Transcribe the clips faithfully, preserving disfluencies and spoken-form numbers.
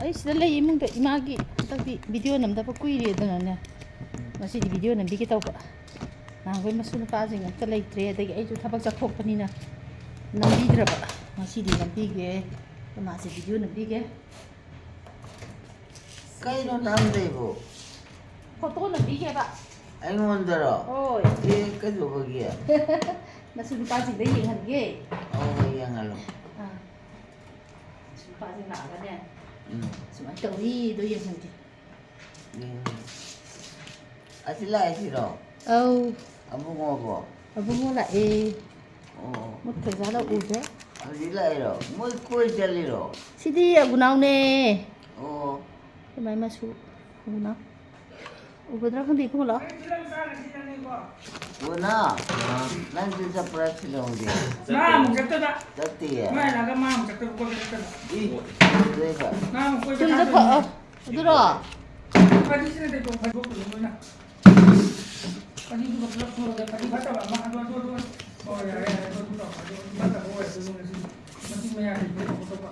ꯑꯩ ꯁꯤꯗ ꯂꯩ ꯏꯃꯨꯡꯗ꯫ ꯏꯃꯥꯒꯤ ꯍꯟꯗꯛꯇꯤ ꯚꯤꯗꯤꯑꯣ ꯅꯝꯗꯕ ꯀꯨꯏꯔꯦꯗꯅꯅꯦ, ꯉꯁꯤꯗꯤ ꯚꯤꯗꯤꯑꯣ ꯅꯝꯕꯤꯒꯦ ꯇꯧꯕ꯫ ꯅꯍꯥꯟꯈꯣꯏ ꯃꯁꯨ ꯅꯨꯄꯥꯁꯤꯡ ꯑꯝꯇ ꯂꯩꯇ꯭ꯔꯦ, ꯑꯗꯒꯤ ꯑꯩꯁꯨ ꯊꯕꯛ ꯆꯠꯊꯣꯛꯄꯅꯤꯅ ꯅꯝꯕꯤꯗ꯭ꯔꯕ꯫ ꯉꯁꯤꯗꯤ ꯅꯝꯕꯤꯒꯦ, ꯏꯃꯥꯁꯦ ꯚꯤꯗꯤꯑꯣ ꯅꯝꯕꯤꯒꯦ꯫ ꯀꯩꯅꯣ ꯅꯝꯗꯣꯏꯕꯨ? ꯐꯣꯇꯣ ꯅꯝꯕꯤꯒꯦꯕ꯫ ꯑꯩꯉꯣꯟꯗꯔꯣ? ꯍꯣꯏ꯫ ꯑꯦ, ꯀꯩꯗꯧꯕꯒꯤ? ꯃꯁꯨ ꯅꯨꯄꯥꯁꯤꯡꯗ ꯌꯦꯡꯍꯟꯒꯦ꯫ ꯑꯧ, ꯍꯣꯏ, ꯌꯦꯡꯍꯜꯂꯣ꯫ ꯑꯥ꯫ ꯃꯁꯨ ꯅꯨꯄꯥꯁꯤꯡ ꯂꯥꯛꯑꯒꯅꯦ꯫ ꯎꯝ꯫ ꯁꯨꯃꯥꯏꯅ ꯇꯧꯋꯤꯗꯣ ꯌꯦꯡꯍꯟꯒꯦ꯫ ꯎꯝ꯫ ꯑꯁꯤ ꯂꯥꯛꯏꯁꯤꯔꯣ? ꯑꯧ꯫ ꯑꯕꯨꯡꯉꯣꯕꯣ? ꯑꯕꯨꯡꯉꯣ ꯂꯥꯛꯑꯦ꯫ ꯑꯣ꯫ ꯃꯨꯠꯈ꯭ꯔꯖꯥꯠꯂ ꯎꯗ꯭ꯔꯦ꯫ ꯍꯧꯖꯤꯛ ꯂꯥꯛꯏꯔꯣ? ꯃꯣꯏ ꯀꯣꯏ ꯆꯠꯂꯤꯔꯣ? ꯁꯤꯗꯤ ꯑꯒꯨꯅꯥꯎꯅꯦ꯫ ꯑꯣ꯫ ꯑꯩꯈꯣꯏ ꯃꯥꯏ ꯃꯁꯨ ꯑꯒꯨꯅꯥꯎ꯫ ꯎꯒꯗ꯭ꯔꯥ ꯈꯪꯗꯦ, ꯏꯕꯨꯡꯉꯣ ꯂꯥꯛꯑꯣ꯫ ꯒꯨꯅꯥ, ꯅꯪꯁꯨ ꯆꯠꯄ꯭ꯔꯥ ꯁꯤꯂꯣꯡꯗꯤ? ꯃꯥ ꯑꯃꯨꯛ ꯆꯠꯇꯣꯏꯕ꯫ ꯆꯠꯇꯤꯌꯦ? ꯃꯥ ꯍꯜꯂꯛꯑꯒ ꯃꯥ ꯑꯃꯨꯛ ꯆꯠꯇꯣꯏꯕ, ꯀꯣꯏꯕ ꯆꯠꯇꯣꯏꯕ꯫ ꯏ, ꯆꯠꯇꯣꯏꯕ꯫ ꯃꯥ ꯑꯃꯨꯛ ꯀꯣꯏꯕ ꯌꯨꯝꯗ ꯆꯠꯇꯣꯏꯅꯦ꯫ ꯐ-, ꯑ, ꯑꯗꯨꯔꯣ? ꯐꯗꯤꯁꯤꯅ ꯇꯩꯊꯣꯛ ꯐꯩꯗꯣꯛꯄꯗꯣ ꯂꯣꯏꯅ꯫ ꯐꯗꯤꯗꯨꯒ ꯄꯨꯂꯞ ꯁꯨꯔꯒ ꯐꯗꯤ ꯐꯠꯇꯕ ꯑꯃ, ꯑꯗꯨ, ꯑꯗꯨ, ꯑꯗꯨ, ꯑꯣ, ꯌꯥꯔꯦ, ꯌꯥꯔꯦ, ꯑꯗꯨ, ꯑꯗꯨ ꯇꯧꯔꯣ꯫ ꯑꯗꯨ ꯐꯠꯇꯕ ꯑꯣꯏꯔꯁꯨ ꯑꯗꯨꯝ ꯉꯁꯤ ꯃꯇꯤꯛ ꯃꯌꯥ ꯂꯩꯕ ꯈꯣꯠꯇꯣꯛꯄ꯫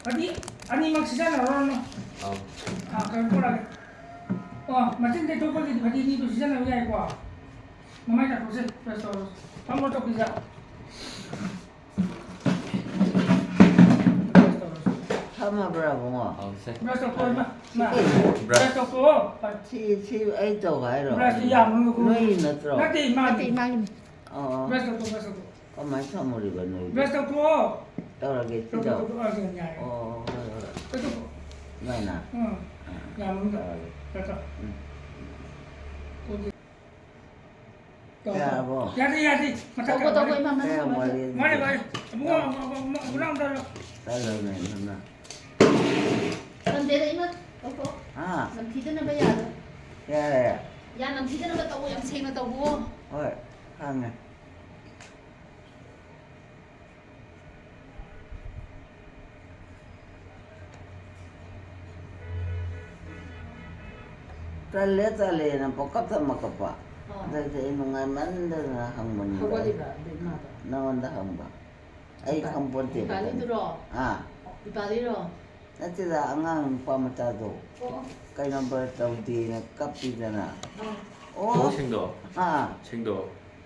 ꯐꯗꯤ ꯑꯅꯤꯃꯛ ꯁꯤꯖꯤꯟꯅꯔꯨꯔꯅꯨ꯫ ꯑꯥꯎ꯫ ꯑꯥ, ꯀꯩꯅꯣ ꯄꯨꯔꯛꯑꯒꯦ꯫ ꯑꯣ, ꯃꯆꯤꯟ ꯇꯦꯛꯊꯣꯛꯄꯒꯤꯗꯤ ꯐꯗꯤ ꯑꯅꯤꯗꯨ ꯁꯤꯖꯤꯟꯅꯕ ꯌꯥꯏꯀꯣ꯫ ꯃꯃꯥꯏ ꯇꯥꯊꯣꯛꯁꯦ, ꯕ꯭ꯔꯁ ꯇꯧꯔꯁꯤ꯫ ꯐꯝꯃꯣ ꯆꯧꯀ꯭ꯔꯤꯗ꯫ ꯕ꯭ꯔꯁ ꯇꯧꯔꯁꯤ꯫ ꯐꯝꯃꯕ꯭ꯔꯥ, ꯏꯕꯨꯡꯉꯣ? ꯑꯥꯎ, ꯁꯦ꯫ ꯕ꯭ꯔꯁ ꯇꯧꯊꯣꯛꯑꯣ, ꯏꯃꯥ꯫ ꯏꯃꯥ꯫ ꯁꯤ ꯀꯩꯅꯣ? ꯕ꯭ꯔꯁ ꯇꯧꯊꯣꯛꯑꯣ꯫ ꯁꯤ, ꯁꯤ ꯑꯩ ꯇꯧ ꯍꯥꯏꯔꯣ? ꯕ꯭ꯔꯁꯇꯨ ꯌꯥꯝꯃꯅꯨꯀꯣ꯫ ꯅꯣꯏꯒꯤ ꯅꯠꯇ꯭ꯔꯣ? ꯅꯠꯇꯦ, ꯏꯃꯥꯒꯤ꯫ ꯅꯠꯇꯦ, ꯏꯃꯥꯒꯤꯅꯦ꯫ ꯑꯣ꯫ ꯕ꯭ꯔꯁ ꯇꯧꯊꯣꯛꯑꯣ, ꯕ꯭ꯔꯁ ꯇꯧꯊꯣꯛꯑꯣ꯫ ꯀꯃꯥꯏꯅ ꯊꯝꯃꯨꯔꯤꯕ ꯅꯣꯏꯗꯤ? ꯕ꯭ꯔꯁ ꯇꯧꯊꯣꯛꯑꯣ꯫ ꯇꯧꯔꯒꯦ, ꯁꯤꯗꯣ? ꯇꯧꯊꯣꯛꯑꯣ, ꯇꯧꯊꯣꯛꯑꯣ, ꯑꯥ, ꯌꯥꯔꯦ, ꯌꯥꯔꯦ꯫ ꯑꯣ, ꯍꯣꯏ, ꯍꯣꯏ꯫ ꯇꯧꯊꯣꯛꯑꯣ꯫ ꯁꯨꯃꯥꯏꯅ? ꯎꯝ꯫ ꯑꯥ, ꯌꯥꯝꯃꯝꯗꯣ꯫ ꯇꯧꯔꯒꯦ꯫ ꯇꯧꯊꯣꯛꯑꯣ꯫ ꯎꯝ꯫ ꯑꯣꯀꯦ꯫ ꯇꯧ, ꯇꯧ꯫ ꯌꯥꯔꯕꯣ? ꯌꯥꯗꯦ, ꯌꯥꯗꯦ꯫ ꯃꯊꯛ ꯇꯧꯕ, ꯇꯧꯕ, ꯀꯥꯈꯠꯂꯦ꯫ ꯏꯃꯥ, ꯃꯊꯛ ꯀꯌꯥꯝ ꯀꯥꯈꯠꯂꯦ꯫ ꯋꯥꯠꯂꯤ? ꯃꯥꯅꯦ, ꯃꯥꯅꯦ꯫ ꯑꯕꯨꯡꯉꯣ, ꯑꯕꯨꯡꯉꯣ, ꯑꯕꯨꯡꯉꯣ, ꯑꯕꯨꯡꯉꯣ ꯑꯝꯇ ꯂꯧ꯫ ꯆꯠꯂꯣꯅꯦ, ꯅꯪꯅ꯫ ꯇꯟꯗꯦꯗ, ꯏꯃꯥ, ꯇꯧꯊꯣꯛꯑꯣ꯫ ꯍꯥ? ꯅꯝꯊꯤꯗꯅꯕ ꯌꯥꯗꯣ꯫ ꯌꯥꯔꯦ꯫ ꯌꯥ ꯅꯝꯊꯤꯗꯅꯕ ꯇꯧꯑꯣ, ꯌꯥꯝ ꯁꯦꯡꯅ ꯇꯧꯑꯣ꯫ ꯍꯣꯏ, ꯈꯪꯉꯦ꯫ ꯇꯜꯂꯦ, ꯇꯜꯂꯦꯅ ꯄꯪꯀꯞꯇ ꯑꯃ ꯀꯞꯄ꯫ ꯑꯥ꯫ ꯑꯗꯩꯗꯤ ꯑꯩ ꯅꯨꯡꯉꯥꯏꯃꯟꯗꯗꯅ ꯍꯪꯕꯅꯤꯗ꯫ ꯍꯧꯒꯠꯂꯤꯕ ꯑꯗꯨ ꯏꯃꯥꯗꯣ? ꯅꯉꯣꯟꯗ ꯍꯪꯕ꯫ ꯑꯩ ꯈꯪꯄꯣꯟꯇꯦꯕ꯫ ꯗꯤꯄꯥꯂꯤꯗꯨꯔꯣ? ꯑꯥ꯫ ꯗꯤꯄꯥꯂꯤꯔꯣ? ꯅꯠꯇꯦꯗ, ꯑꯉꯥꯡ ꯅꯨꯄꯥ ꯃꯆꯥꯗꯣ꯫ ꯑꯣ, ꯑꯣ꯫ ꯀꯩꯅꯣ ꯅꯝꯕꯔ ꯇꯧꯗꯦꯅ ꯀꯞꯄꯤꯗꯅ꯫ ꯑꯥ꯫ ꯑꯣ꯫ ꯑꯣ, ꯁꯤꯡꯗꯣ꯫ ꯑꯥ꯫ ꯁꯤꯡꯗꯣ꯫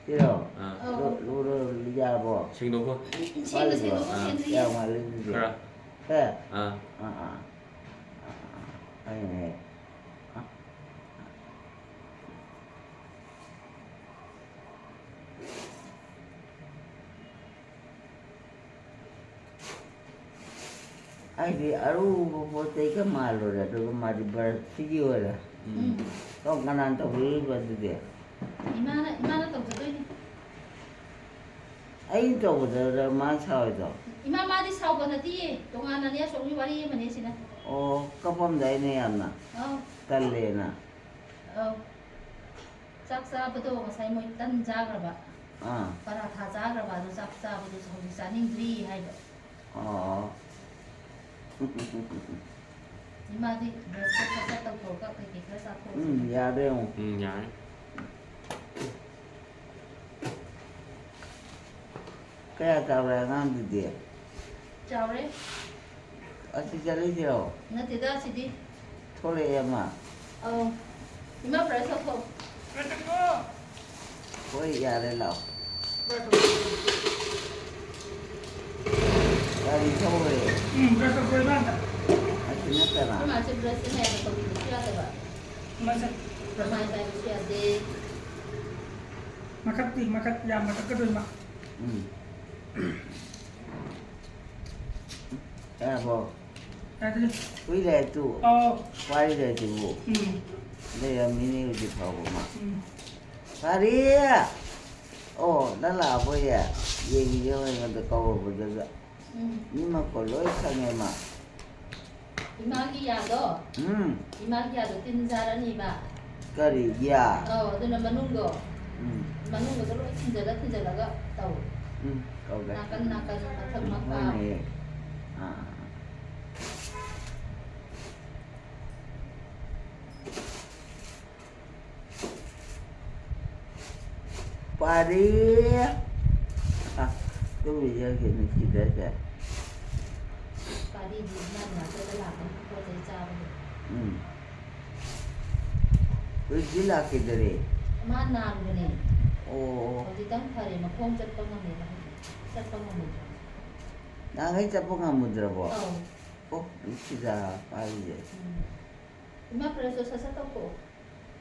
ꯁꯤꯔꯣ? ꯑꯥ꯫ ꯑꯧ꯫ ꯂꯨ-, ꯂꯨꯔꯣ, ꯌꯥꯔꯕꯣ? ꯁꯤꯡꯗꯣꯛꯈꯣ꯫ ꯏꯁꯤꯡꯗꯣ ꯁꯦꯡꯗꯣꯛꯄ ꯑꯥ꯫ ꯁꯦꯡꯗ꯭ꯔꯤꯌꯦ꯫ ꯌꯥꯝ ꯉꯜꯂꯤ ꯑꯗꯨꯗꯤ꯫ ꯈꯔ꯫ ꯁꯦ? ꯑꯥ꯫ ꯑꯥ, ꯑꯥ꯫ ꯑꯥ, ꯑꯥ, ꯑꯥ꯫ ꯑꯩꯅꯦ꯫ ꯑꯥ꯫ ꯑꯩꯗꯤ ꯑꯔꯨꯕ ꯄꯣꯠ ꯆꯩꯒ ꯃꯥꯜꯂꯨꯔꯦ, ꯑꯗꯨꯒ ꯃꯥꯗꯤ ꯕ꯭ꯔꯁꯁꯤꯒꯤ ꯑꯣꯏꯔꯦ꯫ ꯎꯝ꯫ ꯀꯔꯝ ꯀꯅꯥꯅ ꯇꯧꯕꯤꯔꯤꯕ ꯑꯗꯨꯗꯤ? ꯏꯃꯥꯅ, ꯏꯃꯥꯅ ꯇꯧꯖꯗꯣꯏꯅꯤ꯫ ꯑꯩꯅ ꯇꯧꯕꯗ ꯃꯥ ꯁꯥꯎꯔꯤꯗꯣ? ꯏꯃꯥ, ꯃꯥꯗꯤ ꯁꯥꯎꯕ ꯅꯠꯇꯤꯌꯦ, ꯇꯣꯉꯥꯟꯅꯅꯦ, ꯑꯁꯣꯝꯒꯤ ꯋꯥꯔꯤ ꯑꯃꯅꯦ ꯁꯤꯅ꯫ ꯑꯣ, ꯀꯞꯄꯝꯗꯥꯏꯅꯦ ꯌꯥꯝꯅ꯫ ꯑꯧ꯫ ꯇꯜꯂꯦꯅ꯫ ꯑꯧ꯫ ꯆꯥꯛ ꯆꯥꯕꯗꯣ ꯉꯁꯥꯏ ꯃꯣꯏ ꯇꯟ ꯆꯥꯈ꯭ꯔꯕ꯫ ꯑꯥ꯫ ꯄꯔꯥꯊꯥ ꯆꯥꯈ꯭ꯔꯕ, ꯑꯗꯨ ꯆꯥꯛ ꯆꯥꯕꯗꯨꯁꯨ ꯍꯧꯖꯤꯛ ꯆꯥꯅꯤꯡꯗ꯭ꯔꯤ ꯍꯥꯏꯕ꯫ ꯑꯣ꯫ ꯏꯃꯥꯗꯤ ꯕ꯭ꯔꯁꯇꯣ ꯐꯠ ꯐꯠ ꯇꯧꯊꯣꯛꯑꯒ ꯀꯩꯀꯩ ꯈꯔ ꯆꯥꯊꯣꯛꯑꯁꯤ꯫ ꯎꯝ, ꯌꯥꯔꯦ ꯌꯦꯡꯉꯣ꯫ ꯎꯝ, ꯌꯥꯔꯦ꯫ ꯀꯌꯥ ꯆꯥꯎꯔꯦ ꯑꯉꯥꯡꯗꯨꯗꯤ? ꯆꯥꯎꯔꯦ꯫ ꯑꯁꯤ ꯆꯠꯂꯤꯁꯤꯔꯣ? ꯅꯠꯇꯦꯗ, ꯑꯁꯤꯗꯤ꯫ ꯊꯣꯛꯂꯛꯑꯦ ꯑꯃ꯫ ꯑꯧ꯫ ꯏꯃꯥ, ꯕ꯭ꯔꯁ ꯇꯧꯊꯣꯛ꯫ ꯍꯣꯏ, ꯌꯥꯔꯦ, ꯂꯥꯛꯑꯣ꯫ ꯒꯥꯔꯤ ꯊꯧꯔꯦ꯫ ꯎꯝ, ꯕ꯭ꯔꯁ ꯇꯧꯊꯣꯛꯑꯦ, ꯏꯃꯥ, ꯑꯝꯇ꯫ ꯑꯁꯤ ꯅꯠꯇꯅ꯫ ꯑꯩꯈꯣꯏ ꯃꯥꯁꯦ ꯕ꯭ꯔꯁꯁꯦ ꯃꯌꯥꯝꯅ ꯇꯧꯕꯤꯕꯁꯨ ꯌꯥꯗꯕ꯫ ꯏꯃꯥꯁꯦ ꯕ꯭ꯔꯁ ꯃꯃꯥꯏ ꯇꯥꯏꯕꯁꯨ ꯌꯥꯗꯦ꯫ ꯃꯈꯛꯇꯤ, ꯃꯈꯛ ꯌꯥꯝꯅ ꯀꯛꯀꯗꯣꯏ ꯃꯥ꯫ ꯎꯝ꯫ ꯌꯥꯔꯕꯣ? ꯌꯥꯗ꯭ꯔꯤ꯫ ꯍꯨꯏ ꯂꯩꯔꯛꯇꯨ꯫ ꯑꯧ꯫ ꯋꯥꯔꯤ ꯂꯩꯔꯛꯇꯨꯕꯨ꯫ ꯎꯝ꯫ ꯂꯩꯔꯝꯃꯤꯅꯦ ꯍꯧꯖꯤꯛ ꯐꯥꯎꯕ ꯃꯥ꯫ ꯎꯝ꯫ ꯐꯔꯦ꯫ ꯑꯣ, ꯅꯪ ꯂꯥꯛꯑꯕꯣꯌꯦ? ꯌꯦꯡꯉꯤꯁꯦ ꯑꯩꯉꯣꯟꯗ ꯀꯧꯔꯛꯄꯗꯨꯗ꯫ ꯎꯝ꯫ ꯃꯤ ꯃꯈꯣꯜ ꯂꯣꯏ ꯈꯪꯉꯦ ꯃꯥ꯫ ꯏꯃꯥꯒꯤ ꯌꯥꯗꯣ? ꯎꯝ꯫ ꯏꯃꯥꯒꯤ ꯌꯥꯗꯣ ꯇꯤꯟ ꯆꯥꯔꯅꯤꯕ꯫ ꯀꯔꯤ ꯌꯥ? ꯑꯧ, ꯑꯗꯨꯅ ꯃꯅꯨꯡꯗꯣ꯫ ꯎꯝ꯫ ꯃꯅꯨꯡꯗꯣ ꯂꯣꯏ ꯊꯤꯟꯖꯜꯂ ꯊꯤꯟꯖꯜꯂꯒ ꯇꯧ꯫ ꯎꯝ, ꯀꯧꯒꯦ꯫ ꯅꯥꯀꯟ ꯅꯥꯀꯟ ꯃꯊꯛ ꯃꯈꯥ꯫ ꯍꯣꯏꯅꯦ꯫ ꯑꯥ꯫ ꯄꯥꯔꯤ꯫ ꯑ, ꯇꯨꯝꯃꯤ ꯌꯥꯒꯦ ꯅꯨꯡꯁꯤꯗ ꯍꯥꯏꯁꯦ꯫ ꯒꯥꯔꯤꯗꯤ ꯏꯃꯥ ꯅꯥꯛꯇꯗ ꯂꯥꯛꯀꯅꯤ, ꯄꯣꯠ ꯆꯩ ꯆꯥꯕꯗꯣ꯫ ꯎꯝ꯫ ꯍꯧꯖꯤꯛꯇꯤ ꯂꯥꯛꯈꯤꯗꯔꯦ꯫ ꯃꯥ ꯅꯥꯔꯨꯕꯅꯦ꯫ ꯑꯣ꯫ ꯍꯧꯖꯤꯛꯇꯪ ꯐꯔꯦ, ꯃꯈꯣꯡ ꯆꯠꯄ ꯉꯝꯃꯦꯕ ꯍꯧꯖꯤꯛ꯫ ꯆꯠꯄ ꯉꯝꯃꯨꯗ꯭ꯔꯦ꯫ ꯅꯍꯥꯟꯈꯩ ꯆꯠꯄ ꯉꯝꯃꯨꯗ꯭ꯔꯕꯣ? ꯑꯧ꯫ ꯑꯣ, ꯅꯨꯡꯁꯤꯗ ꯄꯥꯏꯔꯤꯁꯦ꯫ ꯎꯝ꯫ ꯏꯃꯥ ꯐ꯭ꯔꯦꯁꯇꯣ ꯁꯠ ꯁꯠ ꯇꯧꯊꯣꯛꯑꯣ꯫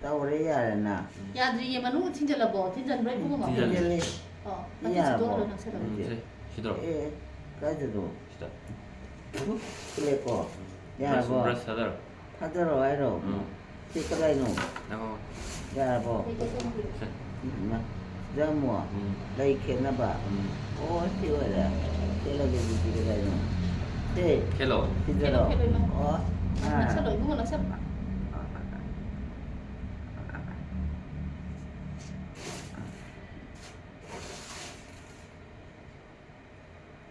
ꯇꯧꯔꯦ, ꯌꯥꯔꯦꯅ꯫ ꯌꯥꯗ꯭ꯔꯤꯌꯦ, ꯃꯅꯨꯡꯗ ꯊꯤꯟꯖꯜꯂꯕꯣ? ꯊꯤꯟꯖꯜꯂꯣ, ꯏꯕꯨꯡꯉꯣ꯫ ꯊꯤꯟꯖꯜꯂꯦ꯫ ꯊꯤꯟꯖꯜꯂꯦ꯫ ꯑꯣ, ꯃꯊꯛ ꯌꯥꯔꯕꯣ? ꯁꯤꯠꯇꯣꯛꯍꯜꯂꯣ, ꯅꯛꯁꯜꯂꯣ꯫ ꯎꯝ, ꯁꯦ, ꯁꯤ ꯇꯧꯔꯣ꯫ ꯑꯦ, ꯀꯥꯏꯗꯅꯣ? ꯁꯤꯗ꯫ ꯎꯝ, ꯁꯤꯜꯂꯦꯀꯣ? ꯕ꯭ꯔꯁ, ꯌꯥꯔꯕꯣ? ꯕ꯭ꯔꯁ ꯊꯥꯗꯔꯣ꯫ ꯊꯥꯗꯔꯣ ꯍꯥꯏꯔꯣ? ꯎꯝ꯫ ꯁꯤ ꯀꯗꯥꯏꯅꯣ? ꯅꯪꯉꯣ꯫ ꯌꯥꯔꯕꯣ? ꯁꯦ꯫ ꯏꯃꯥ, ꯁꯤꯗ ꯑꯃꯨꯛ ꯎꯝ꯫ ꯂꯩ ꯈꯦꯠꯅꯕ꯫ ꯎꯝ꯫ ꯑꯣ, ꯁꯤ ꯑꯣꯏꯔꯦ꯫ ꯈꯦꯠꯂꯒꯦ ꯑꯗꯨꯗꯤ ꯀꯗꯥꯏꯅꯣ? ꯁꯦ, ꯈꯦꯠꯂꯣ꯫ ꯁꯤꯗꯔꯣ? ꯈꯦꯠꯂꯣ, ꯈꯦꯠꯂꯣ, ꯏꯃꯥ꯫ ꯑꯣ꯫ ꯑꯥ, ꯑꯥ꯫ ꯅꯛꯁꯜꯂꯣ, ꯏꯕꯨꯡꯉꯣ, ꯅꯛꯁꯜꯂꯣ꯫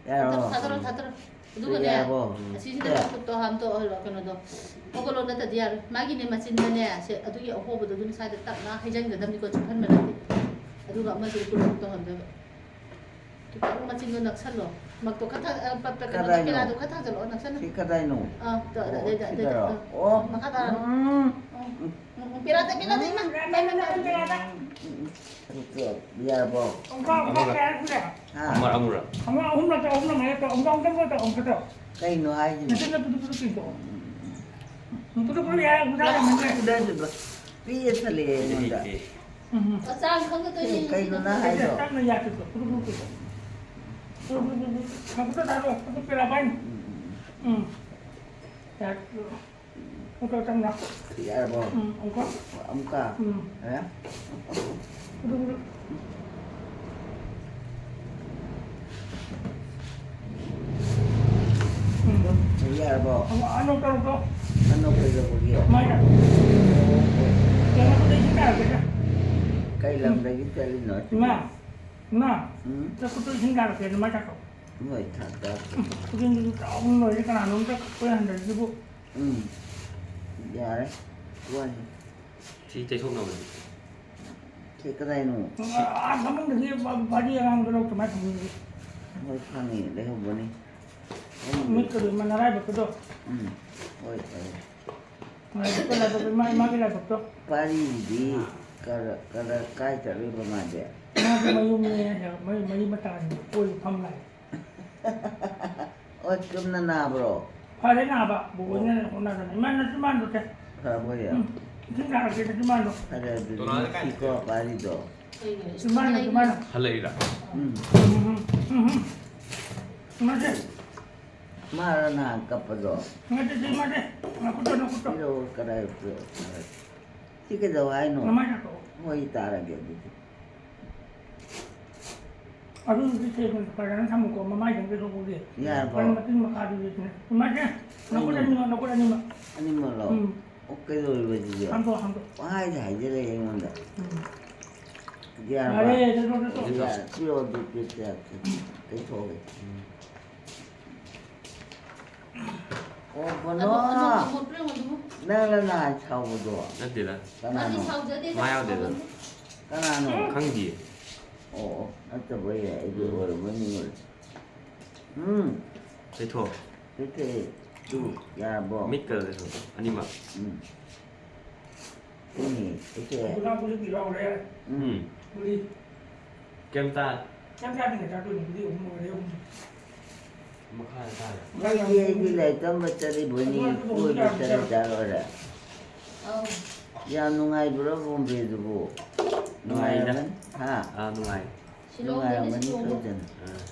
ꯌꯥꯔꯕꯣ? ꯊꯥꯗꯔꯣ, ꯊꯥꯗꯔꯣ꯫ ꯑꯗꯨꯒꯅꯦ, ꯌꯥꯔꯕꯣ? ꯑꯁꯤꯁꯤꯗ ꯌꯥ- ꯈꯨꯠꯇꯣ ꯍꯥꯝꯇꯣꯛꯑꯣ, ꯀꯩꯅꯣꯗꯣ꯫ ꯍꯧꯒꯠꯂꯣ, ꯅꯠꯇꯗꯤ ꯌꯥꯔꯣꯏ꯫ ꯃꯥꯒꯤꯅꯦ, ꯃꯆꯤꯟꯗꯅꯦ, ꯁꯦ, ꯑꯗꯨꯒꯤ ꯑꯍꯣꯕꯗꯣ ꯑꯗꯨꯝ ꯁ꯭ꯋꯥꯏꯗ ꯇꯞꯅ ꯍꯩꯖꯤꯟꯒꯗꯕꯅꯤꯀꯣ, ꯆꯨꯞꯍꯟꯕ ꯅꯠꯇꯦ꯫ ꯑꯗꯨꯒ ꯑꯃꯁꯤꯗ ꯄꯨꯂꯞ ꯇꯧꯍꯟꯗꯣꯏꯕ꯫ ꯈꯤꯇꯪ ꯃꯆꯤꯟꯗꯣ ꯅꯛꯁꯜꯂꯣ꯫ ꯃꯛꯇꯣ ꯈꯔ ꯊꯥ-, ꯑ, ꯄ-, ꯄ-, ꯀꯩꯅꯣꯗ, ꯀꯗꯥꯏꯅꯣ? ꯄꯦꯂꯥꯗꯣ ꯈꯔ ꯊꯥꯡꯖꯜꯂꯛꯑꯣ, ꯅꯛꯁꯜꯂꯣ꯫ ꯁꯤ ꯀꯗꯥꯏꯅꯣ? ꯑꯥ, ꯇ-, ꯑꯣ, ꯑꯗꯩꯗ, ꯑꯗꯩꯗ, ꯁꯤꯗꯔꯣ? ꯑꯥ, ꯑꯣ꯫ ꯃꯈꯥ ꯇꯥꯔꯣ꯫ ꯎꯝ꯫ ꯎꯝ, ꯎꯝ, ꯎꯝ, ꯄꯦꯂꯥꯗ, ꯄꯦꯂꯥꯗ, ꯏꯃꯥ, ꯏꯃꯥ, ꯏꯃꯥ, ꯄꯦꯂꯥꯗ꯫ ꯎꯝ, ꯎꯝ, ꯎꯝ꯫ ꯌꯥꯔꯕꯣ? ꯑꯃꯨꯛꯀ, ꯑꯃꯨꯛꯀ ꯑꯃꯨꯔꯛ꯫ ꯀꯌꯥꯔꯛ ꯁꯨꯔꯦ? ꯍꯥ? ꯑꯃꯔꯛ, ꯑꯃꯨꯔꯛ꯫ ꯑꯃꯨꯛ ꯑꯍꯨꯝꯂꯛ ꯇꯧ, ꯑꯍꯨꯝꯂꯛ ꯃꯉꯥ ꯇꯧ, ꯑꯃꯨꯛ ꯑꯃꯨꯛꯇꯪ ꯇꯧ, ꯑꯃꯨꯛꯇꯪ ꯇꯧ꯫ ꯀꯩꯅꯣ ꯍꯥꯏꯁꯤꯕꯣ? ꯅꯆꯤꯟꯗꯣ ꯄꯨꯗꯨ ꯄꯨꯗꯨ ꯆꯤꯡꯊꯣꯛꯑꯣ꯫ ꯄꯨꯗꯨ ꯄꯨꯗꯨ ꯌꯥꯔꯦ, ꯑꯃꯨꯛ ꯇꯥꯔꯦ, ꯑꯃꯨꯛ ꯇꯥꯔꯦ꯫ ꯄꯨꯗꯨ ꯄꯨꯗꯨ ꯄꯤꯛꯑꯦ ꯊꯜꯂꯛꯑꯦ ꯑꯩꯉꯣꯟꯗ꯫ ꯑꯦ, ꯑꯦ꯫ ꯎꯝ꯫ ꯆꯥꯡ ꯈꯪꯒꯗꯣꯏꯅꯦ ꯑꯦ, ꯀꯩꯅꯣ ꯁꯤꯗꯤ꯫ ꯅꯪ ꯍꯥꯏꯗꯣ? ꯇꯞꯅ ꯌꯥꯗ꯭ꯔꯤꯗꯣ, ꯄꯨꯗꯨ ꯄꯨꯗꯨ ꯄꯤꯗꯣ꯫ ꯄꯨꯗꯨ ꯄꯨꯗꯨ ꯄꯨꯗꯨ꯫ ꯈꯪꯕꯗ ꯇꯥꯔꯣ, ꯄꯨꯗꯨ ꯄꯦꯔꯥ ꯄꯥꯏꯅꯤ꯫ ꯎꯝ, ꯎꯝ, ꯎꯝ꯫ ꯎꯝ꯫ ꯌꯥꯔꯦ꯫ ꯑꯃꯨꯛꯀ ꯆꯪꯕ꯭ꯔꯥ? ꯌꯥꯔꯕꯣ? ꯎꯝ, ꯑꯃꯨꯛꯀ꯫ ꯑꯃꯨꯛꯀ? ꯎꯝ꯫ ꯌꯥꯔꯦ? ꯑꯗꯨ, ꯎꯝ꯫ ꯌꯥꯔꯕꯣ? ꯑꯃꯨꯛ ꯑꯅꯧ ꯇꯧꯔꯛꯑꯣ꯫ ꯑꯅꯧ ꯀꯩꯗꯧꯕꯒꯤ? ꯃꯥꯏꯗ꯫ ꯀꯩꯅꯣ ꯈꯨꯠꯇ ꯏꯁꯤꯡ ꯇꯥꯔꯛꯀꯦꯗ꯫ ꯀꯩ ꯂꯝꯗꯒꯤ ꯆꯠꯂꯤꯅꯣ? ꯏꯃꯥ, ꯏꯃꯥ, ꯎꯝ? ꯅꯈꯨꯠꯇ ꯏꯁꯤꯡ ꯇꯥꯔꯛꯀꯦ, ꯑꯗꯨꯃꯥꯏ ꯇꯥꯊꯣꯛ꯫ ꯍꯣꯏ, ꯊꯥ ꯇꯥ꯫ ꯎꯝ, ꯈꯨꯖꯤꯟꯗꯨꯁꯨ ꯆꯥꯎꯅ ꯂꯣꯏꯔꯦ, ꯀꯅꯥꯅꯣꯝꯇ ꯀꯛꯄ ꯍꯟꯗ꯭ꯔꯁꯤꯕꯨ꯫ ꯎꯝ꯫ ꯌꯥꯔꯦ꯫ ꯋꯥꯅꯤ꯫ ꯁꯤ ꯇꯩꯊꯣꯛꯅꯕꯅꯤ꯫ ꯁꯤ ꯀꯗꯥꯏꯅꯣ? ꯑꯥ, ꯃꯅꯨꯡꯗꯒꯤ ꯕꯥꯔꯤ ꯑꯉꯥꯡꯕꯗꯣ ꯂꯧ ꯀꯃꯥꯏ ꯊꯝꯃꯤ? ꯍꯣꯏ, ꯈꯪꯉꯤ, ꯂꯩꯍꯧꯕꯅꯤ꯫ ꯃꯤꯠꯀꯗꯣ, ꯏꯃꯥ, ꯅꯔꯥꯏꯕꯛꯀꯗꯣ꯫ ꯎꯝ, ꯍꯣꯏ, ꯍꯣꯏ꯫ ꯂꯥꯏꯕꯛꯇꯣ, ꯂꯥꯏꯕꯛꯇꯣ, ꯏꯃꯥ, ꯏꯃꯥꯒꯤ ꯂꯥꯏꯕꯛꯇꯣ꯫ ꯄꯥꯔꯤꯗꯤ ꯀꯔ-, ꯀꯔ-, ꯀꯥꯏ ꯆꯠꯂꯨꯏꯕ ꯃꯥꯗꯤ? ꯃꯥꯗꯤ ꯃꯌꯨꯝꯅꯦ, ꯃꯌꯨꯝ, ꯃꯔꯤ ꯃꯇꯥꯅꯤ ꯀꯣꯏꯕ ꯐꯝ ꯂꯥꯛꯑꯦ꯫ ꯑꯣ, ꯆꯨꯝꯅ ꯅꯥꯕ꯭ꯔꯣ? ꯐꯔꯦ ꯅꯥꯕ, ꯕꯣꯕꯣꯅ ꯑꯣ꯫ ꯍꯣꯠꯅꯗꯅ꯫ ꯏꯃꯥ, ꯅꯆꯤꯟꯕꯥꯟꯗꯣ ꯁꯦ꯫ ꯐꯔꯕꯣ ꯌꯥ? ꯎꯝ, ꯏꯁꯤꯡ ꯊꯥꯔꯛꯀꯦ, ꯅꯆꯤꯟꯕꯥꯟꯗꯣ꯫ ꯐꯔꯦ ꯑꯗꯨꯗꯤ ꯇꯣꯔꯥꯗ ꯀꯥꯏ ꯅꯨꯡꯁꯤꯀꯣ ꯄꯥꯔꯤꯗꯣ꯫ ꯆꯤꯟꯕꯥꯟꯗꯣ, ꯆꯤꯟꯕꯥꯟꯗꯣ꯫ ꯍꯜꯂꯛꯏꯔꯥ? ꯎꯝ꯫ ꯎꯝ, ꯎꯝ, ꯎꯝ, ꯎꯝ꯫ ꯏꯃꯥꯁꯦ꯫ ꯃꯥꯔꯣ ꯅꯍꯥꯟ ꯀꯞꯄꯗꯣ? ꯅꯠꯇꯦ, ꯁꯤ ꯏꯃꯥꯁꯦ꯫ ꯅꯈꯨꯠꯇꯣ, ꯅꯈꯨꯠꯇꯣ꯫ ꯄꯤꯔꯛꯑꯣ, ꯀꯗꯥꯏ ꯄꯤꯔꯛꯑꯣ? ꯁꯤ ꯀꯩꯗꯧ ꯍꯥꯏꯅꯣ? ꯃꯃꯥꯏ ꯅꯥꯇꯣꯛꯑꯣ꯫ ꯍꯣꯏ, ꯇꯥꯔꯒꯦ ꯑꯗꯨꯗꯤ꯫ ꯑꯗꯨꯗꯤ ꯁꯦ ꯐꯖꯅ ꯊꯝꯃꯨꯀꯣ, ꯃꯃꯥꯏꯗꯪ ꯀꯩꯗꯧꯕꯒꯤ? ꯌꯥꯔꯕꯣ? ꯃꯇꯤꯟ ꯃꯈꯥꯗꯨꯗꯤ ꯏꯃꯥꯁꯦ, ꯅꯈꯨꯠ ꯎꯝ꯫ ꯑꯅꯤꯃꯛ, ꯅꯈꯨꯠ ꯑꯅꯤꯃꯛ꯫ ꯑꯅꯤꯃꯛꯂꯣ? ꯎꯝ꯫ ꯑꯣ, ꯀꯩꯗꯧꯔꯤꯕ ꯑꯗꯨꯗꯤ? ꯍꯥꯡꯗꯣꯛꯑꯣ, ꯍꯥꯡꯗꯣꯛꯑꯣ꯫ ꯄꯪꯍꯥꯏꯗ ꯍꯥꯏꯖꯜꯂꯛꯑꯦ ꯑꯩꯉꯣꯟꯗ꯫ ꯎꯝ꯫ ꯌꯥꯔꯕ? ꯌꯥꯔꯦ, ꯇꯩꯊꯣꯛꯑꯣ, ꯇꯩꯊꯣꯛꯑꯣ꯫ ꯌꯥ-, ꯄꯤꯔꯛꯑꯣ, ꯑꯗꯨ ꯄꯤꯔꯛꯑꯣ, ꯄꯤꯔꯛꯑꯣ꯫ ꯇꯩꯊꯣꯛꯑꯒꯦ꯫ ꯎꯝ꯫ ꯑꯣ, ꯕꯣꯅꯣ꯫ ꯑꯗꯣ, ꯑꯗꯣ, ꯑꯗꯣ, ꯄꯤꯔꯝꯃꯣ ꯑꯗꯨꯕꯨ꯫ ꯅꯪꯂ ꯅꯍꯥꯟ ꯁꯥꯎꯕꯗꯣ? ꯅꯠꯇꯦꯗ꯫ ꯀꯅꯥꯅꯣ? ꯑꯩꯗꯤ ꯁꯥꯎꯖꯗꯦꯗ, ꯃꯥ ꯌꯥꯎꯗꯦꯗ꯫ ꯁꯥꯎꯕꯅꯤ꯫ ꯀꯅꯥꯅꯣ? ꯈꯪꯗꯤꯌꯦ꯫ ꯑꯣ, ꯑꯣ, ꯅꯠꯇꯕ ꯌꯥꯏ, ꯑꯩꯗꯤ ꯎꯝ꯫ ꯑꯣꯏꯔꯝꯃꯅꯤ ꯑꯣꯏꯔꯦ꯫ ꯎꯝ꯫ ꯇꯩꯊꯣꯛ꯫ ꯇꯩꯊꯣꯛꯑꯦ꯫ ꯇꯨ, ꯌꯥꯔꯕꯣ? ꯃꯤꯠꯀꯗꯣ ꯇꯩꯊꯣꯛ, ꯑꯅꯤꯃꯛ꯫ ꯎꯝ꯫ ꯁꯤꯅꯤ, ꯁꯤꯁꯦ꯫ ꯒꯨꯂꯥꯞ ꯒꯨꯂꯤꯒꯤ ꯂꯧꯔꯦ꯫ ꯎꯝ꯫ ꯒꯨꯂꯤ꯫ ꯀꯩꯝ ꯆꯥ-, ꯀꯩꯝ ꯆꯥꯗ꯭ꯔꯤꯉꯩ ꯆꯥꯗꯣꯏꯅꯤ, ꯒꯨꯂꯤ ꯑꯍꯨꯝ ꯑꯣꯏꯔꯦ, ꯑꯍꯨꯝ꯫ ꯃꯈꯥꯗ ꯆꯥꯔꯦ꯫ ꯅꯣꯏꯗꯤ ꯑꯩꯗꯤ ꯂꯥꯏꯔꯤꯛ ꯇꯝꯕ ꯆꯠꯂꯤꯕꯣꯏꯅꯤ, ꯑꯗꯨ ꯑꯗꯨ ꯀꯣꯏꯕ ꯆꯠꯂꯤ ꯆꯥꯔꯨꯔꯦ꯫ ꯑꯧ꯫ ꯌꯥꯝ ꯅꯨꯡꯉꯥꯏꯕ꯭ꯔꯣ ꯕꯣꯝꯕꯦꯗꯨꯕꯨ? ꯅꯨꯡꯉꯥꯏꯗ꯫ ꯅꯨꯡꯉꯥꯏꯔꯝꯒꯅꯤ? ꯍꯥ? ꯑꯥ, ꯅꯨꯡꯉꯥꯏ꯫ ꯁꯤꯂꯣꯡꯗꯒꯤ ꯅꯨꯡꯉꯥꯏꯔꯝꯒꯅꯤ ꯁꯤꯂꯣꯡꯗ꯫ ꯁꯣꯏꯗꯅ꯫ ꯑꯥ꯫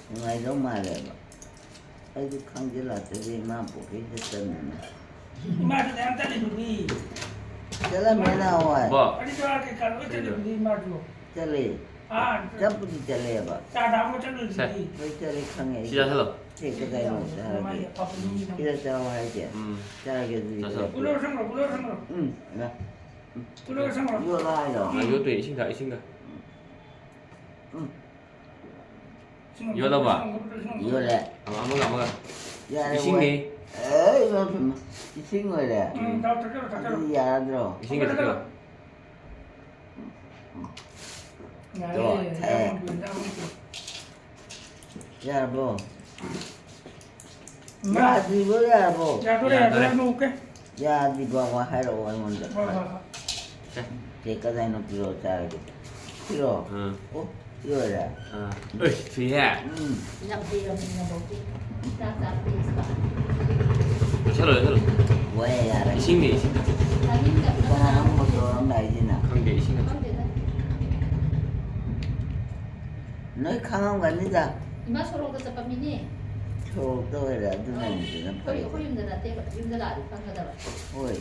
ꯅꯨꯡꯉꯥꯏꯗꯧ ꯃꯥꯜꯂꯦꯕ꯫ ꯑꯩꯗꯤ ꯈꯪꯖꯤꯜꯂꯛꯇ꯭ꯔꯗꯤ ꯏꯃꯥ ꯄꯣꯛꯀꯩ ꯆꯠꯇꯕꯅꯤꯅ꯫ ꯏꯃꯥꯁꯨ ꯃꯌꯥꯝ ꯆꯠꯂꯤꯗꯨꯗꯤ꯫ ꯆꯠꯂꯝꯃꯦ ꯅꯍꯥꯟꯋꯥꯏ꯫ ꯕꯣ꯫ ꯑꯗꯨ ꯆꯠꯂ ꯀꯩꯀꯥ ꯂꯣꯏ ꯆꯠꯂꯤꯗꯨꯗꯤ ꯏꯃꯥꯁꯨ꯫ ꯆꯠꯂꯦ꯫ ꯑꯥ, ꯆꯠꯄꯨꯗꯤ ꯆꯠꯂꯦꯕ꯫ ꯆꯥ ꯊꯛꯄ ꯆꯠꯂꯨꯗꯨꯗꯤ꯫ ꯁꯦ꯫ ꯂꯣꯏ ꯆꯠꯂꯦ, ꯈꯪꯉꯦ ꯑꯩꯗꯤ꯫ ꯁꯤ ꯆꯥꯁꯤꯜꯂꯣ꯫ ꯁꯦ, ꯀꯗꯥꯏꯅꯣ ꯆꯥꯔꯒꯦ? ꯃꯃꯥꯏ ꯑꯐꯕ ꯃꯤꯅꯤ ꯅꯪ꯫ ꯁꯤꯗ ꯆꯥꯎ ꯍꯥꯏꯁꯦ꯫ ꯎꯝ꯫ ꯆꯥꯔꯒꯦ ꯑꯗꯨꯗꯤ ꯆꯥꯁꯤꯜꯂꯣ꯫ ꯄꯤꯔꯛꯀꯦ꯫ ꯀꯨꯂꯣ ꯁꯪꯉꯣ, ꯀꯨꯂꯣ ꯁꯪꯉꯣ꯫ ꯎꯝ, ꯅ꯫ ꯀꯨꯂꯣ ꯁꯪꯉꯣ꯫ ꯌꯣꯠꯂꯣ ꯍꯥꯏꯔꯣ? ꯎꯝ꯫ ꯌꯣꯠꯇꯣꯏꯅꯦ, ꯏꯁꯤꯡ ꯊꯛ-, ꯏꯁꯤꯡꯒ꯫ ꯎꯝ꯫ ꯌꯣꯠꯂꯕ? ꯌꯣꯠꯂꯦ꯫ ꯑꯃ-, ꯑꯃꯒ, ꯑꯃꯒ꯫ ꯌꯥꯔꯦ, ꯏꯁꯤꯡꯅꯦ꯫ ꯋꯥꯏ꯫ ꯑꯦ, ꯏꯃꯥ, ꯏꯃꯥ꯫ ꯏꯁꯤꯡ ꯑꯣꯏꯔꯦ? ꯎꯝ, ꯊꯛꯆꯜꯂꯣ, ꯊꯛꯆꯜꯂꯣ꯫ ꯑꯗꯨꯗꯤ ꯌꯥꯔꯗ꯭ꯔꯣ? ꯏꯁꯤꯡꯒ ꯊꯛꯆꯜꯂꯣ꯫ ꯌꯥꯔꯦ, ꯇꯣ, ꯌꯥꯔꯦ, ꯊꯛꯑꯦ꯫ ꯌꯥꯔꯦ, ꯌꯥꯔꯦ꯫ ꯌꯥꯔꯕꯣ? ꯏꯃꯥ, ꯌꯥꯗ꯭ꯔꯤꯕꯣ? ꯌꯥꯔꯕꯣ? ꯌꯥꯗꯣꯔꯦ, ꯌꯥꯗꯣꯔꯦ꯫ ꯌꯥꯗꯣꯔꯦ, ꯅꯣꯛꯀꯦ꯫ ꯌꯥꯗ꯭ꯔꯤꯕꯣ? ꯋꯥ ꯍꯥꯏꯔꯛꯑꯣ ꯑꯩꯉꯣꯟꯗ꯫ ꯍꯣꯏ, ꯍꯣꯏ, ꯍꯣꯏ꯫ ꯁꯦ, ꯆꯦ ꯀꯗꯥꯏꯅꯣ ꯄꯤꯔꯛꯑꯣ ꯆꯥꯔꯒꯦ꯫ ꯄꯤꯔꯛꯑꯣ꯫ ꯑꯥ, ꯑꯣ, ꯄꯤꯔꯛꯑꯣꯔꯦ? ꯑꯥ꯫ ꯑꯩ ꯊꯨꯏꯍꯦ꯫ ꯎꯝ꯫ ꯌꯥꯝ ꯍꯩꯔꯕꯅꯤꯅ ꯕꯣꯛꯇꯤ꯫ ꯆꯥꯛ ꯆꯥꯕ ꯄꯦꯁꯀ꯫ ꯂꯣꯏꯁꯜꯂꯣ, ꯂꯣꯏꯁꯜꯂꯣ꯫ ꯍꯣꯏ, ꯌꯥꯔꯦ꯫ ꯏꯁꯤꯡꯅꯦ, ꯏꯁꯤꯡ꯫ ꯆꯥꯅꯤꯡꯗꯕꯅ ꯀꯅꯥꯅꯣ ꯑꯃꯨꯛ ꯇꯧꯔꯝꯗꯥꯏꯁꯤꯅ? ꯈꯪꯗꯦ, ꯏꯁꯤꯡ꯫ ꯈꯪꯗꯦꯗ꯫ ꯅꯣꯏ ꯈꯪꯉꯝꯒꯅꯤꯗ꯫ ꯏꯃꯥ ꯁꯣꯔꯣꯛꯇ ꯆꯠꯄ ꯃꯤꯅꯦ꯫ ꯁꯣꯔꯣꯛꯇ ꯑꯣꯏꯔꯦ, ꯑꯗꯨꯅ ꯍꯦꯟꯅ ꯑꯩꯈꯣꯏ, ꯐꯩ꯫ ꯑꯩꯈꯣꯏ ꯌꯨꯝꯗ ꯅꯠꯇꯦꯕ, ꯌꯨꯝꯗ ꯂꯥꯛꯑꯗꯤ ꯈꯪꯒꯗꯕ꯫ ꯍꯣꯏ꯫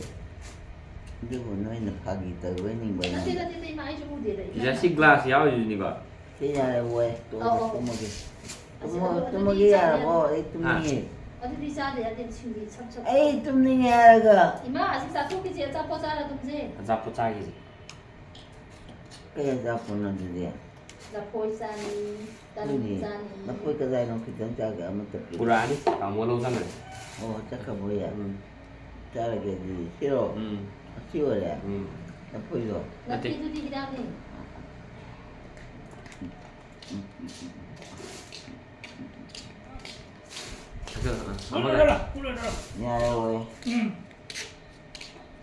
ꯑꯗꯨꯕꯨ ꯅꯣꯏꯅ ꯐꯥꯒꯤ ꯇꯧꯕꯩ ꯅꯤꯡꯕ ꯅꯠꯇꯦ, ꯅꯪꯗ꯫ ꯅꯠꯇꯦ, ꯅꯠꯇꯦ, ꯏꯃꯥ, ꯑꯩꯁꯨ ꯎꯗꯦꯗ, ꯏꯃꯥ꯫ ꯏꯖꯥ ꯁꯤ ꯒ꯭ꯂꯥꯁ ꯌꯥꯎꯔꯤꯗꯨꯅꯤꯀꯣ꯫ ꯁꯤ ꯌꯥꯔꯦ, ꯋꯥꯏ꯫ ꯇꯣꯛꯑꯣ, ꯑꯧ, ꯑꯧ꯫ ꯇꯨꯝꯃꯒꯦ꯫ ꯑꯁ, ꯇꯨꯝꯃꯣ-, ꯑꯗꯨ-, ꯑꯗꯨꯗꯤ ꯇꯨꯝꯃꯒꯦ ꯆꯥꯗꯦ, ꯌꯥꯔꯕꯣ? ꯑꯗꯨ-, ꯑꯩ ꯇꯨꯝꯅꯤꯡꯉꯦ꯫ ꯑꯗꯨꯗꯤ ꯆꯥꯗꯦ, ꯌꯥꯗꯦ, ꯁꯤꯡꯗꯤ ꯁꯞ ꯁꯞ꯫ ꯑꯩ ꯇꯨꯝꯅꯤꯡꯉꯦ ꯍꯥꯏꯔꯒ꯫ ꯏꯃꯥ, ꯑꯁꯤ ꯆꯥꯊꯣꯛꯈꯤꯁꯦ, ꯑꯆꯥꯄꯣꯠ ꯆꯥꯔ ꯇꯨꯝꯁꯦ꯫ ꯑꯆꯥꯄꯣꯠ ꯆꯥꯈꯤꯁꯦ꯫ ꯀꯩ ꯑꯆꯥꯄꯣꯠꯅꯣ ꯑꯗꯨꯗꯤ? ꯂꯐꯣꯏ ꯆꯥꯅꯤ, ꯇꯟ ꯍꯣꯏꯅꯦ꯫ ꯆꯥꯅꯤ꯫ ꯂꯐꯣꯏ ꯀꯗꯥꯏꯅꯣ? ꯈꯤꯇꯪ ꯆꯥꯒꯦ, ꯑꯃꯠꯇ ꯄꯤꯔꯛꯑꯣ꯫ ꯄꯨꯔꯛꯑꯅꯤ, ꯇꯥꯃꯣ ꯂꯧ ꯆꯪꯈ꯭ꯔꯦ꯫ ꯑꯣ, ꯆꯠꯈ꯭ꯔꯕꯣ ꯌꯥ? ꯎꯝ, ꯆꯥꯔꯒꯦ ꯑꯗꯨꯗꯤ꯫ ꯁꯤꯔꯣ? ꯎꯝ, ꯑꯁꯤ ꯑꯣꯏꯔꯦ? ꯎꯝ꯫ ꯂꯐꯣꯏꯗꯣ? ꯅꯠꯇꯦ꯫ ꯅꯠꯇꯦꯗꯨꯗꯤ ꯍꯤꯗꯥꯛꯅꯤ꯫ ꯁꯤꯗ, ꯑ, ꯄꯨꯂꯣ ꯑꯃꯒ꯫ ꯗꯔ, ꯄꯨꯂꯣ ꯗꯔ꯫ ꯌꯥꯔꯦ, ꯍꯣꯏ꯫ ꯎꯝ꯫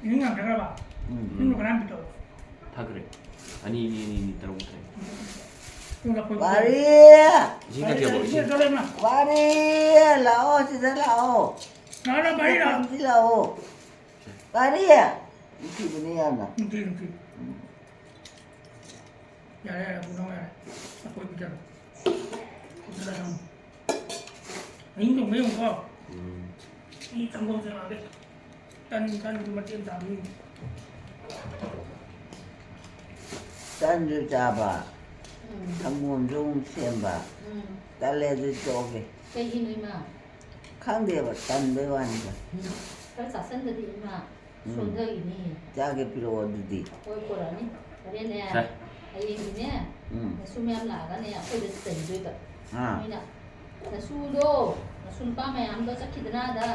ꯏꯁꯤꯡ ꯌꯥꯝ ꯊꯛꯈ꯭ꯔꯕ? ꯎꯝ꯫ ꯏꯁꯤꯡꯗꯣ ꯈꯔ ꯌꯥꯝ ꯄꯤꯊꯛꯑꯣ꯫ ꯊꯛꯈ꯭ꯔꯦ꯫ ꯑꯅꯤ, ꯑꯅꯤ, ꯑꯅꯤ, ꯑꯅꯤ, ꯇꯔꯨꯛ ꯊꯛꯑꯦ꯫ ꯏꯁꯤꯡ ꯂꯐꯣꯏ ꯄꯥꯔꯤ! ꯏꯁꯤꯡ ꯊꯛꯆꯜꯂꯣ, ꯏꯃꯥ꯫ ꯄꯥꯔꯤ! ꯂꯥꯛꯑꯣ, ꯁꯤꯗ ꯂꯥꯛꯑꯣ꯫ ꯂꯥꯛꯑꯣ, ꯂꯥꯛꯑꯣ, ꯄꯥꯔꯤ ꯂꯥꯛꯑꯣ꯫ ꯁꯤꯗ ꯂꯥꯛꯑꯣ꯫ ꯄꯥꯔꯤ! ꯅꯨꯡꯁꯤꯕꯅꯦ ꯌꯥꯝꯅ꯫ ꯅꯨꯡꯁꯤ, ꯅꯨꯡꯁꯤ꯫ ꯌꯥꯔꯦ, ꯌꯥꯔꯦ, ꯄꯨꯊꯣꯛ ꯌꯥꯔꯦ꯫ ꯂꯐꯣꯏ ꯄꯤꯖꯔꯣ꯫ ꯄꯤꯖꯔꯣ꯫ ꯑꯍꯤꯡ ꯊꯣꯡꯕ ꯌꯦꯡꯉꯨꯀꯣ꯫ ꯎꯝ꯫ ꯑꯩ ꯁꯪꯒꯣꯝ ꯆꯥꯉꯥꯡꯒꯦ꯫ ꯇꯟ, ꯇꯟꯁꯨ ꯃꯇꯦꯛ ꯑꯃ ꯆꯥꯕꯤꯌꯨ꯫ ꯇꯟꯁꯨ ꯆꯥꯕ, ꯎꯝ꯫ ꯁꯪꯒꯣꯝꯁꯨ ꯑꯃꯨꯛ ꯁꯦꯝꯕ꯫ ꯎꯝ꯫ ꯇꯜꯂꯦ, ꯑꯗꯨ ꯇꯣꯛꯑꯒꯦ꯫ ꯀꯩꯒꯤꯅꯣ ꯏꯃꯥ? ꯈꯪꯗꯦꯕ, ꯇꯟꯕꯩ ꯋꯥꯅꯤꯗ꯫ ꯈꯔ ꯆꯥꯁꯟꯗꯗꯤ ꯏꯃꯥ ꯎꯝ꯫ ꯁꯣꯟꯊꯈꯤꯅꯤ꯫ ꯆꯥꯒꯦ, ꯄꯤꯔꯛꯑꯣ ꯑꯗꯨꯗꯤ꯫ ꯍꯣꯏ, ꯄꯣꯔꯛꯑꯅꯤ꯫ ꯍꯣꯔꯦꯟꯅꯦ, ꯁꯦ꯫ ꯍꯌꯦꯡꯗꯤꯅꯦ, ꯎꯝ꯫ ꯅꯁꯨ ꯃꯌꯥꯝ ꯂꯥꯛꯑꯒꯅꯦ, ꯑꯩꯈꯣꯏꯗ ꯆꯩꯗꯣꯏꯕ꯫ ꯑꯥ꯫ ꯅꯣꯏꯅ ꯅꯁꯨꯗꯣ, ꯅꯁꯨ ꯅꯨꯄꯥ ꯃꯌꯥꯝꯗꯣ ꯆꯠꯈꯤꯗꯅ ꯑꯗ,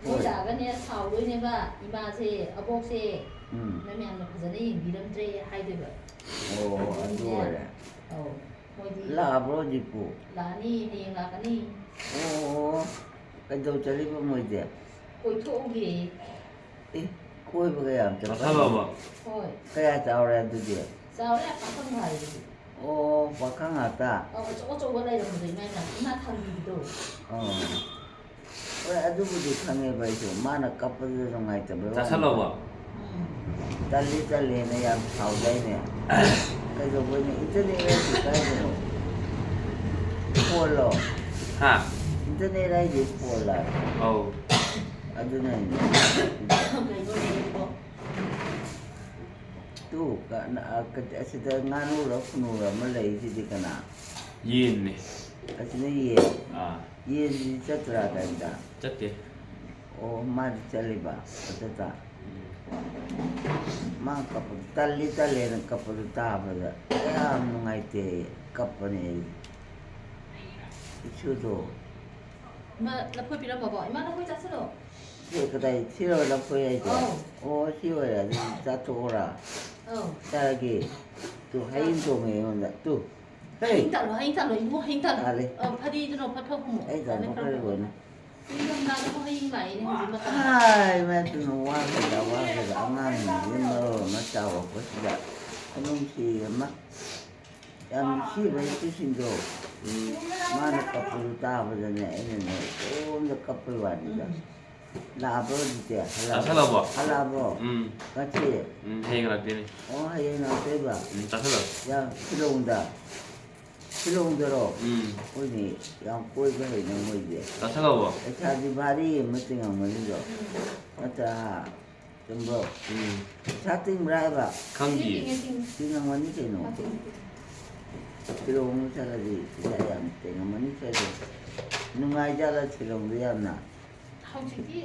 ꯃꯣꯏ ꯍꯣꯏ꯫ ꯂꯥꯛꯑꯒꯅꯦ ꯁꯥꯎꯗꯣꯏꯅꯦꯕ, "ꯏꯃꯥꯁꯦ, ꯑꯕꯣꯛꯁꯦ, ꯎꯝ꯫ ꯅꯣꯏ ꯃꯌꯥꯝꯅ ꯐꯖꯅ ꯌꯦꯡꯕꯤꯔꯝꯗ꯭ꯔꯦ" ꯍꯥꯏꯗꯣꯏꯕ꯫ ꯑꯣ, ꯑꯗꯨ ꯑꯣꯏꯔꯦ꯫ ꯑꯧ꯫ ꯃꯣꯏꯗꯤ ꯂꯥꯛꯑꯕ꯭ꯔꯣ ꯍꯧꯖꯤꯛꯄꯨ? ꯂꯥꯛꯑꯅꯤ, ꯍꯌꯦꯡ ꯂꯥꯛꯀꯅꯤ꯫ ꯑꯣ, ꯀꯩꯗꯧ ꯆꯠꯂꯤꯕ ꯃꯣꯏꯗꯤ? ꯀꯣꯏꯊꯣꯛꯎꯒꯦ꯫ ꯑꯦ, ꯀꯣꯏꯕꯒ ꯌꯥꯝ ꯆꯠꯄ? ꯆꯥꯁꯜꯂꯣꯕ꯫ ꯍꯣꯏ꯫ ꯀꯌꯥ ꯆꯥꯎꯔꯦ ꯑꯗꯨꯗꯤ? ꯆꯥꯎꯔꯦ, ꯄꯥꯈꯪ ꯐꯥꯔꯦ꯫ ꯑꯣ, ꯄꯥꯈꯪ ꯉꯥꯛꯇ? ꯑꯧ, ꯑꯆꯧ ꯑꯆꯧꯕ ꯂꯩꯔꯝꯕꯗꯣ ꯏꯃꯥꯅ, ꯏꯃꯥ ꯊꯥꯡꯕꯤꯕꯗꯣ꯫ ꯑꯣ꯫ ꯍꯣꯏ, ꯑꯗꯨꯕꯨꯗꯤ ꯈꯪꯉꯦꯕ ꯑꯩꯁꯨ꯫ ꯃꯥꯅ ꯀꯞꯄꯗꯨꯗ ꯅꯨꯡꯉꯥꯏꯇꯕꯩ ꯋꯥꯅꯤ꯫ ꯆꯥꯁꯜꯂꯣꯕ꯫ ꯎꯝ꯫ ꯇꯜꯂꯤ ꯇꯜꯂꯤꯅ ꯌꯥꯝ ꯁꯥꯎꯗꯥꯏꯅꯦ? ꯀꯩꯗꯧꯕꯩꯅꯣ? ꯏꯟꯇꯔꯅꯦꯠ ꯍꯥꯏꯁꯦ ꯀꯥꯏꯗꯅꯣ? ꯐꯣꯟꯂꯣ? ꯍꯥ? ꯏꯟꯇꯔꯅꯦꯠ ꯍꯥꯏꯁꯦ ꯐꯣꯟꯂ? ꯑꯧ꯫ ꯑꯗꯨꯅꯅꯦ꯫ ꯀꯩꯅꯣꯅꯦꯕꯀꯣ꯫ ꯇꯨ, ꯀ-, ꯅ-, ꯑ, ꯀ-, ꯑꯁꯤꯗ ꯉꯥꯅꯨꯔ ꯈꯨꯅꯨꯔ ꯑꯃ ꯂꯩꯔꯤꯁꯤꯗꯤ ꯀꯅꯥ? ꯌꯦꯟꯅꯦ꯫ ꯑꯁꯤꯅ ꯌꯦꯟ? ꯑꯥ꯫ ꯌꯦꯟꯁꯤꯗꯤ ꯆꯠꯇ꯭ꯔꯥ ꯀꯔꯤꯝꯇ? ꯆꯠꯇꯦ꯫ ꯑꯣ, ꯃꯥꯗꯤ ꯆꯠꯂꯤꯕ? ꯆꯠꯇ? ꯎꯝ꯫ ꯃꯥ ꯀꯞꯄꯗꯣ, ꯇꯜꯂꯤ ꯇꯜꯂꯦꯅ ꯀꯞꯄꯗꯣ ꯇꯥꯕꯗ ꯌꯥꯝ ꯅꯨꯡꯉꯥꯏꯇꯦ꯫ ꯀꯞꯄꯅꯦ ꯑꯩ꯫ ꯏꯁꯨꯗꯣ꯫ ꯏꯃꯥ, ꯂꯐꯣꯏ ꯄꯤꯔꯝꯃꯕꯣ? ꯏꯃꯥ, ꯂꯐꯣꯏ ꯆꯥꯁꯤꯜꯂꯣ꯫ ꯁꯤ ꯀꯗꯥꯏ? ꯁꯤꯔꯣ ꯂꯐꯣꯏ ꯍꯥꯏꯁꯦ? ꯑꯧ꯫ ꯑꯣ, ꯁꯤ ꯑꯣꯏꯔꯦ꯫ ꯑꯗꯨꯗꯤ ꯆꯥꯊꯣꯛꯑꯣꯔꯥ? ꯑꯧ꯫ ꯆꯥꯔꯒꯦ꯫ ꯇꯨ, ꯍꯌꯤꯡ ꯆꯥ- ꯇꯣꯡꯉꯦ ꯑꯩꯉꯣꯟꯗ꯫ ꯇꯨ꯫ ꯍꯦ! ꯍꯌꯤꯡ ꯇꯥꯜꯂꯣ, ꯍꯌꯤꯡ ꯇꯥꯜꯂꯣ, ꯏꯕꯨꯡꯉꯣ, ꯍꯌꯤꯡ ꯇꯥꯜꯂꯣ꯫ ꯇꯥꯜꯂꯦ꯫ ꯑꯧ, ꯐꯗꯤꯗꯨꯅ ꯐꯠ ꯐꯠ ꯍꯨꯝꯃꯣ꯫ ꯑꯩ ꯇꯥꯜꯂꯣ, ꯐꯠ ꯐꯠ ꯈꯔ ꯍꯨꯝꯃꯣ꯫ ꯂꯣꯏꯅ꯫ ꯅꯤꯡꯊꯝꯊꯥꯗꯕꯨ ꯍꯌꯤꯡ ꯂꯥꯛꯏꯅꯦ ꯍꯧꯖꯤꯛ ꯃꯇꯝ꯫ ꯍꯥꯏ, ꯏꯃꯥ, ꯏꯄꯦꯝꯃ, ꯋꯥꯈ꯭ꯔꯦꯗ, ꯋꯥꯈ꯭ꯔꯦꯗ꯫ ꯑꯉꯥꯡꯁꯤꯡꯁꯤ ꯃꯔꯣꯜ ꯑꯃ ꯆꯥꯎꯔꯛꯄꯁꯤꯗ꯫ ꯈꯨꯅꯨꯡꯁꯤ ꯑꯃ꯫ ꯌꯥꯝ ꯅꯨꯡꯁꯤꯕ ꯏꯆꯦꯁꯤꯡꯗꯣ꯫ ꯎꯝ꯫ ꯃꯥꯅ ꯀꯞꯄꯗꯨ ꯇꯥꯕꯗꯅꯦ, ꯑꯩꯅꯅꯦ, ꯏꯇꯣꯝꯇ ꯀꯞꯄꯩ ꯋꯥꯅꯤꯗ꯫ ꯎꯝ꯫ ꯂꯥꯛꯑꯕ꯭ꯔꯣ ꯍꯧꯖꯤꯛꯇꯤ? ꯍꯜꯂꯛꯑꯕ꯭ꯔꯣ? ꯆꯥꯁꯜꯂꯕꯣ? ꯍꯜꯂꯛꯑꯕ꯭ꯔꯣ? ꯎꯝ꯫ ꯉꯁꯤ? ꯎꯝ, ꯍꯌꯦꯡ ꯂꯥꯛꯇꯣꯏꯅꯦ꯫ ꯑꯣ, ꯍꯌꯦꯡ ꯂꯥꯛꯇꯣꯏꯕ? ꯎꯝ, ꯆꯥꯁꯜꯂꯣ꯫ ꯌꯥꯝ ꯁꯤꯂꯣꯡꯗ? ꯁꯤꯂꯣꯡꯗꯔꯣ? ꯎꯝ꯫ ꯑꯩꯈꯣꯏꯗꯤ ꯌꯥꯝ ꯀꯣꯏꯕ ꯍꯩꯅ ꯃꯣꯏꯗꯤ꯫ ꯆꯥꯁꯜꯂꯕꯣ? ꯄꯩꯁꯥꯗꯤ ꯚꯥꯔꯤ ꯑꯃ ꯇꯤꯡꯉꯝꯒꯅꯤꯗꯣ꯫ ꯎꯝ꯫ ꯅꯠꯇ꯭ꯔꯥ? ꯆꯨꯝꯕ꯭ꯔꯣ? ꯎꯝ꯫ ꯄꯩꯁꯥ ꯇꯤꯡꯕ꯭ꯔꯥ ꯍꯥꯏꯕ? ꯈꯪꯗꯤꯌꯦ꯫ ꯇꯤꯡꯉꯦ, ꯇꯤꯡꯉꯦ꯫ ꯇꯤꯡꯉꯝꯒꯅꯤ ꯀꯩꯅꯣ꯫ ꯇꯤꯡꯉꯦ, ꯇꯤꯡꯉꯦ꯫ ꯁꯤꯂꯣꯡꯗ ꯆꯠꯂꯗꯤ ꯄꯩꯁꯥ ꯌꯥꯝ ꯇꯤꯡꯉꯝꯃꯅꯤ ꯀꯩꯅꯣ꯫ ꯅꯨꯡꯉꯥꯏꯖꯥꯠꯂ ꯁꯤꯂꯣꯡꯗ ꯌꯥꯝꯅ? ꯍꯧꯖꯤꯛꯇꯤ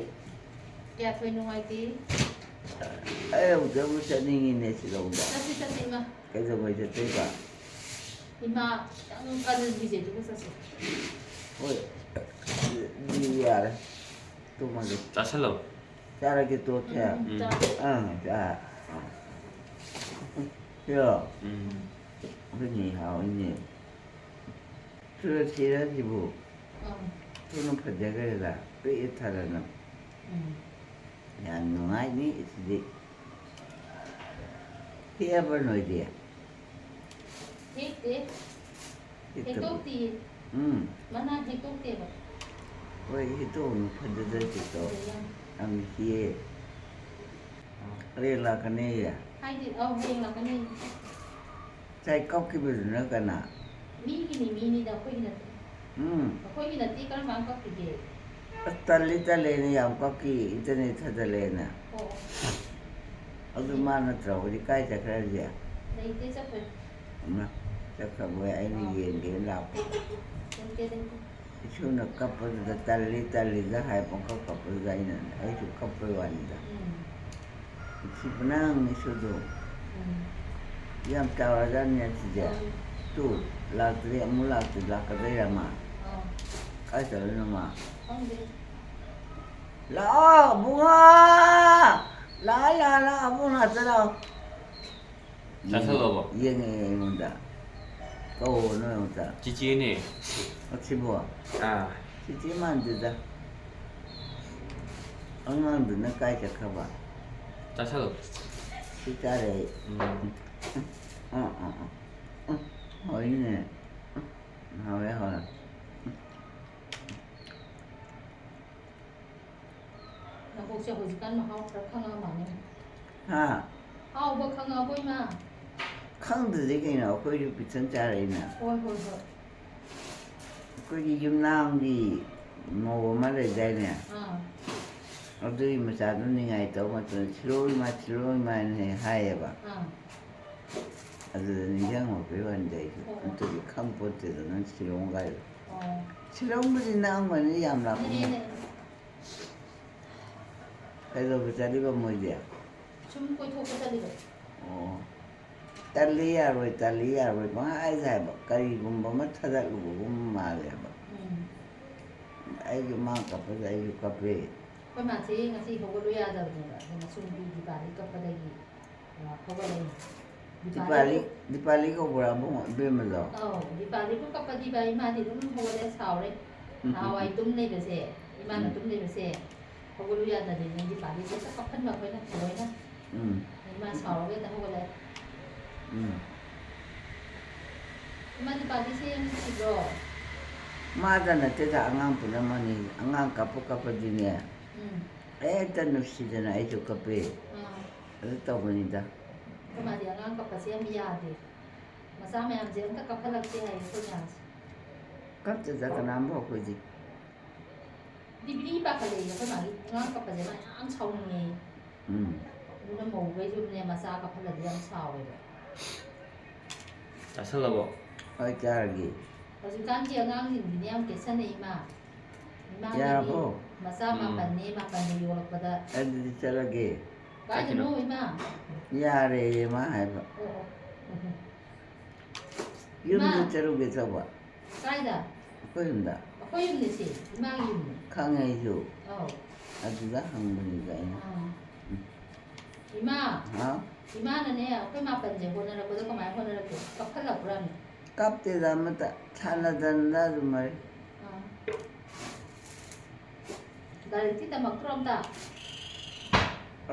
ꯀꯌꯥ ꯊꯣꯏ ꯅꯨꯡꯉꯥꯏꯇꯦ꯫ ꯑꯩ ꯑꯃꯨꯛꯇꯪꯕꯨ ꯆꯠꯅꯤꯡꯉꯤꯅꯦ ꯁꯤꯂꯣꯡꯗ꯫ ꯆꯠꯁꯤ, ꯆꯠꯁꯤ, ꯏꯃꯥ꯫ ꯀꯩꯗꯧꯉꯩ ꯆꯠꯇꯣꯏꯕ? ꯏꯃꯥ ꯈꯤꯇꯪ ꯀꯜꯂꯤꯁꯦ, ꯑꯗꯨꯒ ꯆꯠꯁꯤ꯫ ꯍꯣꯏ, ꯑꯗꯨꯗꯤ ꯌꯥꯔꯦ꯫ ꯇꯨꯝꯃꯒꯦ꯫ ꯆꯥꯁꯜꯂꯣ꯫ ꯆꯥꯔꯒꯦ, ꯇꯣꯠꯁꯦ꯫ ꯎꯝ, ꯎꯝ꯫ ꯆꯥꯔꯣ꯫ ꯑꯥ, ꯆꯥ-, ꯑꯥ꯫ ꯁꯤꯔꯣ? ꯎꯝ꯫ ꯑꯩꯈꯣꯏꯅꯦ ꯍꯥꯎꯏꯅꯦ꯫ ꯇꯨꯂꯁꯤꯔꯥꯁꯤꯕꯨ ꯑꯥ꯫ ꯊꯨꯅ ꯐꯖꯈ꯭ꯔꯦꯗ, ꯄꯤꯛꯑꯦ ꯊꯥꯗꯅ꯫ ꯎꯝ꯫ ꯌꯥꯝ ꯅꯨꯡꯉꯥꯏꯅꯤ ꯁꯤꯗꯤ꯫ ꯍꯦꯛꯑꯕ ꯅꯣꯏꯗꯤ? ꯍꯦꯛꯇꯦ꯫ ꯍꯦꯛꯇꯕ꯫ ꯍꯦꯛꯇꯣꯛꯇꯤꯌꯦ꯫ ꯎꯝ꯫ ꯃꯅꯥ ꯍꯦꯛꯇꯣꯛꯇꯦꯕ꯫ ꯍꯣꯏ, ꯍꯦꯛꯇꯣꯛꯎꯅꯨ, ꯐꯖꯗ꯭ꯔꯗꯤꯀꯣ꯫ ꯐꯖꯩ ꯌꯥꯝ꯫ ꯌꯥꯝ ꯍꯦꯛꯑꯦ꯫ ꯍꯌꯦꯡ ꯂꯥꯛꯀꯅꯦꯌꯦ? ꯍꯥꯏꯗꯤ, ꯑꯧ, ꯍꯌꯦꯡ ꯂꯥꯛꯀꯅꯤ꯫ ꯉꯁꯥꯏ ꯀꯞꯈꯤꯕꯗꯨꯅ ꯀꯅꯥ? ꯃꯤꯒꯤꯅꯤ, ꯃꯤꯅꯤꯗ, ꯑꯩꯈꯣꯏꯒꯤ ꯅꯠꯇꯦ꯫ ꯎꯝ꯫ ꯑꯩꯈꯣꯏꯒꯤ ꯅꯠꯇꯦ, ꯀꯔꯝ ꯀꯥꯟ ꯀꯞꯈꯤꯒꯦ? ꯑꯁ, ꯇꯜꯂꯤ, ꯇꯜꯂꯦꯅ ꯌꯥꯝ ꯀꯞꯈꯤ, internet ꯊꯥꯖꯜꯂꯦꯅ꯫ ꯑꯣ꯫ ꯑꯗꯨ ꯃꯥ ꯅꯠꯇ꯭ꯔꯣ? ꯍꯧꯖꯤꯛ ꯀꯥꯏ ꯆꯠꯈ꯭ꯔꯒꯦ? ꯂꯩꯇꯦ, ꯆꯠꯈ꯭ꯔꯦ꯫ ꯏꯃꯥ, ꯆꯠꯈ꯭ꯔꯕꯣꯏ ꯑꯩꯅ ꯑꯥ꯫ ꯌꯦꯡꯒꯦꯅ ꯂꯥꯛꯄ꯫ ꯂꯩꯇꯦ, ꯂꯩꯇꯦ꯫ ꯏꯁꯨꯅ ꯀꯞꯄꯗꯨꯗ ꯇꯜꯂꯤ, ꯇꯜꯂꯤꯗ ꯍꯥꯏ ꯄꯪꯀꯞ ꯀꯞꯄꯗꯨꯗ ꯑꯩꯅ, ꯑꯩꯁꯨ ꯀꯞꯄꯩ ꯋꯥꯅꯤꯗ꯫ ꯎꯝ꯫ ꯅꯨꯡꯁꯤꯕꯅ ꯏꯁꯨꯗꯣ꯫ ꯎꯝ꯫ ꯌꯥꯝ ꯆꯥꯎꯔꯖꯥꯠꯅꯤ ꯑꯁꯤꯁꯦ꯫ ꯎꯝ꯫ ꯇꯨ, ꯂꯥꯛꯇ꯭ꯔꯤ, ꯑꯃꯨꯛ ꯂꯥꯛꯇ꯭ꯔꯤ, ꯂꯥꯛꯀꯗꯣꯏꯔ ꯃꯥ? ꯑꯥ꯫ ꯀꯥꯏ ꯆꯠꯂꯤꯅꯣ ꯃꯥ? ꯈꯪꯗꯦ꯫ ꯂꯥꯛꯑꯣ, ꯕꯨꯡꯉꯣ! ꯂꯥꯛꯑꯣ, ꯂꯥꯛꯑꯣ, ꯂꯥꯛꯑꯣ, ꯑꯕꯨꯡ ꯅꯥꯛꯇ ꯂꯥꯛꯑꯣ꯫ ꯆꯥꯁꯜꯂꯕꯣ? ꯌꯦꯡꯉꯛꯑꯦ ꯑꯩꯉꯣꯟꯗ꯫ ꯀꯧꯑꯣ ꯅꯣꯏ ꯑꯃꯨꯛꯇ꯫ ꯆꯤꯆꯦꯅꯦ꯫ ꯑꯁꯤꯕꯣ? ꯑꯥ꯫ ꯆꯤꯆꯦ ꯃꯥꯟꯗꯦꯗ꯫ ꯑꯉꯥꯡꯗꯨꯅ ꯀꯥꯏ ꯆꯠꯈ꯭ꯔꯕ? ꯆꯥꯁꯜꯂꯣ꯫ ꯁꯤ ꯆꯥꯔꯦ ꯑꯩ꯫ ꯎꯝ꯫ ꯑꯥ, ꯑꯥ, ꯑꯥ꯫ ꯎꯝ, ꯍꯥꯎꯏꯅꯦ꯫ ꯎꯝ, ꯍꯥꯎꯔꯦ, ꯍꯥꯎꯔꯦ꯫ ꯅꯀꯣꯛꯁꯦ ꯍꯧꯖꯤꯛꯀꯥꯟ ꯃꯍꯥꯎ ꯈꯔ ꯈꯪꯉꯛꯑ ꯃꯥꯜꯂꯦ꯫ ꯍꯥ? ꯍꯥꯎꯕ ꯈꯪꯉꯛꯑꯕꯣ, ꯏꯃꯥ? ꯈꯪꯗ꯭ꯔꯗꯤ ꯀꯩꯅꯣ, ꯑꯩꯈꯣꯏꯁꯨ ꯄꯤꯛꯊꯟ ꯆꯥꯔꯛꯏꯅ꯫ ꯍꯣꯏ, ꯍꯣꯏ, ꯍꯣꯏ꯫ ꯑꯩꯈꯣꯏꯒꯤ ꯌꯨꯝꯅꯥꯝꯒꯤ ꯃꯧ ꯑꯃ ꯂꯩꯗꯥꯏꯅꯦ? ꯑꯥ꯫ ꯑꯗꯨꯒꯤ ꯃꯆꯥꯗꯨ ꯅꯤꯡꯉꯥꯏ ꯇꯧ ꯃꯇꯝꯗ, "ꯁꯤꯔꯣ ꯏꯃꯥ, ꯁꯤꯔꯣ ꯏꯃꯥ" ꯍꯥꯏꯅ ꯍꯦꯛ ꯍꯥꯏꯌꯦꯕ꯫ ꯑꯥ꯫ ꯑꯗꯨꯗ ꯅꯤꯡꯁꯤꯡꯉꯛꯄꯩ ꯋꯥꯅꯤꯗ ꯑꯩꯁꯨ꯫ ꯑꯣ꯫ ꯅꯠꯇ꯭ꯔꯗꯤ ꯈꯪꯄꯣꯠꯇꯦꯗ ꯅꯪ ꯁꯤꯂꯣꯡ ꯀꯥꯏꯗꯣ꯫ ꯑꯣ꯫ ꯁꯤꯂꯣꯡꯕꯨꯗꯤ ꯅꯛꯑꯝꯒꯅꯤ, ꯌꯥꯝ ꯂꯥꯞꯄ ꯅꯛꯑꯦ, ꯅꯠꯇꯦ꯫ ꯅꯛꯑꯦ꯫ ꯀꯩꯗꯧꯕ ꯆꯠꯂꯤꯕ ꯃꯣꯏꯗꯤ? ꯁꯨꯝ ꯀꯣꯏꯊꯣꯛꯄ ꯆꯠꯂꯤꯕ꯫ ꯑꯣ꯫ ꯇꯜꯂꯤ ꯌꯥꯔꯣꯏ, ꯇꯜꯂꯤ ꯌꯥꯔꯣꯏ ꯄꯪꯍꯥꯏꯗ ꯍꯥꯏꯕ꯫ ꯀꯔꯤꯒꯨꯝꯕ ꯑꯃ ꯊꯥꯗꯠꯂꯨꯕꯒꯨꯝ ꯃꯥꯜꯂꯦꯕ꯫ ꯎꯝ꯫ ꯑꯩꯁꯨ ꯃꯥ ꯀꯞꯄꯗ ꯑꯩꯁꯨ ꯀꯞꯄꯦ꯫ ꯑꯩꯈꯣꯏ ꯃꯥꯁꯦ ꯉꯁꯤ ꯍꯧꯒꯠꯂꯨ ꯌꯥꯗꯕꯅꯦꯕ꯫ ꯑꯗꯨꯅ ꯁꯨꯝ ꯕꯤ ꯗꯤꯄꯥꯗꯒꯤ ꯀꯞꯄꯗꯒꯤ, ꯑ, ꯍꯧꯒꯠꯂꯛꯏꯅꯦ꯫ ꯗꯤꯄꯥꯂꯤ, ꯗꯤꯄꯥꯂꯤ ꯀꯧꯕ꯭ꯔꯥ ꯑꯕꯨꯡ ꯏꯕꯦꯝꯃꯗꯣ? ꯑꯧ, ꯗꯤꯄꯥꯂꯤꯕꯨ ꯀꯞꯄꯗꯤ ꯚꯥꯏ, ꯏꯃꯥꯗꯤ ꯑꯗꯨꯝ ꯍꯧꯒꯠꯂꯦ, ꯁꯥꯎꯔꯦ꯫ ꯅꯍꯥꯟꯋꯥꯏ ꯇꯨꯝ ꯂꯩꯕꯁꯦ, ꯏꯃꯥꯅ ꯎꯝ꯫ ꯇꯨꯝ ꯂꯩꯕꯁꯦ, ꯍꯧꯒꯠꯂꯨ ꯌꯥꯗꯕꯤꯅꯦ, ꯗꯤꯄꯥꯂꯤꯁꯦ ꯍꯦꯛꯇ ꯀꯞꯍꯟꯕ ꯑꯩꯈꯣꯏꯅ ꯊꯑꯣꯏꯅ꯫ ꯎꯝ꯫ ꯏꯃꯥ ꯁꯥꯎꯔꯒ ꯍꯦꯛꯇ ꯍꯧꯒꯠꯂꯦ꯫ ꯎꯝ꯫ ꯏꯃꯥ, ꯗꯤꯄꯥꯂꯤꯁꯦ ꯌꯥꯝ ꯅꯨꯡꯁꯤꯕ꯭ꯔꯣ? ꯃꯥꯗ ꯅꯠꯇꯦꯗ, ꯑꯉꯥꯡ ꯄꯨꯝꯅꯃꯛꯅꯤ꯫ ꯑꯉꯥꯡ ꯀꯞꯄ ꯀꯞꯄꯗꯤꯅꯦ, ꯎꯝ꯫ ꯍꯦꯛꯇ ꯅꯨꯡꯁꯤꯗꯅ ꯑꯩꯁꯨ ꯀꯞꯄꯦ꯫ ꯑꯥ꯫ ꯑꯗꯨ ꯇꯧꯕꯅꯤꯗ꯫ ꯑꯩꯈꯣꯏ ꯃꯥꯗꯤ ꯑꯉꯥꯡ ꯀꯞꯄꯁꯦ ꯌꯥꯝ ꯌꯥꯗꯦ꯫ ꯃꯆꯥ ꯃꯌꯥꯝꯁꯦ ꯑꯝꯇ ꯀꯞꯍꯜꯂꯛꯇꯦ ꯍꯥꯏꯌꯦ ꯑꯩꯈꯣꯏ ꯃꯌꯥꯝꯁꯦ꯫ ꯀꯞꯇꯦꯗ ꯀꯅꯥꯝꯕꯨ ꯑꯩꯈꯣꯏꯗꯤ꯫ ꯕꯤꯕꯤꯔꯤ ꯄꯥꯈꯠꯂꯛꯑꯦ ꯑꯩꯈꯣꯏ ꯃꯥꯒꯤ ꯑꯉꯥꯡ ꯀꯞꯄꯁꯦ ꯃꯥ ꯌꯥꯝ ꯁꯥꯎꯅꯤꯡꯉꯦ꯫ ꯎꯝ꯫ ꯑꯗꯨꯅ ꯃꯧꯈꯩꯁꯨꯅꯦ ꯃꯆꯥ ꯀꯞꯍꯜꯂꯗꯤ ꯌꯥꯝ ꯁꯥꯎꯋꯦꯕ꯫ ꯆꯥꯁꯜꯂꯕꯣ? ꯍꯣꯏ, ꯆꯥꯔꯒꯦ꯫ ꯍꯧꯖꯤꯛꯀꯥꯟꯒꯤ ꯑꯉꯥꯡꯁꯤꯡꯁꯤꯗꯤ ꯌꯥꯝ ꯀꯦꯠꯁꯟꯅꯩ, ꯏꯃꯥ꯫ ꯏꯃꯥꯒꯤꯗꯤ ꯌꯥꯔꯕꯣ? ꯃꯆꯥ ꯎꯝ꯫ ꯃꯥꯄꯟꯅꯦ, ꯃꯥꯄꯟꯗ ꯌꯣꯜꯂꯛꯄꯗ꯫ ꯑꯗꯨꯗꯤ ꯆꯠꯂꯒꯦ꯫ ꯀꯥꯏꯗꯅꯣ, ꯏꯃꯥ? ꯌꯥꯔꯦ, ꯃꯥ ꯍꯥꯏꯕ꯫ ꯑꯣ, ꯑꯣ꯫ ꯌꯨꯝꯗ ꯏꯃꯥ꯫ ꯆꯠꯂꯨꯒꯦ ꯇꯧꯕ꯫ ꯀꯥꯏꯗ? ꯑꯩꯈꯣꯏ ꯌꯨꯝꯗ꯫ ꯑꯩꯈꯣꯏ ꯌꯨꯝꯅꯦ ꯁꯤ, ꯏꯃꯥꯒꯤ ꯌꯨꯝꯅꯦ꯫ ꯈꯪꯉꯦ ꯑꯩꯁꯨ꯫ ꯑꯧ꯫ ꯑꯗꯨꯗ ꯍꯪꯕꯅꯤꯗ ꯑꯩꯅ꯫ ꯑꯥ꯫ ꯎꯝ꯫ ꯏꯃꯥ꯫ ꯍꯥꯎ? ꯏꯃꯥꯅꯅꯦ, ꯑꯩꯈꯣꯏ ꯃꯥꯄꯟꯁꯦ ꯍꯣꯠꯅꯔꯛꯄꯗ ꯀꯃꯥꯏꯅ ꯍꯣꯠꯅꯔꯛꯀꯦ? ꯀꯞꯍꯜꯂꯛꯄ꯭ꯔꯥꯅꯦ? ꯀꯞꯇꯦꯗ ꯑꯃꯠꯇ꯫ ꯁꯥꯟꯅꯗꯅ ꯑꯗꯨꯝ ꯃꯔꯩ꯫ ꯑꯥ꯫ ꯂꯥꯏꯔꯤꯛꯇꯤ ꯇꯝꯃꯛꯇ꯭ꯔꯣ ꯑꯝꯇ?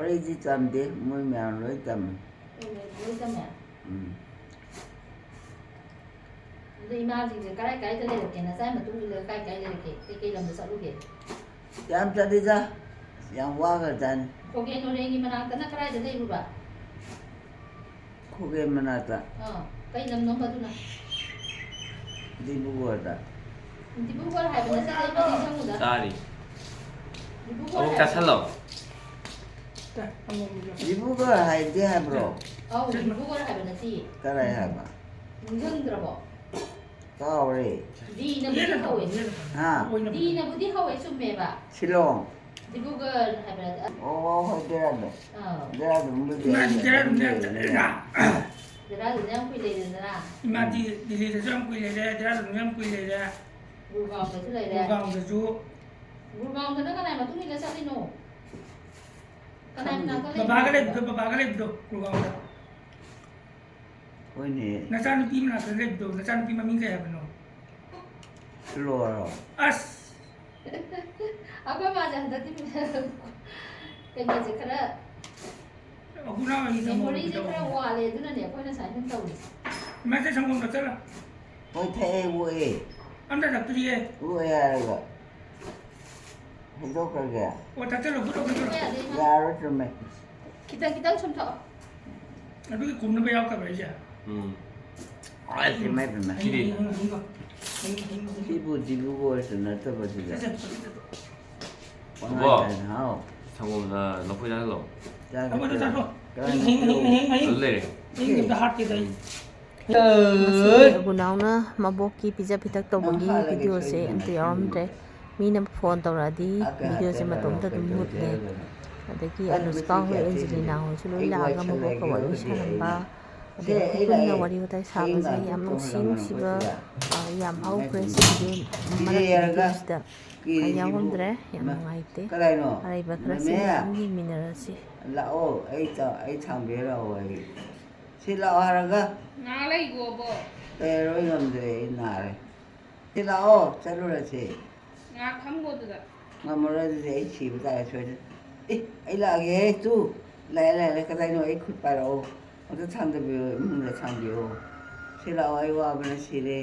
ꯑꯩꯗꯤ ꯇꯝꯗꯦ, ꯃꯣꯏ ꯃꯌꯥꯝ ꯂꯣꯏ ꯇꯝꯃꯤ꯫ ꯂꯣꯏ, ꯂꯣꯏ ꯇꯝꯃꯦ? ꯎꯝ꯫ ꯑꯗꯣ ꯏꯃꯥꯁꯤꯡꯁꯦ ꯀꯔꯥꯏ ꯀꯔꯥꯏꯗ ꯂꯩꯔꯛꯀꯦ? ꯅꯆꯥꯏ ꯃꯇꯨꯡ ꯏꯜꯂꯒ ꯀꯥꯏ ꯀꯥꯏ ꯂꯩꯔꯛꯀꯦ? ꯀꯩ ꯀꯩ ꯂꯝꯗ ꯆꯠꯂꯨꯒꯦ? ꯌꯥꯝ ꯆꯠꯂꯤꯗ, ꯌꯥꯝ ꯋꯥꯈ꯭ꯔꯖꯥꯠꯅꯤ꯫ ꯈꯣꯒꯦ ꯅꯣꯔꯦꯒꯤ ꯃꯅꯥꯛꯇꯅ ꯀꯗꯥꯏꯗ ꯂꯩꯔꯨꯕ? ꯈꯣꯒꯦ ꯃꯅꯥꯛꯇ꯫ ꯑꯥ, ꯀꯩ ꯂꯝꯅꯣꯕ ꯑꯗꯨꯅ? ꯗꯤꯕ꯭ꯔꯨꯒꯔꯗ꯫ ꯗꯤꯕ꯭ꯔꯨꯒꯔ ꯍꯥꯏꯕ ꯅꯠꯇꯦ, ꯑꯩ ꯃꯃꯤꯡ ꯈꯪꯉꯨꯗ꯫ ꯆꯥꯔꯤ꯫ ꯗꯤꯕ꯭ꯔꯨꯒꯔ ꯑꯃꯨꯛ ꯍꯥꯏꯕ ꯆꯥꯁꯜꯂꯣ꯫ ꯗꯤꯕ꯭ꯔꯨꯒꯔ ꯍꯥꯏꯗꯦ ꯍꯥꯏꯕ꯭ꯔꯣ? ꯑꯧ, ꯗꯤꯕ꯭ꯔꯨꯒꯔ ꯍꯥꯏꯕ ꯅꯠꯇꯦ꯫ ꯀꯗꯥꯏ ꯍꯥꯏꯕ? ꯅꯤꯡꯁꯤꯡꯗ꯭ꯔꯕꯣ? ꯀꯥꯎꯔꯦ꯫ ꯗꯤꯅꯕꯨꯗꯤ ꯍꯧꯋꯦ꯫ ꯍꯥ? ꯗꯤꯅꯕꯨꯗꯤ ꯍꯧꯋꯦ, ꯆꯨꯝꯃꯦꯕ꯫ ꯁꯤꯂꯣꯡ꯫ ꯗꯤꯕ꯭ꯔꯨꯒꯔ ꯍꯥꯏꯕ꯭ꯔꯥ? ꯑꯣ, ꯑꯣ, ꯍꯣꯏ, ꯗꯦꯔꯥꯗꯨꯟ꯫ ꯑꯥ꯫ ꯗꯦꯔꯥꯗꯨꯟꯕꯨꯗꯤ ꯏꯃꯥꯗꯤ ꯑꯩ ꯗꯦꯔꯥꯗꯨꯟꯗ ꯌꯥꯝ ꯆꯠꯂꯦ꯫ ꯗꯦꯔꯥꯗꯨꯟꯗ ꯌꯥꯝ ꯀꯨꯏ ꯂꯩꯔꯦꯗꯅ꯫ ꯏꯃꯥꯗꯤ ꯎꯝ꯫ ꯗꯤꯜꯂꯤꯗꯁꯨ ꯌꯥꯝ ꯀꯨꯏ ꯂꯩꯔꯦ, ꯗꯦꯔꯥꯗꯨꯟꯗ ꯌꯥꯝ ꯀꯨꯏ ꯂꯩꯔꯦ꯫ ꯒꯨꯔꯒꯥꯎꯟꯗꯁꯨ ꯂꯩꯔꯦ꯫ ꯒꯨꯔꯒꯥꯎꯟꯗꯁꯨ꯫ ꯒꯨꯔꯒꯥꯎꯟꯗꯅ ꯀꯅꯥꯏ ꯃꯇꯨꯡ ꯏꯜꯂ ꯆꯠꯂꯤꯅꯣ? ꯀꯅꯥꯏ ꯈꯪꯗꯦ꯫ ꯃꯅꯥꯛꯇ ꯂꯩꯕꯅꯣ? ꯕꯕꯥꯒ ꯂꯩꯕꯗꯣ, ꯕꯕꯥꯒ ꯂꯩꯕꯗꯣ, ꯒꯨꯔꯒꯥꯎꯟꯗ꯫ ꯍꯣꯏꯅꯦ꯫ ꯅꯆꯥꯅꯨꯄꯤ ꯃꯅꯥꯛꯇ ꯂꯩꯕꯗꯣ, ꯅꯆꯥꯅꯨꯄꯤ ꯃꯃꯤꯡ ꯀꯩ ꯍꯥꯏꯕꯅꯣ? ꯂꯣꯔꯣ? ꯑꯁ! ꯑꯩꯈꯣꯏ ꯃꯥꯁꯦ ꯍꯟꯗꯛꯇꯤ ꯀꯩꯅꯣꯁꯦ ꯈꯔ, ꯑꯍꯨꯝ ꯂꯥꯎ ꯑꯅꯤ ꯊꯝꯃꯣ꯫ Memoryꯁꯦ ꯈꯔ ꯋꯥꯠꯂꯦ, ꯑꯗꯨꯅꯅꯦ ꯑꯩꯈꯣꯏꯅ ꯁꯨꯃꯥꯏꯅ ꯁꯨꯝ ꯇꯧꯔꯤꯁꯦ꯫ ꯏꯃꯥ, ꯁꯦ ꯁꯪꯒꯣꯝ ꯊꯛꯆꯜꯂꯣ꯫ ꯍꯣꯏ, ꯊꯛꯑꯦ, ꯑꯣꯛꯑꯦ꯫ ꯑꯝꯇ ꯊꯛꯇ꯭ꯔꯤꯌꯦ꯫ ꯑꯣꯛꯑꯦ ꯍꯥꯏꯔꯒ꯫ ꯍꯩꯗꯣꯛꯈ꯭ꯔꯒꯦ꯫ ꯑꯣ, ꯊꯛꯆꯜꯂꯣ, ꯐꯨꯠꯂꯣ, ꯐꯨꯠꯂꯣ꯫ ꯌꯥꯔꯣꯏ, ꯆꯨꯝꯃꯦ꯫ ꯈꯤꯇꯪ, ꯈꯤꯇꯪ ꯁꯨꯝ ꯊꯛꯑꯣ꯫ ꯑꯗꯨꯒꯤ ꯀꯨꯝꯅꯕ ꯌꯥꯎꯗꯕ꯭ꯔꯥ ꯑꯩꯁꯦ? ꯎꯝ꯫ ꯑꯁ, ꯏꯃꯥꯏ ꯄꯦꯝꯃ꯫ ꯁꯤꯗꯤ꯫ ꯍꯩ, ꯍꯩ, ꯍꯩ, ꯍꯩ, ꯍꯩ, ꯍꯩ꯫ ꯁꯤꯕꯨ ꯗꯤꯕꯨ ꯒꯣꯜꯁꯨ ꯅꯠꯇꯕꯁꯤꯗ꯫ ꯁꯦ, ꯁꯦ, ꯁꯦ, ꯁꯦ꯫ ꯄꯪꯍꯥꯏ ꯕꯣ, ꯍꯥꯏꯅ ꯍꯥꯎ꯫ ꯁꯪꯒꯣꯝꯗ ꯂꯐꯣꯏ ꯆꯥꯁꯤꯜꯂꯣ꯫ ꯆꯥꯒꯦ ꯊꯛꯑꯣ, ꯊꯛꯑꯣ, ꯇꯧꯔꯦ꯫ ꯊꯛꯑꯣ꯫ ꯀꯔꯥꯏꯅ ꯍꯩ, ꯍꯩ, ꯍꯩ, ꯍꯩ, ꯍꯩ꯫ ꯑꯗꯨ ꯂꯩꯔꯦ꯫ ꯑꯩ ꯑꯝꯇ ꯍꯥꯠꯀꯦ ꯇꯧꯔꯤ꯫ ꯎꯝ꯫ ꯉꯁꯤ ꯑꯒꯨꯅꯥꯎꯅ ꯃꯕꯣꯛꯀꯤ ꯄꯤꯖ ꯄꯤꯊꯛ ꯇꯧꯕꯒꯤ ꯅꯪ ꯍꯥꯠꯂꯒꯦ videoꯁꯦ ꯁꯣꯏꯗꯅ꯫ ꯑꯝꯇ ꯌꯥꯎꯔꯝꯗ꯭ꯔꯦ꯫ ꯎꯝ꯫ ꯃꯤꯅ ꯐꯣꯟ ꯇꯧꯔꯛꯑꯗꯤ ꯍꯥꯠꯀꯦ videoꯁꯦ ꯍꯥꯠꯀꯦ ꯃꯇꯣꯝꯇ ꯇꯧꯔꯒ ꯑꯗꯨꯝ ꯀꯩꯗꯧꯁꯦ ꯃꯨꯠꯂꯦ꯫ ꯍꯥꯏꯕꯅꯣ? ꯑꯗꯒꯤ ꯀꯟꯕ ꯑꯅꯨꯁꯀꯥ ꯍꯣꯏ, ꯊꯤꯒꯦ ꯑꯦꯟꯖꯦꯂꯤꯅꯥ ꯊꯤꯒꯦ꯫ ꯍꯣꯏꯁꯨ ꯂꯣꯏ ꯑꯩ ꯂꯥꯛꯑꯒ ꯃꯕꯣꯛꯀ ꯋꯥꯏꯁꯜꯂꯒꯦ ꯋꯥꯔꯤ ꯍꯧꯖꯤꯛ ꯁꯥꯔꯝꯕ꯫ ꯑꯩ꯫ ꯁꯦ, ꯑꯗꯒꯤ ꯑꯩ ꯄꯨꯟꯅ ꯂꯥꯛꯑꯦ꯫ ꯋꯥꯔꯤ ꯋꯥꯇꯥꯏ ꯁꯥꯕꯁꯦ ꯍꯌꯦꯡꯒ ꯌꯥꯝ ꯅꯨꯡꯁꯤ ꯇꯣꯛꯈ꯭ꯔꯒ ꯅꯨꯡꯁꯤꯕ, ꯃꯅꯝ ꯑ, ꯌꯥꯝ ꯍꯧꯈ꯭ꯔꯦ꯫ ꯁꯤꯒꯤꯗꯤ ꯃꯔꯛꯀꯤ ꯌꯥꯔꯒ videoꯁꯤꯗ ꯀꯦꯖꯤꯕꯨ ꯌꯥꯎꯔꯝꯗ꯭ꯔꯦ꯫ ꯌꯥꯝ ꯅꯨꯡꯉꯥꯏꯇꯦ꯫ ꯀꯗꯥꯏꯅꯣ? ꯑꯔꯩꯕ ꯈꯔꯁꯦ ꯅꯃꯦ? ꯑꯗꯨꯝ ꯌꯦꯡꯃꯤꯟꯅꯔꯁꯤ꯫ ꯂꯥꯛꯑꯣ, ꯑꯩ ꯊ-, ꯑꯩ ꯊꯥꯡꯕꯤꯔ ꯂꯥꯛꯑꯣ ꯑꯩ꯫ ꯁꯤ ꯂꯥꯛꯑꯣ ꯍꯥꯏꯔꯒ꯫ ꯉꯥꯏꯍꯥꯛ ꯂꯩꯈꯣꯕꯣ꯫ ꯂꯩꯔꯔꯣꯏ, ꯉꯝꯗ꯭ꯔꯦ, ꯑꯩ ꯅꯥꯔꯦ꯫ ꯁꯤ ꯂꯥꯛꯑꯣ, ꯆꯠꯂꯨꯔꯁꯤ꯫ ꯉꯥꯏꯍꯥꯛ ꯐꯝꯈꯣ ꯑꯗꯨꯗ꯫ ꯉꯝꯃꯔꯣꯏ, ꯑꯗꯨꯗꯤ ꯑꯩ ꯁꯤꯕ ꯇꯥꯔꯦ ꯁꯣꯏꯗꯅ꯫ ꯑꯦ, ꯑꯩ ꯂꯥꯛꯑꯒꯦꯍꯦ, ꯇꯨ꯫ ꯂꯥꯛꯑꯦ, ꯂꯥꯛꯑꯦ, ꯀꯗꯥꯏꯅꯣ? ꯑꯩ ꯈꯨꯠ ꯄꯥꯏꯔꯛꯑꯣ꯫ ꯑꯝꯇ ꯊꯥꯡꯗꯕꯤꯌꯣ, ꯏꯃꯨꯡꯗ ꯊꯥꯡꯕꯤꯌꯣ꯫ ꯁꯤ ꯂꯥꯛꯑꯣ, ꯑꯩ ꯋꯥꯕꯅ ꯁꯤꯔꯦ꯫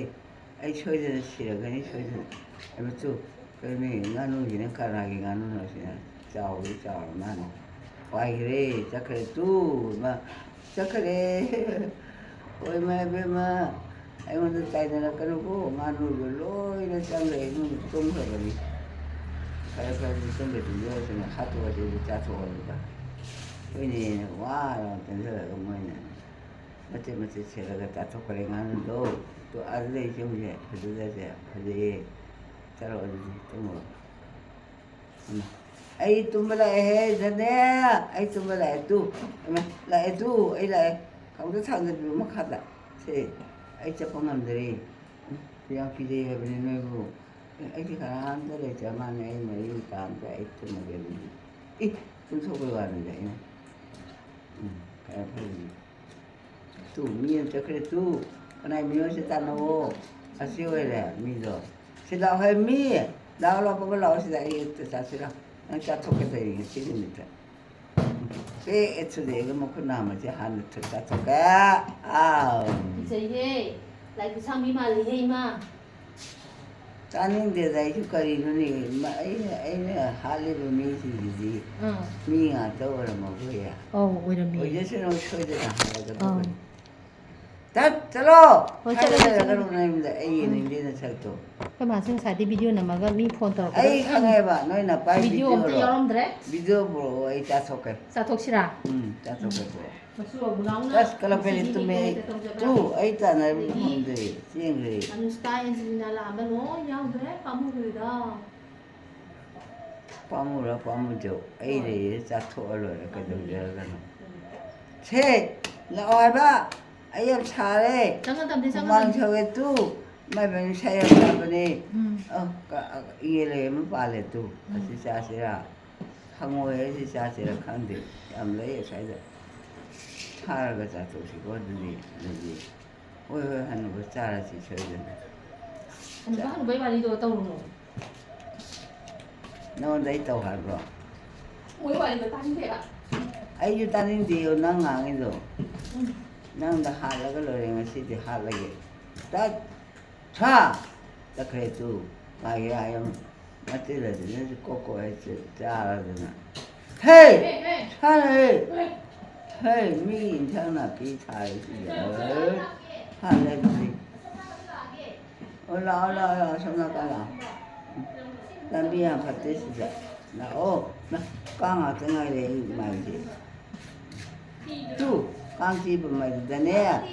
ꯑꯩ ꯁꯣꯏꯗꯅ ꯁꯤꯔꯒꯅꯤ, ꯁꯣꯏꯗꯅ꯫ ꯑꯩ ꯃꯆꯨ, ꯀꯩꯅꯣꯅꯦ, ꯉꯥꯅꯨꯁꯤꯅ ꯀꯅꯥꯒꯤ ꯉꯥꯅꯨꯅꯣ ꯁꯤꯅ? ꯆꯥꯎꯕꯗꯤ ꯆꯥꯎꯔ ꯃꯥꯅ꯫ ꯄꯥꯏꯈ꯭ꯔꯦ, ꯆꯠꯈ꯭ꯔꯦ, ꯇꯨ, ꯏꯃꯥ, ꯆꯠꯈ꯭ꯔꯦ꯫ ꯍꯣꯏ, ꯏꯃꯥ ꯏꯕꯦꯝꯃ, ꯑꯩꯉꯣꯟꯗ ꯇꯥꯏꯅꯔꯛꯀꯅꯨꯀꯣ, ꯉꯥꯅꯨꯗꯣ ꯂꯣꯏꯅ ꯆꯪꯈ꯭ꯔꯦ, ꯏꯃꯨꯡꯗ ꯇꯨꯝꯈ꯭ꯔꯕꯅꯤ꯫ ꯐꯔꯦ, ꯐꯔꯦ, ꯑꯗꯨꯗꯤ ꯇꯨꯝꯒꯦ ꯇꯨꯝꯖꯔꯁꯅꯨ, ꯍꯥꯠꯇꯣꯛꯑꯁꯤ, ꯑꯗꯨꯗꯤ ꯆꯥꯊꯣꯛꯑꯁꯤꯕ꯫ ꯍꯣꯏꯅꯦ, ꯋꯥꯔꯕ ꯆꯪꯁꯤꯜꯂꯒ ꯃꯣꯏꯅ ꯃꯆꯦꯠ ꯃꯆꯦꯠ ꯁꯦꯠꯂꯒ ꯆꯥꯊꯣꯛꯈ꯭ꯔꯦ ꯉꯥꯅꯨꯗꯣ꯫ ꯇꯣ, ꯑꯥꯗ ꯂꯩꯁꯦ ꯍꯧꯖꯤꯛ, ꯐꯖꯗ꯭ꯔꯁꯦ, ꯐꯖꯩꯌꯦ꯫ ꯆꯠꯂꯣ ꯑꯗꯨꯗꯤ, ꯇꯨꯝꯃꯨꯔꯣ꯫ ꯏꯃꯥ, ꯑꯩ ꯇꯨꯝꯕ ꯂꯥꯛꯑꯦꯍꯦ, ꯖꯅꯦ! ꯑꯩ ꯇꯨꯝꯕ ꯂꯥꯛꯑꯦ ꯇꯨ꯫ ꯏꯃꯥ, ꯂꯥꯛꯑꯦ ꯇꯨ, ꯑꯩ ꯂꯥꯛꯑꯦ꯫ ꯈꯪꯗ ꯊꯥꯡꯗꯕꯤꯌꯨ ꯃꯈꯥꯗ꯫ ꯁꯦ, ꯑꯩ ꯆꯠꯄ ꯉꯝꯗ꯭ꯔꯦ꯫ ꯎꯝ, ꯌꯥꯝ ꯀꯤꯖꯩ ꯍꯥꯏꯕꯅꯤ ꯅꯣꯏꯕꯨ꯫ ꯑꯦ, ꯑꯩꯗꯤ ꯀꯅꯥꯝꯇ ꯂꯩꯇ꯭ꯔ ꯃꯥꯅꯦ, ꯑꯩ ꯃꯔꯤ ꯃꯇꯥ ꯑꯝꯇ ꯑꯩ ꯇꯨꯝꯃꯒꯦ ꯑꯗꯨꯗꯤ꯫ ꯑꯦ, ꯇꯨꯝꯊꯣꯛꯄꯩ ꯋꯥꯅꯤꯗ ꯑꯩꯅ꯫ ꯎꯝ, ꯈꯔ ꯐꯔꯤꯅꯤ꯫ ꯇꯨ, ꯃꯤ ꯑꯃ ꯆꯠꯈ꯭ꯔꯦ꯫ ꯇꯨ, ꯀꯅꯥꯏ ꯃꯤꯅꯣ ꯁꯤ ꯇꯥꯟꯅꯧꯑꯣ꯫ ꯑꯁꯤ ꯑꯣꯏꯔꯦ ꯃꯤꯗꯣ꯫ ꯁꯤ ꯂꯥꯛꯑꯣ ꯍꯦ ꯃꯤ꯫ ꯂꯥꯛꯑꯣ, ꯂꯥꯛꯑꯣ, ꯄꯥꯕꯨꯡ ꯂꯥꯛꯑꯣ ꯁꯤꯗ꯫ ꯑꯩ ꯑꯝꯇ ꯆꯥꯁꯤꯔ? ꯅꯪ ꯆꯥꯊꯣꯛꯀꯦ ꯇꯧꯔꯤꯅꯦ ꯁꯤ ꯅꯨꯃꯤꯠꯇ꯫ ꯁꯤ ꯑꯦ ꯁꯨꯗꯦꯒ ꯃꯈꯨꯠ ꯅꯥꯝꯃꯁꯦ ꯍꯥꯟꯅ ꯊꯨ ꯆꯥꯊꯣꯛꯀꯦ꯫ ꯑꯥꯎ꯫ ꯐꯖꯩꯍꯦ꯫ ꯂꯥꯏ ꯈꯨꯠꯁꯥꯡꯕꯤ ꯃꯥꯜꯂꯤꯍꯦ ꯏꯃꯥ꯫ ꯆꯥꯅꯤꯡꯗꯦꯗ ꯑꯩꯁꯨ꯫ ꯀꯔꯤꯅꯣꯅꯦ? ꯃ-, ꯑꯩꯅ, ꯑꯩꯅ ꯍꯥꯠꯂꯤꯕ ꯃꯤꯁꯤꯡꯁꯤꯗꯤ ꯑꯥ꯫ ꯃꯤ ꯉꯥꯛꯇ ꯑꯣꯏꯔꯝꯃꯒꯣꯏꯌꯦ꯫ ꯑꯧ, ꯑꯣꯏꯔꯝꯃꯦ꯫ ꯑꯣꯏꯖꯁꯅꯨ, ꯁꯣꯏꯗꯅ ꯑꯥ꯫ ꯍꯜꯂꯛꯀꯗꯕꯅꯤ꯫ ꯇꯠ, ꯆꯠꯂꯣ! ꯍꯣꯏ, ꯁ꯭ꯋꯥꯏꯗ ꯆꯠꯂꯒꯦ, ꯂꯩꯔꯒꯅꯨ ꯆꯠꯂꯒꯦ꯫ ꯅꯌꯨꯝꯗ꯫ ꯑꯩ ꯎꯝ꯫ ꯌꯦꯡꯅꯤꯡꯗꯦ ꯅꯁꯛꯇꯣ꯫ ꯑꯩꯈꯣꯏ ꯃꯥꯁꯦ ꯉꯁꯥꯏꯗꯩ ꯚꯤꯗꯤꯑꯣ ꯅꯝꯃꯒ ꯃꯤ ꯐꯣꯟ ꯇꯧꯔꯛꯄꯗ ꯑꯩ ꯈꯪꯉꯦꯕ, ꯅꯣꯏ ꯅꯄꯥꯏ ꯚꯤꯗꯤꯑꯣ ꯑꯝꯇ ꯚꯤꯗꯤꯑꯣꯔꯣ? ꯌꯥꯎꯔꯝꯗ꯭ꯔꯦ꯫ ꯚꯤꯗꯤꯑꯣ ꯄꯨꯔꯛꯑꯣ, ꯑꯩ ꯆꯥꯊꯣꯛꯀꯦ꯫ ꯆꯥꯊꯣꯛꯁꯤꯔꯥ? ꯎꯝ, ꯆꯥꯊꯣꯛꯀꯦ, ꯄꯨꯔꯛꯑꯣ꯫ ꯃꯆꯨ ꯑꯕꯨꯅꯥꯎꯅ ꯑꯁ, ꯀꯂꯝ ꯄꯦꯔꯦ ꯉꯁꯤꯗꯤ ꯇꯨꯝꯃꯦ ꯀꯩ ꯑꯩ꯫ ꯀꯩ ꯇꯧꯖꯕ꯭ꯔꯥ? ꯇꯨ, ꯑꯩ ꯇꯥꯟꯅꯔꯤꯕ ꯑꯗꯒꯤ ꯐꯪꯗ꯭ꯔꯦ, ꯆꯦꯟꯈ꯭ꯔꯦ꯫ ꯑꯅꯨꯁꯀꯥ, ꯑꯦꯟꯖꯂꯤꯅꯥ ꯂꯥꯛꯑꯝꯕ ꯂꯣꯏ ꯌꯥꯎꯗ꯭ꯔꯦ, ꯄꯥꯝꯃꯨꯈ꯭ꯔꯦꯗ꯫ ꯄꯥꯝꯃꯨꯔ ꯄꯥꯝꯃꯨꯖꯧ, ꯑꯩ ꯍꯣꯏ꯫ ꯂꯩꯔꯦ, ꯆꯥꯊꯣꯛꯑ ꯂꯣꯏꯔꯦ, ꯀꯩꯗꯧꯖꯔꯒꯅꯣ? ꯁꯦ, ꯂꯥꯛꯑꯣ ꯍꯥꯏꯕ, ꯑꯩ ꯌꯥꯝ ꯁꯥꯔꯦ꯫ ꯆꯪꯉꯛꯇꯕꯅꯤ, ꯍꯨꯃꯥꯡ ꯆꯪꯉꯛꯇꯕꯅꯤ꯫ ꯁꯧꯋꯦ ꯇꯨ, ꯃꯥꯏ ꯃꯥꯏ ꯁꯥ ꯌꯥꯝ ꯁꯥꯕꯅꯦ꯫ ꯎꯝ꯫ ꯑ, ꯀ-, ꯑ, ꯌꯦꯟ ꯂꯩ ꯑꯃ ꯄꯥꯜꯂꯦ ꯇꯨ, ꯎꯝ꯫ ꯑꯁꯤ ꯆꯥꯁꯤꯔꯥ? ꯍꯪꯉꯣꯏ ꯑꯁꯤ ꯆꯥꯁꯤꯔꯥ ꯈꯪꯗꯦ, ꯌꯥꯝ ꯂꯩ ꯑꯁ꯭ꯋꯥꯏꯗ꯫ ꯊꯥꯔꯒ ꯆꯥꯊꯣꯛꯁꯤꯀꯣ ꯑꯗꯨꯗꯤ, ꯑꯗꯨꯗꯤ꯫ ꯍꯣꯏ, ꯍꯣꯏ, ꯍꯅꯨꯕ ꯆꯥꯔꯁꯤ ꯁꯣꯏꯗꯅ꯫ ꯍꯅꯨꯕ, ꯍꯅꯨꯕꯩ ꯋꯥꯔꯤꯗꯣ ꯇꯧꯔꯨꯅꯣ꯫ ꯅꯉꯣꯟꯗ ꯑꯩ ꯇꯧ ꯍꯥꯏꯕ꯭ꯔꯣ? ꯃꯣꯏ ꯋꯥꯔꯤꯗꯣ ꯇꯥꯅꯤꯡꯗꯦꯕ꯫ ꯑꯩꯁꯨ ꯇꯥꯅꯤꯡꯗꯦꯌꯣ ꯅꯪ ꯉꯥꯡꯉꯤꯗꯣ꯫ ꯎꯝ꯫ ꯅꯪꯗ ꯍꯥꯠꯂꯒ ꯂꯣꯏꯔꯦ, ꯉꯁꯤꯗꯤ ꯍꯥꯠꯂꯒꯦ꯫ ꯇꯠ! ꯁꯥ! ꯆꯠꯈ꯭ꯔꯦ ꯇꯨ꯫ ꯃꯥꯒꯤ ꯑꯥ ꯌꯥꯝ ꯃꯆꯤꯜ ꯑꯗꯨꯅꯁꯨ ꯀꯣꯛ ꯀꯣꯛ ꯍꯥꯏꯁꯦ ꯆꯥꯔꯗꯅ꯫ ꯍꯦ! ꯍꯦ, ꯍꯦ꯫ ꯁꯥꯅ ꯍꯦ! ꯍꯦ꯫ ꯍꯦ, ꯃꯤ ꯏꯟꯁꯥꯡ ꯅꯥꯄꯤ ꯊꯥꯔꯤꯁꯤꯗ꯫ ꯍꯦ! ꯍꯥꯠꯂꯦ ꯑꯗꯨꯗꯤ꯫ ꯑꯣ, ꯂꯥꯛꯑꯣ, ꯂꯥꯛꯑꯣ, ꯂꯥꯛꯑꯣ, ꯁꯣꯝ ꯅꯥꯀꯟ ꯂꯥꯛꯑꯣ꯫ ꯂꯝꯕꯤ ꯌꯥꯝ ꯐꯠꯇꯦ ꯁꯤꯗ꯫ ꯂꯥꯛꯑꯣ꯫ ꯃꯥ, ꯀꯥꯡ ꯉꯥꯛꯇ ꯉꯥꯏꯔꯦ ꯑꯩ ꯃꯥꯏꯁꯦ꯫ ꯇꯨ, ꯀꯥꯡ ꯆꯤꯛꯄ ꯃꯥꯏꯗꯨꯗꯅꯦ,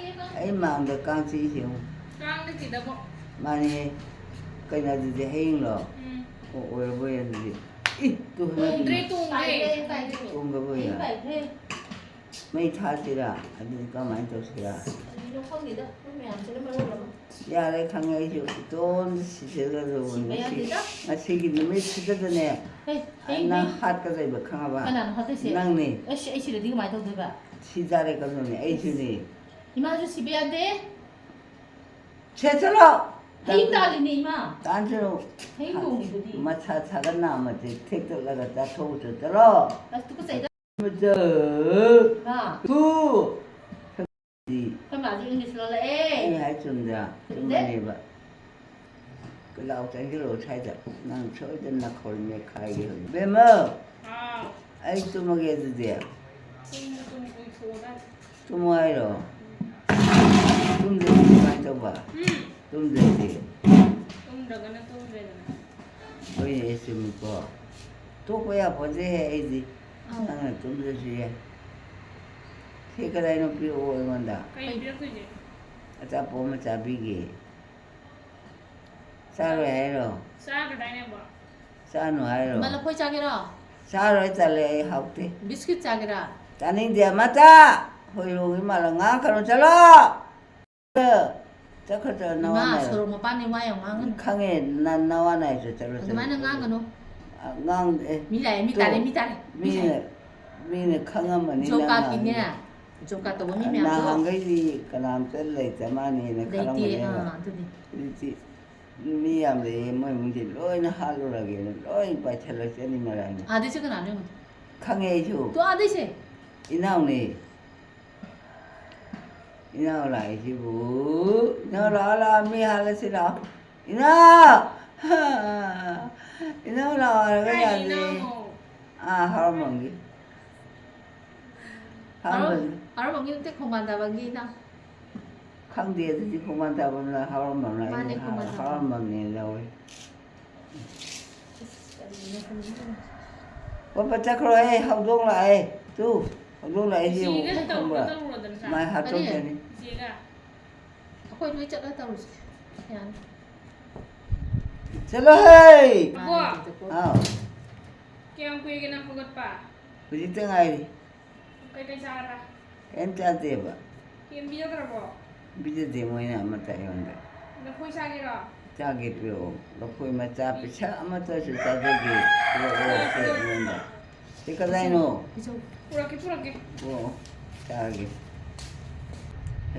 ꯑꯩ ꯃꯥꯡꯗ ꯀꯥꯡ ꯆꯤꯛꯏꯁꯦ ꯌꯦꯡꯉꯨ꯫ ꯀꯥꯡ ꯅꯠꯇꯦꯗꯕꯣ꯫ ꯃꯥꯅꯦ꯫ ꯀꯩꯅꯣ ꯑꯗꯨꯗꯤ ꯍꯌꯦꯡꯂꯣ? ꯎꯝ꯫ ꯑꯣ, ꯑꯣꯏꯔꯕꯣꯏꯔꯦ ꯑꯗꯨꯗꯤ꯫ ꯏ, ꯇꯨ ꯍꯟꯗꯛꯀꯤ ꯇꯣꯡꯗ꯭ꯔꯦ, ꯇꯣꯡꯗ꯭ꯔꯦ꯫ ꯇꯣꯡꯈ꯭ꯔꯕꯣꯏꯔꯦ꯫ ꯃꯩ ꯊꯥꯁꯤꯔꯥ? ꯑꯗꯨꯗꯤ ꯀꯃꯥꯏꯅ ꯇꯧꯁꯤꯔꯥ? ꯀꯔꯤꯅꯣ ꯈꯪꯗꯦꯗ, ꯑꯩꯈꯣꯏ ꯃꯌꯥꯝꯁꯤꯅ ꯃꯔꯣꯜ ꯑꯃ꯫ ꯌꯥꯔꯦ, ꯈꯪꯉꯦ, ꯑꯩꯁꯨ ꯏꯇꯣꯝꯗ ꯁꯤꯖꯒꯗꯧꯕꯅꯤ ꯁꯤꯕ ꯉꯁꯤ꯫ ꯌꯥꯗꯦꯗ꯫ ꯉꯁꯤꯒꯤ ꯅꯨꯃꯤꯠꯁꯤꯗꯗꯅꯦ, ꯍꯦ, ꯍꯦ, ꯅꯪ ꯍꯦ꯫ ꯍꯥꯠꯀꯗꯧꯕ ꯈꯪꯉꯕ? ꯀꯅꯥꯅꯣ ꯍꯥꯠꯇꯣꯏꯁꯦ? ꯅꯪꯅꯤ꯫ ꯑꯩꯁ, ꯑꯩ ꯁꯤꯔꯗꯤ ꯀꯃꯥꯏꯅ ꯇꯧꯗꯣꯏꯕ? ꯁꯤꯖꯔꯦ ꯀꯩꯅꯣꯅꯦ, ꯑꯩꯁꯨꯅꯦ꯫ ꯏꯃꯥꯁꯨ ꯁꯤꯕ ꯌꯥꯗꯦ꯫ ꯁꯦ, ꯆꯠꯂꯣ꯫ ꯍꯌꯦꯡ ꯇꯥꯜꯂꯤꯅꯦ, ꯏꯃꯥ꯫ ꯇꯥꯟꯁꯤꯔꯣ? ꯍꯌꯦꯡ ꯂꯨꯍꯣꯡꯉꯤꯗꯨꯗꯤ꯫ ꯃꯁꯥ ꯁꯥꯒꯠ ꯅꯥꯝꯃꯁꯦ ꯊꯦꯛꯇꯠꯂꯒ ꯆꯥꯊꯣꯛꯎ ꯆꯠꯇꯔꯣ? ꯑꯁ, ꯇꯨꯀꯠꯆꯩꯗ꯫ ꯃꯆꯥ꯫ ꯏꯃꯥ꯫ ꯇꯨ꯫ ꯑꯩꯈꯣꯏ ꯃꯥꯁꯦ ꯏꯪꯂꯤꯁ ꯂꯣꯜꯂꯛꯑꯦ꯫ ꯑꯩ ꯍꯥꯏ ꯆꯨꯝꯗ꯭ꯔꯥ? ꯆꯨꯝꯕꯅꯦꯕ꯫ ꯂꯥꯎ ꯆꯪꯁꯤꯜꯂꯛꯑꯣ ꯁ꯭ꯋꯥꯏꯗ꯫ ꯅꯪ ꯁꯣꯏꯗꯅ ꯅꯥꯈꯣꯔꯤ ꯃꯦꯠꯈꯥꯏꯒꯦ ꯍꯧꯖꯤꯛ꯫ ꯕꯦꯝꯃ! ꯍꯥꯎ꯫ ꯑꯩ ꯇꯨꯝꯃꯒꯦ ꯑꯗꯨꯗꯤ꯫ ꯇꯨꯝꯃꯨ, ꯇꯨꯝꯃꯨ, ꯎꯏꯊꯣꯛꯑꯣ ꯅꯪ꯫ ꯇꯨꯝꯃꯣ ꯍꯥꯏꯔꯣ? ꯇꯨꯝꯗ꯭ꯔꯗꯤ ꯀꯃꯥꯏꯅ ꯇꯧꯕ? ꯎꯝ꯫ ꯇꯨꯝꯗ꯭ꯔꯗꯤ? ꯇꯨꯝꯗ꯭ꯔꯒꯅ ꯇꯨꯝꯗ꯭ꯔꯦꯗꯅ꯫ ꯍꯣꯏꯅꯦ, ꯆꯨꯝꯃꯤꯀꯣ꯫ ꯇꯣꯛꯄ ꯌꯥꯄꯣꯟꯇꯦꯍꯦ ꯑꯩꯗꯤ꯫ ꯑꯧ꯫ ꯅꯪꯅ ꯇꯨꯝꯗ꯭ꯔꯁꯨ ꯌꯥꯏ꯫ ꯁꯤ ꯀꯗꯥꯏꯅꯣ ꯄꯤꯔꯛꯑꯣ ꯑꯩꯉꯣꯟꯗ꯫ ꯀꯩ ꯄꯤꯔꯛꯇꯣꯏꯁꯦ? ꯑꯆꯥꯄꯣꯠ ꯑꯃ ꯆꯥꯕꯤꯒꯦ꯫ ꯆꯥꯔꯣꯏ ꯍꯥꯏꯔꯣ? ꯆꯥꯒꯗꯥꯏꯅꯦꯕꯣ? ꯆꯥꯅꯨ ꯍꯥꯏꯔꯣ? ꯏꯃꯥ, ꯂꯐꯣꯏ ꯆꯥꯒꯦꯔꯣ? ꯆꯥꯔꯣꯏ, ꯇꯜꯂꯦ, ꯑꯩ ꯍꯥꯎꯇꯦ꯫ ꯕꯤꯁꯀꯤꯠ ꯆꯥꯒꯦꯔꯥ? ꯇꯥꯅꯤꯡꯗꯦ ꯑꯃꯇ꯫ ꯍꯣꯏꯔꯣꯡꯒꯤ ꯃꯥꯜꯂ ꯉꯥꯡꯉꯛꯀꯅꯨ, ꯆꯠꯂꯣ꯫ ꯆꯠꯈ꯭ꯔꯣ, ꯆꯠꯂꯣ, ꯅꯋꯥ ꯏꯃꯥ, ꯅꯥꯏꯔꯣ꯫ ꯁꯣꯔꯣꯛ ꯃꯄꯥꯟꯅꯤ, ꯋꯥ ꯌꯥꯝ ꯉꯥꯡꯒꯅꯨ꯫ ꯈꯪꯉꯦ, ꯅ-, ꯅꯋꯥ ꯅꯥꯏ, ꯆꯠꯂꯣ, ꯆꯠꯂꯣ, ꯑꯗꯨꯃꯥꯏꯅ ꯆꯠꯂꯣ꯫ ꯉꯥꯡꯒꯅꯨ꯫ ꯑ, ꯉꯥꯡ-, ꯑꯦ, ꯃꯤ ꯂꯥꯛꯑꯦ, ꯃꯤ ꯇꯣ-, ꯇꯥꯔꯦ, ꯃꯤ ꯇꯥꯔꯦ꯫ ꯃꯤ ꯃꯤꯅ, ꯂꯥꯛꯑꯦ꯫ ꯃꯤꯅ ꯈꯪꯉꯝꯃꯅꯤ ꯖꯣꯕ ꯅꯪ ꯀꯥꯔꯗꯀꯤꯅꯦ, ꯉꯥꯡꯉꯤꯗꯣ꯫ ꯖꯣꯕ ꯀꯥꯔꯗ ꯇꯧꯕ ꯃꯤ ꯃꯌꯥꯝꯗꯣ꯫ ꯅꯍꯥꯟꯈꯩꯗꯤ ꯀꯅꯥꯝꯇ ꯂꯩꯇ ꯃꯥꯅꯤꯅ ꯂꯩꯇꯦ, ꯈꯜꯂꯝꯒꯅꯦꯕ꯫ ꯑꯥ, ꯑꯗꯨꯅꯤ꯫ ꯍꯧꯖꯤꯛꯇꯤ ꯃꯤ ꯌꯥꯝ ꯂꯩꯌꯦ, ꯃꯣꯏ ꯏꯃꯨꯡꯁꯦ ꯂꯣꯏꯅ ꯍꯥꯠꯂꯨꯔꯒꯦꯅ ꯂꯣꯏ ꯄꯥꯏꯁꯜꯂꯛꯆꯅꯤ ꯃꯔꯥꯏꯅ꯫ ꯑꯥꯗꯩꯁꯦ ꯀꯅꯥꯅꯣ ꯌꯦꯡꯉꯨ꯫ ꯈꯪꯉꯦ ꯑꯩꯁꯨ꯫ ꯇꯣ ꯑꯥꯗꯩꯁꯦ꯫ ꯏꯅꯥꯎꯅꯦ꯫ ꯏꯅꯥꯎ ꯂꯥꯛꯏꯁꯤꯕꯨ꯫ ꯏꯅꯥꯎ ꯂꯥꯛꯑꯣ, ꯂꯥꯛꯑꯣ, ꯃꯤ ꯍꯥꯠꯂꯁꯤ ꯂꯥꯛꯑꯣ꯫ ꯏꯅꯥꯎ! ꯏꯅꯥꯎ ꯂꯥꯛꯑꯣ ꯍꯥꯏꯔꯒ ꯀꯥꯏ ꯌꯥꯗꯦ꯫ ꯏꯅꯥꯎꯅꯣ? ꯑꯥ, ꯍꯥꯎꯔꯝꯕꯝꯒꯤ꯫ ꯍꯥꯎꯔꯝꯕꯝꯒꯤ꯫ ꯍꯥꯎꯔꯝꯕꯝꯒꯤ ꯅꯠꯇꯦ, ꯈꯣꯡꯕꯥꯟ ꯊꯥꯕꯝꯒꯤ ꯏꯅꯥꯎ꯫ ꯈꯪꯗꯦ ꯑꯗꯨꯗꯤ, ꯈꯣꯡꯕꯥꯟ ꯊꯥꯕꯝꯅ ꯍꯥꯎꯔꯝꯕꯝꯅ꯫ ꯃꯥꯅꯦ, ꯑꯩꯗꯤ ꯈꯣꯡꯕꯥꯟ ꯊꯥꯕꯝ꯫ ꯍꯥꯎꯔꯝꯕꯝꯅꯦ ꯂꯧꯋꯦ꯫ ꯀꯔꯤꯅꯣ ꯈꯪꯗꯦ꯫ ꯄꯠ ꯄꯠ ꯆꯠꯈ꯭ꯔꯣꯍꯦ, ꯍꯧꯗꯣꯡ ꯂꯥꯛꯑꯦ꯫ ꯇꯨ, ꯍꯧꯗꯣꯡ ꯂꯥꯛꯑꯦ ꯁꯤ ꯌꯦꯡꯉꯨ, ꯁꯤꯒ ꯇꯧꯔꯨꯔꯣ, ꯈꯪꯕ꯭ꯔꯥ? ꯇꯧꯔꯨꯔꯣꯗꯅ ꯁꯥ꯫ ꯃꯥꯏ ꯍꯥꯠꯇꯣꯛꯆꯅꯤ꯫ ꯁꯤꯒ꯫ ꯑꯩꯈꯣꯏ ꯂꯣꯏ ꯆꯠꯂ ꯇꯧꯔꯁꯤ꯫ ꯌꯥꯅꯤ꯫ ꯆꯠꯂꯣꯍꯦ! ꯏꯕꯣ! ꯑꯥꯎ꯫ ꯀꯌꯥꯝ ꯀꯨꯏꯔꯒꯦ ꯅꯪ ꯍꯧꯒꯠꯄ? ꯍꯧꯖꯤꯛꯇ ꯉꯥꯏꯔꯤ꯫ ꯀꯩꯀꯩ ꯆꯥꯔꯕ? ꯀꯩꯝ ꯆꯥꯗꯦꯕ꯫ ꯀꯩꯝ ꯄꯤꯖꯗ꯭ꯔꯕꯣ? ꯄꯤꯖꯗꯦ ꯃꯣꯏꯅ ꯑꯃꯠꯇ ꯑꯩꯉꯣꯟꯗ꯫ ꯂꯐꯣꯏ ꯆꯥꯒꯦꯔꯣ? ꯆꯥꯒꯦ ꯄꯤꯔꯛꯑꯣ꯫ ꯂꯐꯣꯏ ꯃꯆꯥ ꯄꯤꯁꯛ ꯑꯃꯠꯇꯁꯨ ꯆꯥꯖꯒꯦ꯫ ꯄꯤꯔꯛꯑꯣ ꯁꯦ ꯑꯩꯉꯣꯟꯗ꯫ ꯁꯤ ꯀꯗꯥꯏꯅꯣ? ꯄꯤꯖꯧ꯫ ꯄꯨꯔꯛꯀꯦ, ꯄꯨꯔꯛꯀꯦ꯫ ꯑꯣ, ꯆꯥꯒꯦ꯫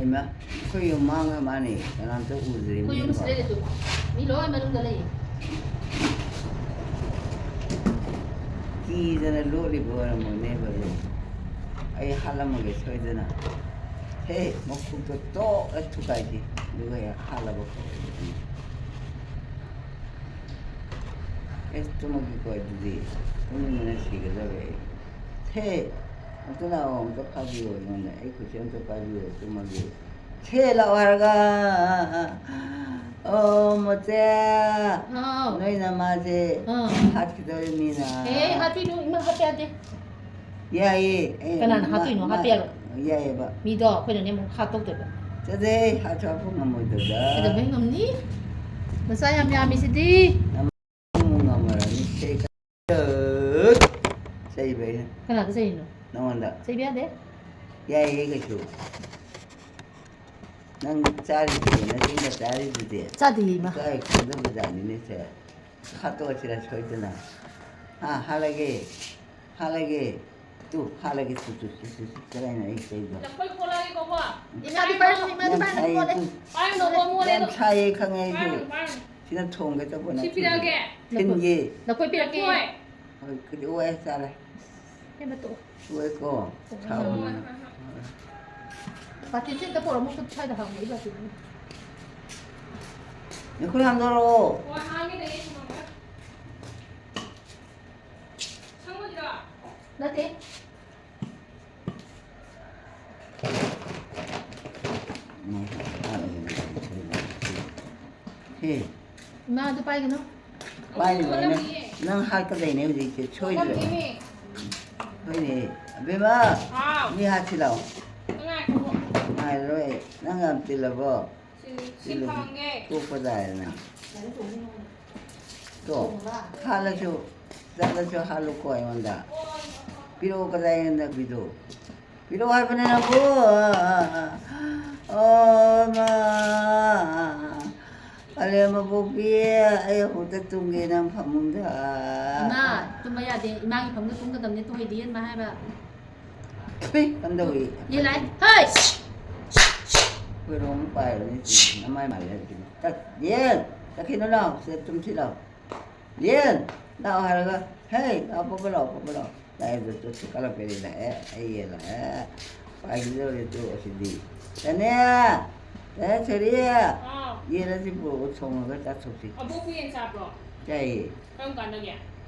ꯍꯩꯃꯥ, ꯑꯩꯈꯣꯏ ꯌꯨꯝ ꯃꯥꯡꯈ꯭ꯔ ꯃꯥꯅꯦ, ꯀꯅꯥꯝꯇ ꯎꯗ꯭ꯔꯦ꯫ ꯑꯩꯈꯣꯏ ꯌꯨꯝ ꯃꯤꯅꯀꯣ꯫ ꯁꯤꯗ ꯂꯩꯇꯦ꯫ ꯃꯤ ꯂꯣꯏ ꯃꯅꯨꯡꯗ ꯂꯩꯌꯦ꯫ ꯀꯤꯗꯅ ꯂꯣꯠꯂꯤꯕ ꯑꯣꯏꯔꯝꯃꯣꯏꯅꯦ ꯕꯗꯣ꯫ ꯑꯩ ꯍꯥꯠꯂꯝꯃꯒꯦ ꯁꯣꯏꯗꯅ꯫ ꯍꯦ, ꯃꯈꯣꯛꯇꯣ ꯇꯣꯛ ꯍꯦꯛ ꯊꯨꯒꯥꯏꯁꯤ, ꯑꯗꯨꯒ ꯍꯦꯛ ꯍꯥꯠꯂꯕ ꯀꯧꯔꯒꯦ꯫ ꯑꯦꯁ, ꯇꯨꯝꯃꯒꯦꯀꯣ ꯑꯗꯨꯗꯤ꯫ ꯇꯨꯝꯅꯤꯡꯕꯅ ꯁꯤꯒꯗꯧꯔꯦ ꯑꯩ꯫ ꯍꯦ, ꯑꯝꯇ ꯂꯥꯛꯑꯣ, ꯑꯝꯇ ꯐꯥꯕꯤꯌꯣ ꯑꯩꯉꯣꯟꯗ꯫ ꯑꯩ ꯈꯨꯠꯁꯦ ꯑꯝꯇ ꯄꯥꯏꯕꯤꯌꯣ, ꯇꯨꯝꯃꯒꯦ꯫ ꯁꯦ ꯂꯥꯛꯑꯣ ꯍꯥꯏꯔꯒ꯫ ꯑꯣ, ꯃꯣꯆꯦ꯫ ꯍꯥꯎ꯫ ꯅꯣꯏ ꯅꯃꯥꯁꯦ ꯑꯥ꯫ ꯍꯥꯠꯈꯤꯗꯧꯔꯤꯃꯤꯅ꯫ ꯑꯦ, ꯍꯥꯠꯄꯤꯅꯨ, ꯏꯃꯥ ꯍꯥꯠꯄ ꯌꯥꯗꯦ꯫ ꯌꯥꯏꯌꯦ꯫ ꯑꯦ, ꯀꯅꯥꯅ ꯃꯥ-, ꯍꯥꯠꯇꯣꯏꯅꯣ? ꯃꯥ-, ꯍꯥꯠꯄ ꯌꯥꯔꯣꯏ꯫ ꯌꯥꯏꯌꯦꯕ꯫ ꯃꯤꯗꯣ ꯑꯩꯈꯣꯏꯅꯅꯦ ꯑꯃꯨꯛ ꯍꯥꯠꯇꯣꯛꯇꯣꯏꯕ꯫ ꯆꯠꯂꯍꯦ, ꯍꯥꯠꯁꯨ ꯍꯥꯠꯄ ꯉꯝꯃꯣꯏꯗꯕꯗ꯫ ꯀꯩꯗꯧꯕꯩ ꯉꯝꯅꯤ? ꯃꯆꯥ ꯌꯥꯝ ꯌꯥꯝꯃꯤꯁꯤꯗꯤ꯫ ꯑꯃꯨꯛ ꯉꯝꯃꯔꯣꯏ꯫ ꯆꯩ-, ꯆꯩꯕ ꯑꯩꯅ꯫ ꯀꯅꯥꯗ ꯆꯩꯔꯤꯅꯣ? ꯅꯉꯣꯟꯗ꯫ ꯆꯩꯕ ꯌꯥꯗꯦ꯫ ꯌꯥꯏꯌꯦ ꯀꯩꯁꯨ꯫ ꯅꯪ ꯆꯥꯔꯤꯗꯨꯗꯤ, ꯅꯆꯤꯟꯗ ꯆꯥꯔꯤꯗꯨꯗꯤ꯫ ꯆꯥꯗꯦꯌꯦ, ꯏꯃꯥ꯫ ꯏꯀꯥꯏ ꯈꯪꯗꯕ ꯖꯥꯠꯅꯤꯅꯦ ꯁꯦ꯫ ꯍꯥꯠꯇꯣꯛꯑꯁꯤꯔ ꯁꯣꯏꯗꯅ? ꯍꯥ, ꯍꯥꯠꯂꯒꯦ? ꯍꯥꯠꯂꯒꯦ? ꯇꯨ, ꯍꯥꯠꯂꯒꯦ, ꯇꯨ, ꯇꯨ, ꯀꯗꯥꯏꯅꯣ ꯑꯩ ꯆꯩꯗꯣ? ꯂꯐꯣꯏ ꯈꯣꯠꯂꯛꯑꯒꯦꯀꯣꯀꯣ꯫ ꯏꯃꯥꯗꯤ ꯄꯥꯏꯔꯨꯅꯨ, ꯏꯃꯥꯗꯤ ꯌꯥꯝ ꯄꯥꯏꯔꯨꯅꯨ, ꯁꯥꯏꯌꯦ, ꯃꯣꯠꯂꯦ꯫ ꯇꯨ꯫ ꯄꯥꯏꯔꯨꯅꯨꯀꯣ, ꯃꯣꯠꯂꯦ ꯌꯥꯝ ꯑꯗꯣ꯫ ꯁꯥꯏꯌꯦ, ꯈꯪꯉꯦ ꯑꯩꯁꯨ꯫ ꯄꯥꯏꯔꯨꯅꯨ, ꯄꯥꯏꯔꯨꯅꯨ꯫ ꯁꯤꯅ ꯊꯣꯡꯒꯦ ꯇꯧꯕ ꯁꯤ ꯅꯠꯇꯦ꯫ ꯄꯤꯔꯛꯑꯒꯦ꯫ ꯊꯤꯟꯒꯦ꯫ ꯂꯐꯣꯏ ꯄꯤꯔꯛꯀꯦ꯫ ꯂꯐꯣꯏ꯫ ꯍꯣꯏ, ꯀꯩꯗꯧ ꯍꯥꯏ ꯆꯥꯔꯦ꯫ ꯏꯕꯦꯝꯃ ꯇꯣꯛꯑꯣ꯫ ꯇꯣꯛꯑꯦꯀꯣ꯫ ꯎꯝ꯫ ꯁꯥꯎꯒꯅꯨ꯫ ꯕꯥꯇꯤꯟꯁꯦ ꯑꯝꯇ ꯄꯣꯔꯛꯑꯣ, ꯃꯈꯨꯠ ꯁ꯭ꯋꯥꯏꯗ ꯍꯥꯝꯃꯣ, ꯏꯕꯥꯇꯤꯟ꯫ ꯅꯈꯨꯠ ꯍꯥꯝꯗꯣꯔꯛꯑꯣ꯫ ꯍꯣꯏ, ꯍꯥꯝꯒꯦ ꯂꯩꯌꯦ, ꯊꯝꯃꯝꯒꯦ꯫ ꯁꯪꯕꯒꯤꯔꯣ? ꯅꯠꯇꯦ꯫ ꯍꯦ꯫ ꯏꯃꯥ, ꯑꯗꯨ ꯄꯥꯏꯒꯅꯨ꯫ ꯄꯥꯏꯔꯤꯕꯅꯤꯅ ꯅꯪ ꯍꯥꯠꯀꯗꯣꯏꯅꯦ ꯍꯧꯖꯤꯛꯁꯦ, ꯁꯣꯏꯗ꯭ꯔꯦ꯫ ꯍꯣꯏꯅꯦ꯫ ꯑꯕꯦꯝꯃ, ꯍꯥꯎ꯫ ꯃꯤ ꯍꯥꯠꯁꯤ ꯂꯥꯛꯑꯣ꯫ ꯉꯥꯏꯈꯣ꯫ ꯉꯥꯏꯔꯔꯣꯏ꯫ ꯅꯪ ꯌꯥꯝ ꯆꯤꯜꯂꯕꯣ? ꯁꯤ, ꯁꯤ ꯆꯤꯜꯂꯗꯤ ꯐꯪꯉꯦ꯫ ꯇꯣꯛꯄ ꯇꯥꯔꯦꯅ꯫ ꯇꯣ, ꯍꯥꯠꯂꯁꯨ, ꯆꯠꯂꯁꯨ ꯍꯥꯠꯂꯨꯀꯣ ꯑꯩꯉꯣꯟꯗ꯫ ꯄꯤꯔꯛꯑꯣ, ꯀꯗꯥꯏ ꯅꯪꯒꯤꯗꯣ? ꯄꯤꯔꯛꯑꯣ ꯍꯥꯏꯕꯅꯦ ꯅꯪꯕꯨ꯫ ꯑꯣ, ꯃꯥ꯫ ꯑꯂꯦ ꯃꯕꯣꯛꯄꯤ, ꯑꯩ ꯑꯃꯨꯛꯇ ꯇꯨꯝꯒꯦ ꯅꯪ ꯐꯃꯨꯡꯗ꯫ ꯏꯃꯥ, ꯇꯨꯝꯕ ꯌꯥꯗꯦ꯫ ꯏꯃꯥꯒꯤ ꯐꯃꯨꯡꯗ ꯇꯨꯝꯒꯗꯕꯅꯦ, ꯇꯨꯝ ꯍꯩꯗꯤ ꯏꯃꯥ ꯍꯥꯏꯕ꯫ ꯍꯦ, ꯀꯝꯗꯧꯏ? ꯌꯦꯟ ꯂꯥꯛꯑꯦ꯫ ꯍꯩ! ꯈꯣꯏꯔꯣꯝ ꯄꯥꯏꯔꯅꯤ, ꯅꯃꯥꯏ ꯃꯥꯜꯂꯦ ꯑꯗꯨꯗꯤ꯫ ꯇꯠ-, ꯌꯦꯟ! ꯆꯠꯈꯤꯅꯨ ꯂꯥꯎ, ꯁꯤꯗ ꯇꯨꯝꯁꯤ ꯂꯥꯎ꯫ ꯌꯦꯟ! ꯂꯥꯎ ꯍꯥꯏꯔꯒ, "ꯍꯦ, ꯂꯥꯎ, ꯄꯣꯄ ꯂꯥꯎ, ꯄꯣꯄ ꯂꯥꯎ"꯫ ꯂꯥꯛꯑꯦ, ꯇꯨ ꯁꯤ ꯀꯂꯛꯄꯦꯔꯦ ꯂꯥꯛꯑꯦ, ꯑꯩ ꯌꯦꯟ ꯂꯥꯛꯑꯦ꯫ ꯄꯥꯏꯈꯤꯗꯧꯔꯦ ꯇꯨ ꯑꯁꯤꯗꯤ꯫ ꯇꯅꯦ! ꯇꯅꯦ ꯁꯦꯔꯤ! ꯍꯥꯎ꯫ ꯌꯦꯟ ꯑꯁꯤ ꯄꯨꯔꯛꯑꯣ, ꯊꯣꯡꯉꯒ ꯆꯥꯊꯣꯛꯁꯤ꯫ ꯑꯕꯣꯛꯄꯨ ꯌꯦꯟ ꯆꯥꯕ꯭ꯔꯣ? ꯆꯥꯏꯌꯦ꯫ ꯀꯔꯝ ꯀꯥꯟꯗꯒꯤ?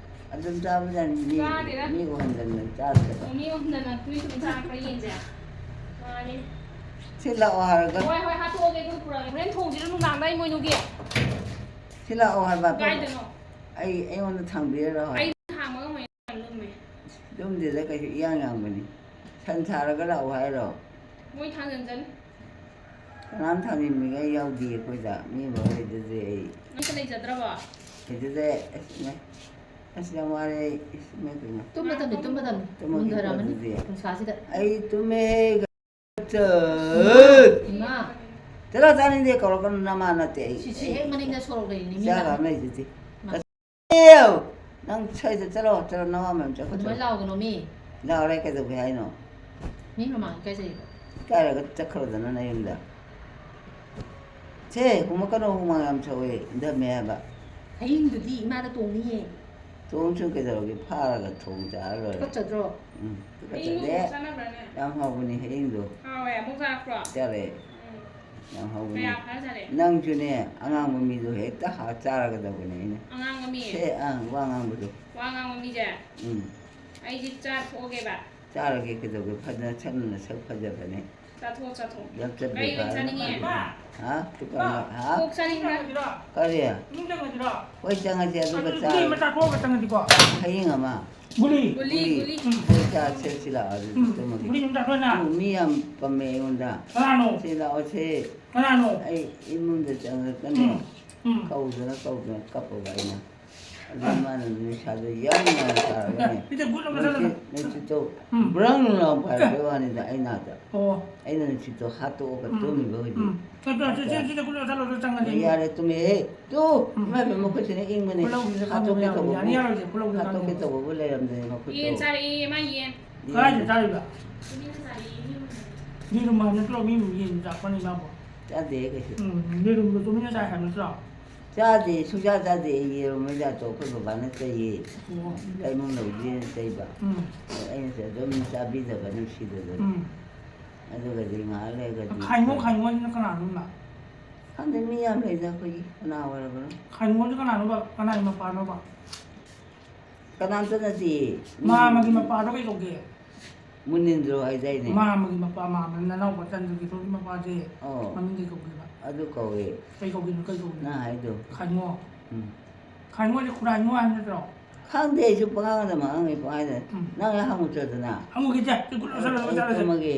ꯑꯗꯨꯝ ꯆꯥꯕꯖꯥꯠꯅꯤ, ꯃꯤ, ꯆꯥꯗꯦꯗ꯫ ꯃꯤ ꯎꯍꯟꯗꯅ ꯆꯥꯗꯕ꯫ ꯑꯣ, ꯃꯤ ꯎꯍꯟꯗꯅ ꯇꯨꯏ ꯇꯨꯏ ꯆꯥꯔꯛꯄ꯭ꯔꯥ ꯌꯦꯟꯁꯦ? ꯃꯥꯅꯤ꯫ ꯁꯤ ꯂꯥꯛꯑꯣ ꯍꯥꯏꯔꯒ꯫ ꯍꯣꯏ, ꯍꯣꯏ, ꯍꯥꯠꯇꯣꯛꯑꯒꯦ, ꯑꯗꯨꯒ ꯄꯨꯔꯛꯑꯒꯦ꯫ ꯍꯣꯔꯦꯟ ꯊꯣꯡꯁꯤꯔ ꯅꯨꯡꯗꯥꯡꯗ, ꯏꯃꯣꯏꯅꯨꯒꯤ? ꯁꯤ ꯂꯥꯛꯑꯣ ꯍꯥꯏꯕ꯫ ꯀꯥꯏꯗꯅꯣ? ꯑꯩ, ꯑꯩꯉꯣꯟꯗ ꯊꯥꯡꯕꯤꯔꯔꯣ ꯍꯥꯏꯕ꯫ ꯑꯩ ꯊꯥꯡꯕ ꯉꯝꯃꯣꯏ, ꯌꯥꯝ ꯂꯨꯝꯃꯦ꯫ ꯂꯨꯝꯗꯦꯗ ꯀꯩꯁꯨ, ꯏꯌꯥꯡ ꯌꯥꯡꯕꯅꯤ꯫ ꯁꯟ ꯁꯥꯔꯒ ꯂꯥꯛꯑꯣ ꯍꯥꯏꯔꯣ? ꯃꯣꯏ ꯊꯥꯡꯖꯟꯖꯅꯤ꯫ ꯀꯅꯥꯝ ꯊꯥꯡꯖꯤꯟꯕꯤꯉꯥꯏ ꯌꯥꯎꯗꯦ ꯑꯩꯈꯣꯏꯗ꯫ ꯃꯤ ꯑꯃ ꯂꯩꯖꯗꯦ ꯑꯩ꯫ ꯑꯝꯇ ꯂꯩꯖꯗ꯭ꯔꯕꯣ? ꯂꯩꯖꯗꯦ꯫ ꯑꯁ, ꯏꯃꯥ꯫ ꯑꯁ, ꯌꯥꯝ ꯋꯥꯔꯦ ꯑꯩ꯫ ꯏꯁ, ꯏꯃꯥ ꯀꯩꯅꯣ꯫ ꯇꯨꯝꯃꯗꯝꯅꯤ, ꯇꯨꯝꯃꯗꯝꯅꯤ꯫ ꯇꯨꯝꯃꯒꯦ ꯃꯨꯟꯊꯔꯝꯃꯅꯤ ꯑꯗꯨꯗꯤ꯫ ꯅꯨꯡꯁꯥꯁꯤꯗ꯫ ꯑꯩ ꯇꯨꯝꯃꯦ꯫ ꯏꯃꯥ꯫ ꯆꯠꯂꯣ, ꯆꯥꯅꯤꯡꯗꯦ ꯀꯧꯔꯛꯀꯅꯨ, ꯅꯃꯥ ꯅꯠꯇꯦ ꯑꯩ꯫ ꯁꯤꯁꯤ ꯍꯦꯛ ꯃꯅꯤꯡꯗ ꯁꯣꯔꯣꯛ ꯂꯩꯔꯤꯅꯤ, ꯃꯤ ꯆꯥ ꯂꯥꯛꯑꯦ꯫ ꯂꯥꯝ ꯂꯩꯖꯗꯦ꯫ ꯏꯃꯥ꯫ ꯑꯦ, ꯅꯪ ꯁ꯭ꯋꯥꯏꯗ ꯆꯠꯂꯣ, ꯆꯠꯂꯣ, ꯅꯋꯥ ꯃꯌꯥꯝ ꯆꯠꯈ꯭ꯔꯣ, ꯑꯗꯨꯃꯥꯏꯅ ꯆꯠꯂꯣ꯫ ꯂꯥꯎꯒꯅꯣ ꯃꯤ꯫ ꯂꯥꯎꯔꯦ, ꯀꯩꯗꯧꯒꯦ ꯍꯥꯏꯅꯣ? ꯃꯤ ꯃꯃꯥꯡ ꯏꯀꯥꯏꯖꯩꯕ꯫ ꯏꯀꯥꯏꯔꯒ ꯆꯠꯈ꯭ꯔꯣꯗꯅ ꯅꯌꯨꯝꯗ꯫ ꯁꯦ, ꯍꯨꯝꯃꯛꯀꯅꯣ, ꯍꯨꯃꯥꯡ ꯌꯥꯝ ꯁꯧꯋꯦ, ꯏꯪꯊꯝꯃꯦ ꯍꯥꯏꯕ꯫ ꯍꯌꯤꯡꯗꯨꯗꯤ ꯏꯃꯥꯗ ꯇꯣꯡꯅꯤꯌꯦ꯫ ꯇꯣꯡꯁꯨ ꯀꯩꯗꯧꯔꯒꯦ? ꯐꯥꯔꯒ ꯊꯣꯡ ꯆꯥꯔ ꯂꯣꯏꯔꯦ꯫ ꯇꯨꯀꯠꯆꯗ꯭ꯔꯣ? ꯎꯝ, ꯍꯌꯤꯡꯗꯣ ꯇꯨꯀꯠꯆꯗꯦ꯫ ꯆꯥꯟꯅꯕ꯭ꯔꯥꯅꯦ? ꯌꯥꯝ ꯍꯥꯎꯕꯅꯤ ꯍꯌꯤꯡꯗꯣ꯫ ꯍꯥꯎꯋꯦ, ꯑꯃꯨꯛ ꯆꯥꯔꯛꯄ꯭ꯔꯣ? ꯆꯥꯔꯛꯑꯦ꯫ ꯎꯝ꯫ ꯌꯥꯝ ꯍꯥꯎꯕꯅꯤ꯫ ꯀꯌꯥ ꯐꯥꯖꯥꯠꯅꯦ? ꯅꯪꯁꯨꯅꯦ, ꯑꯉꯥꯡꯕ ꯃꯤꯗꯣ ꯍꯦꯛꯇ ꯍꯥ-, ꯆꯥꯔꯒꯗꯧꯕꯅꯦ ꯑꯩꯅ꯫ ꯑꯉꯥꯡꯕ ꯃꯤ? ꯁꯦ, ꯑꯥ, ꯋꯥ ꯉꯥꯡꯕꯗꯣ꯫ ꯋꯥ ꯉꯥꯡꯕ ꯃꯤꯁꯦ? ꯎꯝ꯫ ꯑꯩꯁꯦ ꯆꯥꯊꯣꯛꯑꯒꯦꯕ꯫ ꯆꯥꯔꯒꯦ ꯀꯩꯗꯧꯒꯦ? ꯐꯖꯅ ꯁꯛ-, ꯅꯁꯛ ꯐꯖꯕꯅꯦ꯫ ꯆꯥꯊꯣꯛꯑꯣ, ꯆꯥꯊꯣꯛꯑꯣ꯫ ꯌꯥꯝ ꯆꯠꯄ ꯀꯩ ꯑꯣꯏꯅ ꯐꯔꯦ꯫ ꯆꯥꯅꯤꯡꯉꯤ? ꯍꯥ? ꯇꯨꯀꯥꯟꯗ, ꯍꯥ? ꯑꯣꯛ ꯆꯥꯅꯤꯡꯕ꯭ꯔꯥ? ꯀꯔꯤ? ꯏꯃꯨꯡ ꯆꯪꯉꯁꯤꯔꯣ? ꯍꯣꯏ, ꯆꯪꯉꯁꯤ, ꯑꯗꯨꯒ ꯑꯗꯨꯗꯤ ꯆꯥꯔꯁꯤ꯫ ꯒꯨꯂꯤ ꯑꯃ ꯆꯥꯊꯣꯛꯑꯒ ꯆꯪꯉꯁꯤꯀꯣ? ꯍꯌꯦꯡ ꯑꯃ꯫ ꯒꯨꯂꯤ꯫ ꯒꯨꯂꯤ, ꯒꯨꯂꯤ꯫ ꯎꯝ꯫ ꯍꯣꯏ, ꯆꯥꯁꯦ, ꯁꯤ ꯂꯥꯛꯑꯣ, ꯑꯗꯨꯗꯤ ꯎꯝ꯫ ꯇꯨꯝꯃꯒꯦ꯫ ꯒꯨꯂꯤ ꯑꯃ ꯆꯥꯊꯣꯛꯑꯦꯅ꯫ ꯇꯨ, ꯃꯤ ꯌꯥꯝ ꯄꯝꯃꯦ ꯑꯩꯉꯣꯟꯗ꯫ ꯀꯅꯥꯅꯣ? ꯁꯤ ꯂꯥꯛꯑꯣ, ꯁꯤ꯫ ꯀꯅꯥꯅꯣ? ꯑꯩ ꯏꯃꯨꯡꯗ ꯆꯪꯉꯛꯀꯅꯤ꯫ ꯎꯝ, ꯎꯝ꯫ ꯀꯧꯗꯅ, ꯀꯧꯗꯅ ꯀꯞꯄꯕ ꯑꯩꯅ꯫ ꯑꯗꯨ ꯃꯥꯅ ꯅꯤꯁꯥꯗꯣ ꯌꯥꯝ ꯅꯨꯡꯉꯥꯏ ꯁꯥꯔꯒꯅꯦ꯫ ꯁꯤꯗ ꯒꯨꯠ ꯑꯃ ꯆꯠꯂꯣ꯫ ꯅꯨꯡꯁꯤꯠ, ꯅꯨꯡꯁꯤꯠꯇꯣ ꯎꯝ꯫ ꯕ꯭ꯔꯪ ꯂꯥꯎ ꯄꯥꯏꯔꯛꯄꯩ ꯋꯥꯅꯤꯗ ꯑꯩ ꯅꯥꯛꯇ꯫ ꯑꯣ꯫ ꯑꯩꯅ ꯅꯨꯡꯁꯤꯠꯇꯣ ꯍꯥꯠꯇꯣꯛꯑꯒ ꯎꯝ꯫ ꯇꯨꯝꯃꯤꯕ ꯍꯧꯖꯤꯛ꯫ ꯎꯝ꯫ ꯁꯤꯗ, ꯁꯤꯗ, ꯁꯤꯗ ꯒꯨꯠ ꯑꯃ ꯆꯠꯂꯣ, ꯑꯗꯨ ꯆꯪꯉꯁꯤ꯫ ꯌꯥꯔꯦ, ꯇꯨꯝꯃꯦꯍꯦ꯫ ꯇꯨ! ꯎꯝ꯫ ꯏꯃꯥꯏ ꯄꯦꯝꯃ, ꯃꯈꯨꯠꯁꯤꯅ ꯏꯪꯕꯅꯦ꯫ ꯈꯨꯂꯧꯁꯤꯁꯨ ꯍꯥꯠꯇꯣꯛꯀꯦ ꯈꯪꯗꯕ ꯌꯥꯎꯋꯤ꯫ ꯇꯧꯕꯕꯨ, ꯌꯥꯅꯤ ꯌꯥꯔꯣꯏꯁꯦ, ꯈꯨꯂꯧꯁꯤꯁꯨ ꯍꯥꯠꯇꯣꯛꯀꯦ ꯈꯪꯗꯕ꯫ ꯇꯧꯕꯕꯨ ꯂꯩꯔꯝꯗꯦ ꯃꯈꯨꯠꯇꯣ꯫ ꯌꯦꯟ ꯆꯥꯔꯛꯑꯦ, ꯃꯥ ꯌꯦꯟ꯫ ꯀꯗꯥꯏꯗ ꯆꯥꯔꯤꯕ? ꯇꯨꯃꯤꯟꯅ ꯆꯥꯔꯛꯑꯦ, ꯃꯤ ꯃꯃꯥꯡꯗ꯫ ꯌꯦꯔꯨꯝ ꯍꯥꯏꯕ ꯅꯠꯇ꯭ꯔꯣ? ꯃꯤ ꯌꯦꯔꯨꯝ ꯆꯥ ꯀꯣꯟꯅ ꯏꯃꯥꯕꯣ? ꯆꯥꯗꯦ ꯀꯩꯁꯨ꯫ ꯎꯝ, ꯌꯦꯔꯨꯝꯗꯣ ꯇꯨꯃꯤꯟꯅ ꯆꯥꯏ ꯍꯥꯏꯕ ꯅꯠꯇ꯭ꯔꯣ? ꯆꯥꯗꯦ, ꯁꯨꯡꯆꯥ ꯆꯥꯗꯦ꯫ ꯑꯩ ꯌꯦꯔꯨꯝ ꯃꯩꯖꯥꯠꯇꯣ ꯑꯩꯈꯣꯏ ꯕꯕꯥꯅ ꯆꯩꯌꯦ꯫ ꯑꯣ꯫ ꯂꯩꯃꯨꯡ ꯂꯧꯗꯦꯅ ꯆꯩꯕ꯫ ꯎꯝ꯫ ꯑꯗ ꯑꯩꯅꯁꯨ ꯑꯗꯨꯝ ꯆꯥꯕꯤꯗꯕ ꯅꯨꯡꯁꯤꯗꯗꯅ꯫ ꯎꯝ꯫ ꯑꯗꯨꯒꯗꯤ ꯉꯥꯏꯍꯥꯛ ꯂꯩꯔꯒꯗꯤ ꯈꯥꯏꯉꯣ, ꯈꯥꯏꯉꯣ ꯍꯥꯏꯁꯤꯅ ꯀꯅꯥꯅꯣ ꯏꯃꯥ? ꯈꯪꯗꯦ, ꯃꯤ ꯌꯥꯝ ꯂꯩꯗ ꯑꯩꯈꯣꯏꯒꯤ꯫ ꯀꯅꯥ ꯑꯣꯏꯔꯕꯅꯣ? ꯈꯥꯏꯉꯣꯁꯦ ꯀꯅꯥꯅꯣꯕ? ꯀꯅꯥꯒꯤ ꯃꯄꯥꯅꯣꯕ? ꯀꯅꯥꯝꯇ ꯅꯠꯇꯦ꯫ ꯃꯥꯝꯃꯒꯤ ꯃꯄꯥꯗꯣ ꯀꯩ ꯀꯧꯒꯦ? ꯃꯨꯅꯤꯟꯗ꯭ꯔꯣ ꯍꯥꯏꯗꯥꯏꯅꯦ? ꯃꯥꯝꯃꯒꯤ ꯃꯄꯥ, ꯃꯥꯝꯃ ꯅꯅꯥꯎꯄꯥ ꯆꯟꯗ꯭ꯔꯀꯤꯁꯣꯔꯒꯤ ꯃꯄꯥꯁꯦ ꯑꯣ꯫ ꯃꯃꯤꯡ ꯀꯩ ꯀꯧꯒꯦꯕ? ꯑꯗꯨ ꯀꯧꯋꯦ꯫ ꯀꯩ ꯀꯧꯒꯦꯅꯣ, ꯀꯩ ꯀꯧꯒꯦꯅꯣ? ꯅꯪ ꯍꯥꯏꯗꯣ꯫ ꯈꯥꯏꯉꯣ꯫ ꯎꯝ꯫ ꯈꯥꯏꯉꯣꯁꯦ ꯈꯨꯔꯥꯏꯉꯣ ꯍꯥꯏꯕ ꯅꯠꯇ꯭ꯔꯣ? ꯈꯪꯗꯦ, ꯑꯩꯁꯨ ꯄꯉꯥꯡꯗ ꯃꯉꯥꯡꯉꯩ ꯄꯉꯥꯏꯗ꯫ ꯎꯝ꯫ ꯅꯪ ꯍꯦꯛ ꯍꯪꯉꯨꯆꯣꯗꯅ꯫ ꯍꯪꯉꯨꯈꯤꯁꯦ, ꯁꯤ ꯒꯨꯂꯤ ꯂꯧꯁꯜꯂꯣ, ꯑꯩ ꯂꯧꯁꯜꯂꯣ, ꯁꯤ꯫ ꯇꯨꯝꯃꯒꯦ꯫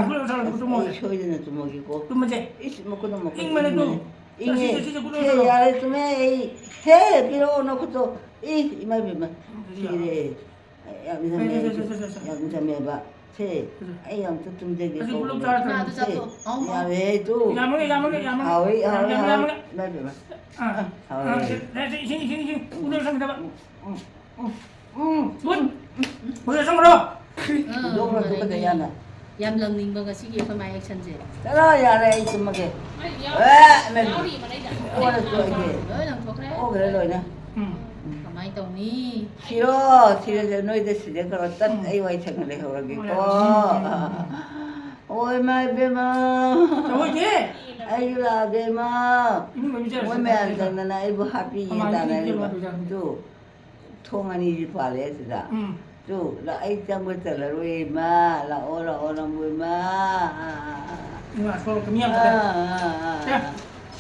ꯒꯨꯂꯤ ꯂꯧꯁꯜꯂꯣ, ꯑꯁ, ꯇꯨꯝꯃꯣ꯫ ꯑꯩ ꯁꯣꯏꯗꯅ ꯇꯨꯝꯃꯒꯦꯀꯣ꯫ ꯇꯨꯝꯃꯁꯦ꯫ ꯏꯁ, ꯃꯈꯨꯠꯅ ꯃꯈꯨꯠ ꯏꯪꯕꯅꯦ, ꯇꯨꯝ꯫ ꯏꯪꯕꯅꯦ꯫ ꯏꯪꯉꯦ꯫ ꯁꯤ, ꯁꯤ, ꯁꯤ ꯒꯨꯂꯤ ꯁꯦ, ꯂꯧꯁꯜꯂꯣ꯫ ꯌꯥꯔꯦ, ꯇꯨꯝꯃꯦ ꯑꯩ꯫ ꯍꯦ, ꯄꯤꯔꯛꯑꯣ ꯅꯈꯨꯠꯇꯣ꯫ ꯏ, ꯏꯃꯥ ꯏꯕꯦꯝꯃ꯫ ꯁꯤꯔꯦ꯫ ꯌꯥꯝ ꯁꯦ, ꯁꯦ, ꯁꯦ, ꯁꯦ, ꯁꯦ, ꯁꯦ꯫ ꯌꯥꯝ ꯆꯝꯃꯦꯕ꯫ ꯁꯦ, ꯁꯦ꯫ ꯑꯩ ꯑꯝꯇ ꯇꯨꯝꯖꯒꯦꯀꯣ꯫ ꯑꯁꯤ ꯄꯨꯂꯞ ꯆꯥꯔ ꯊꯝꯃꯣ꯫ ꯏꯃꯥꯗꯣ ꯁꯦ, ꯆꯥꯊꯣꯛꯑꯣ꯫ ꯌꯥꯝꯃꯦ, ꯇꯨ꯫ ꯌꯥꯝꯃꯒꯦ, ꯌꯥꯝꯃꯒꯦ, ꯌꯥꯝꯃꯒꯦ꯫ ꯍꯥꯎꯋꯤ, ꯍꯥꯎꯋꯤ, ꯌꯥꯝꯃꯒꯦ, ꯍꯥꯎꯋꯤ꯫ ꯌꯥꯝꯃꯒꯦ꯫ ꯏꯃꯥ ꯏꯕꯦꯝꯃ꯫ ꯑꯥ, ꯑꯥ, ꯍꯥꯎꯋꯤ꯫ ꯁꯦ, ꯁꯦ, ꯏꯁꯤꯡ, ꯏꯁꯤꯡ, ꯏꯁꯤꯡ꯫ ꯄꯨꯂꯞ ꯆꯪꯒꯗꯕ꯫ ꯎꯝ, ꯎꯝ, ꯎꯝ, ꯎꯝ꯫ ꯄꯨꯂꯞ ꯆꯪꯈ꯭ꯔꯣ꯫ ꯑꯥ, ꯍꯨꯟꯗꯣꯛꯈ꯭ꯔꯣ, ꯃꯥꯅꯦ꯫ ꯇꯨꯀꯠꯆꯩ ꯌꯥꯝꯅ꯫ ꯌꯥꯝ ꯂꯪꯅꯤꯡꯕꯒ ꯁꯤꯒꯤ ꯑꯩꯈꯣꯏ ꯃꯥꯏ ꯑꯦꯛꯁꯟꯁꯦ꯫ ꯆꯠꯂꯣ, ꯌꯥꯔꯦ, ꯑꯩ ꯇꯨꯝꯃꯒꯦ꯫ ꯑꯩ ꯌꯥꯎ-, ꯑꯦ, ꯏꯃꯥ ꯏꯕꯦꯝꯃ꯫ ꯌꯥꯎꯔꯤꯕ ꯅꯩꯗ꯫ ꯑꯣꯔ ꯇꯣꯛꯑꯒꯦ꯫ ꯂꯣꯏ ꯂꯪꯊꯣꯛꯈ꯭ꯔꯦ꯫ ꯑꯣꯈ꯭ꯔꯦ ꯂꯣꯏꯅ꯫ ꯎꯝ꯫ ꯀꯃꯥꯏꯅ ꯇꯧꯅꯤ? ꯁꯤꯔꯣ, ꯁꯤꯔꯁꯦ, ꯅꯣꯏꯗ ꯁꯤꯖꯈ꯭ꯔꯣ꯫ ꯇꯠ, ꯎꯝ꯫ ꯑꯩ ꯋꯥꯏ ꯁꯪꯅ ꯂꯩꯍꯧꯔꯒꯦꯀꯣ꯫ ꯎꯝ, ꯎꯝ, ꯎꯝ, ꯎꯝ꯫ ꯑꯣ, ꯏꯃꯥ ꯏꯕꯦꯝꯃ꯫ ꯇꯧꯍꯣꯏꯗꯦ꯫ ꯑꯩꯁꯨ ꯂꯥꯛꯑꯒꯦ, ꯏꯃꯥ꯫ ꯏꯃꯨꯡꯗ ꯄꯤꯖꯔꯁꯤ, ꯃꯣꯏ ꯃꯌꯥꯝ ꯄꯤꯖꯔꯁꯤ꯫ ꯆꯪꯗꯅ ꯑꯩꯕꯨ ꯍꯥꯠꯄꯤꯒꯦ ꯃꯃꯥꯡꯒꯤ ꯇꯥꯟꯅꯔꯤꯕ꯫ ꯄꯤꯖꯕ ꯄꯤꯖꯕ꯫ ꯇꯨ, ꯊꯣꯡ ꯑꯅꯤꯁꯤ ꯄꯥꯜꯂꯦ ꯑꯁꯤꯗ꯫ ꯎꯝ꯫ ꯇꯨ, ꯂꯥ-, ꯑꯩ ꯆꯪꯕ ꯆꯜꯂꯔꯣꯏ, ꯏꯃꯥ꯫ ꯂꯥꯛꯑꯣ, ꯂꯥꯛꯑꯣ, ꯅꯪꯕꯨ, ꯏꯃꯥ꯫ ꯏꯃꯥ, ꯁꯣꯔꯣꯛꯇ ꯃꯤ ꯌꯥꯝ ꯆꯠꯂꯦ꯫ ꯑꯥ, ꯑꯥ, ꯑꯥ, ꯁꯦ꯫ ꯑꯥ꯫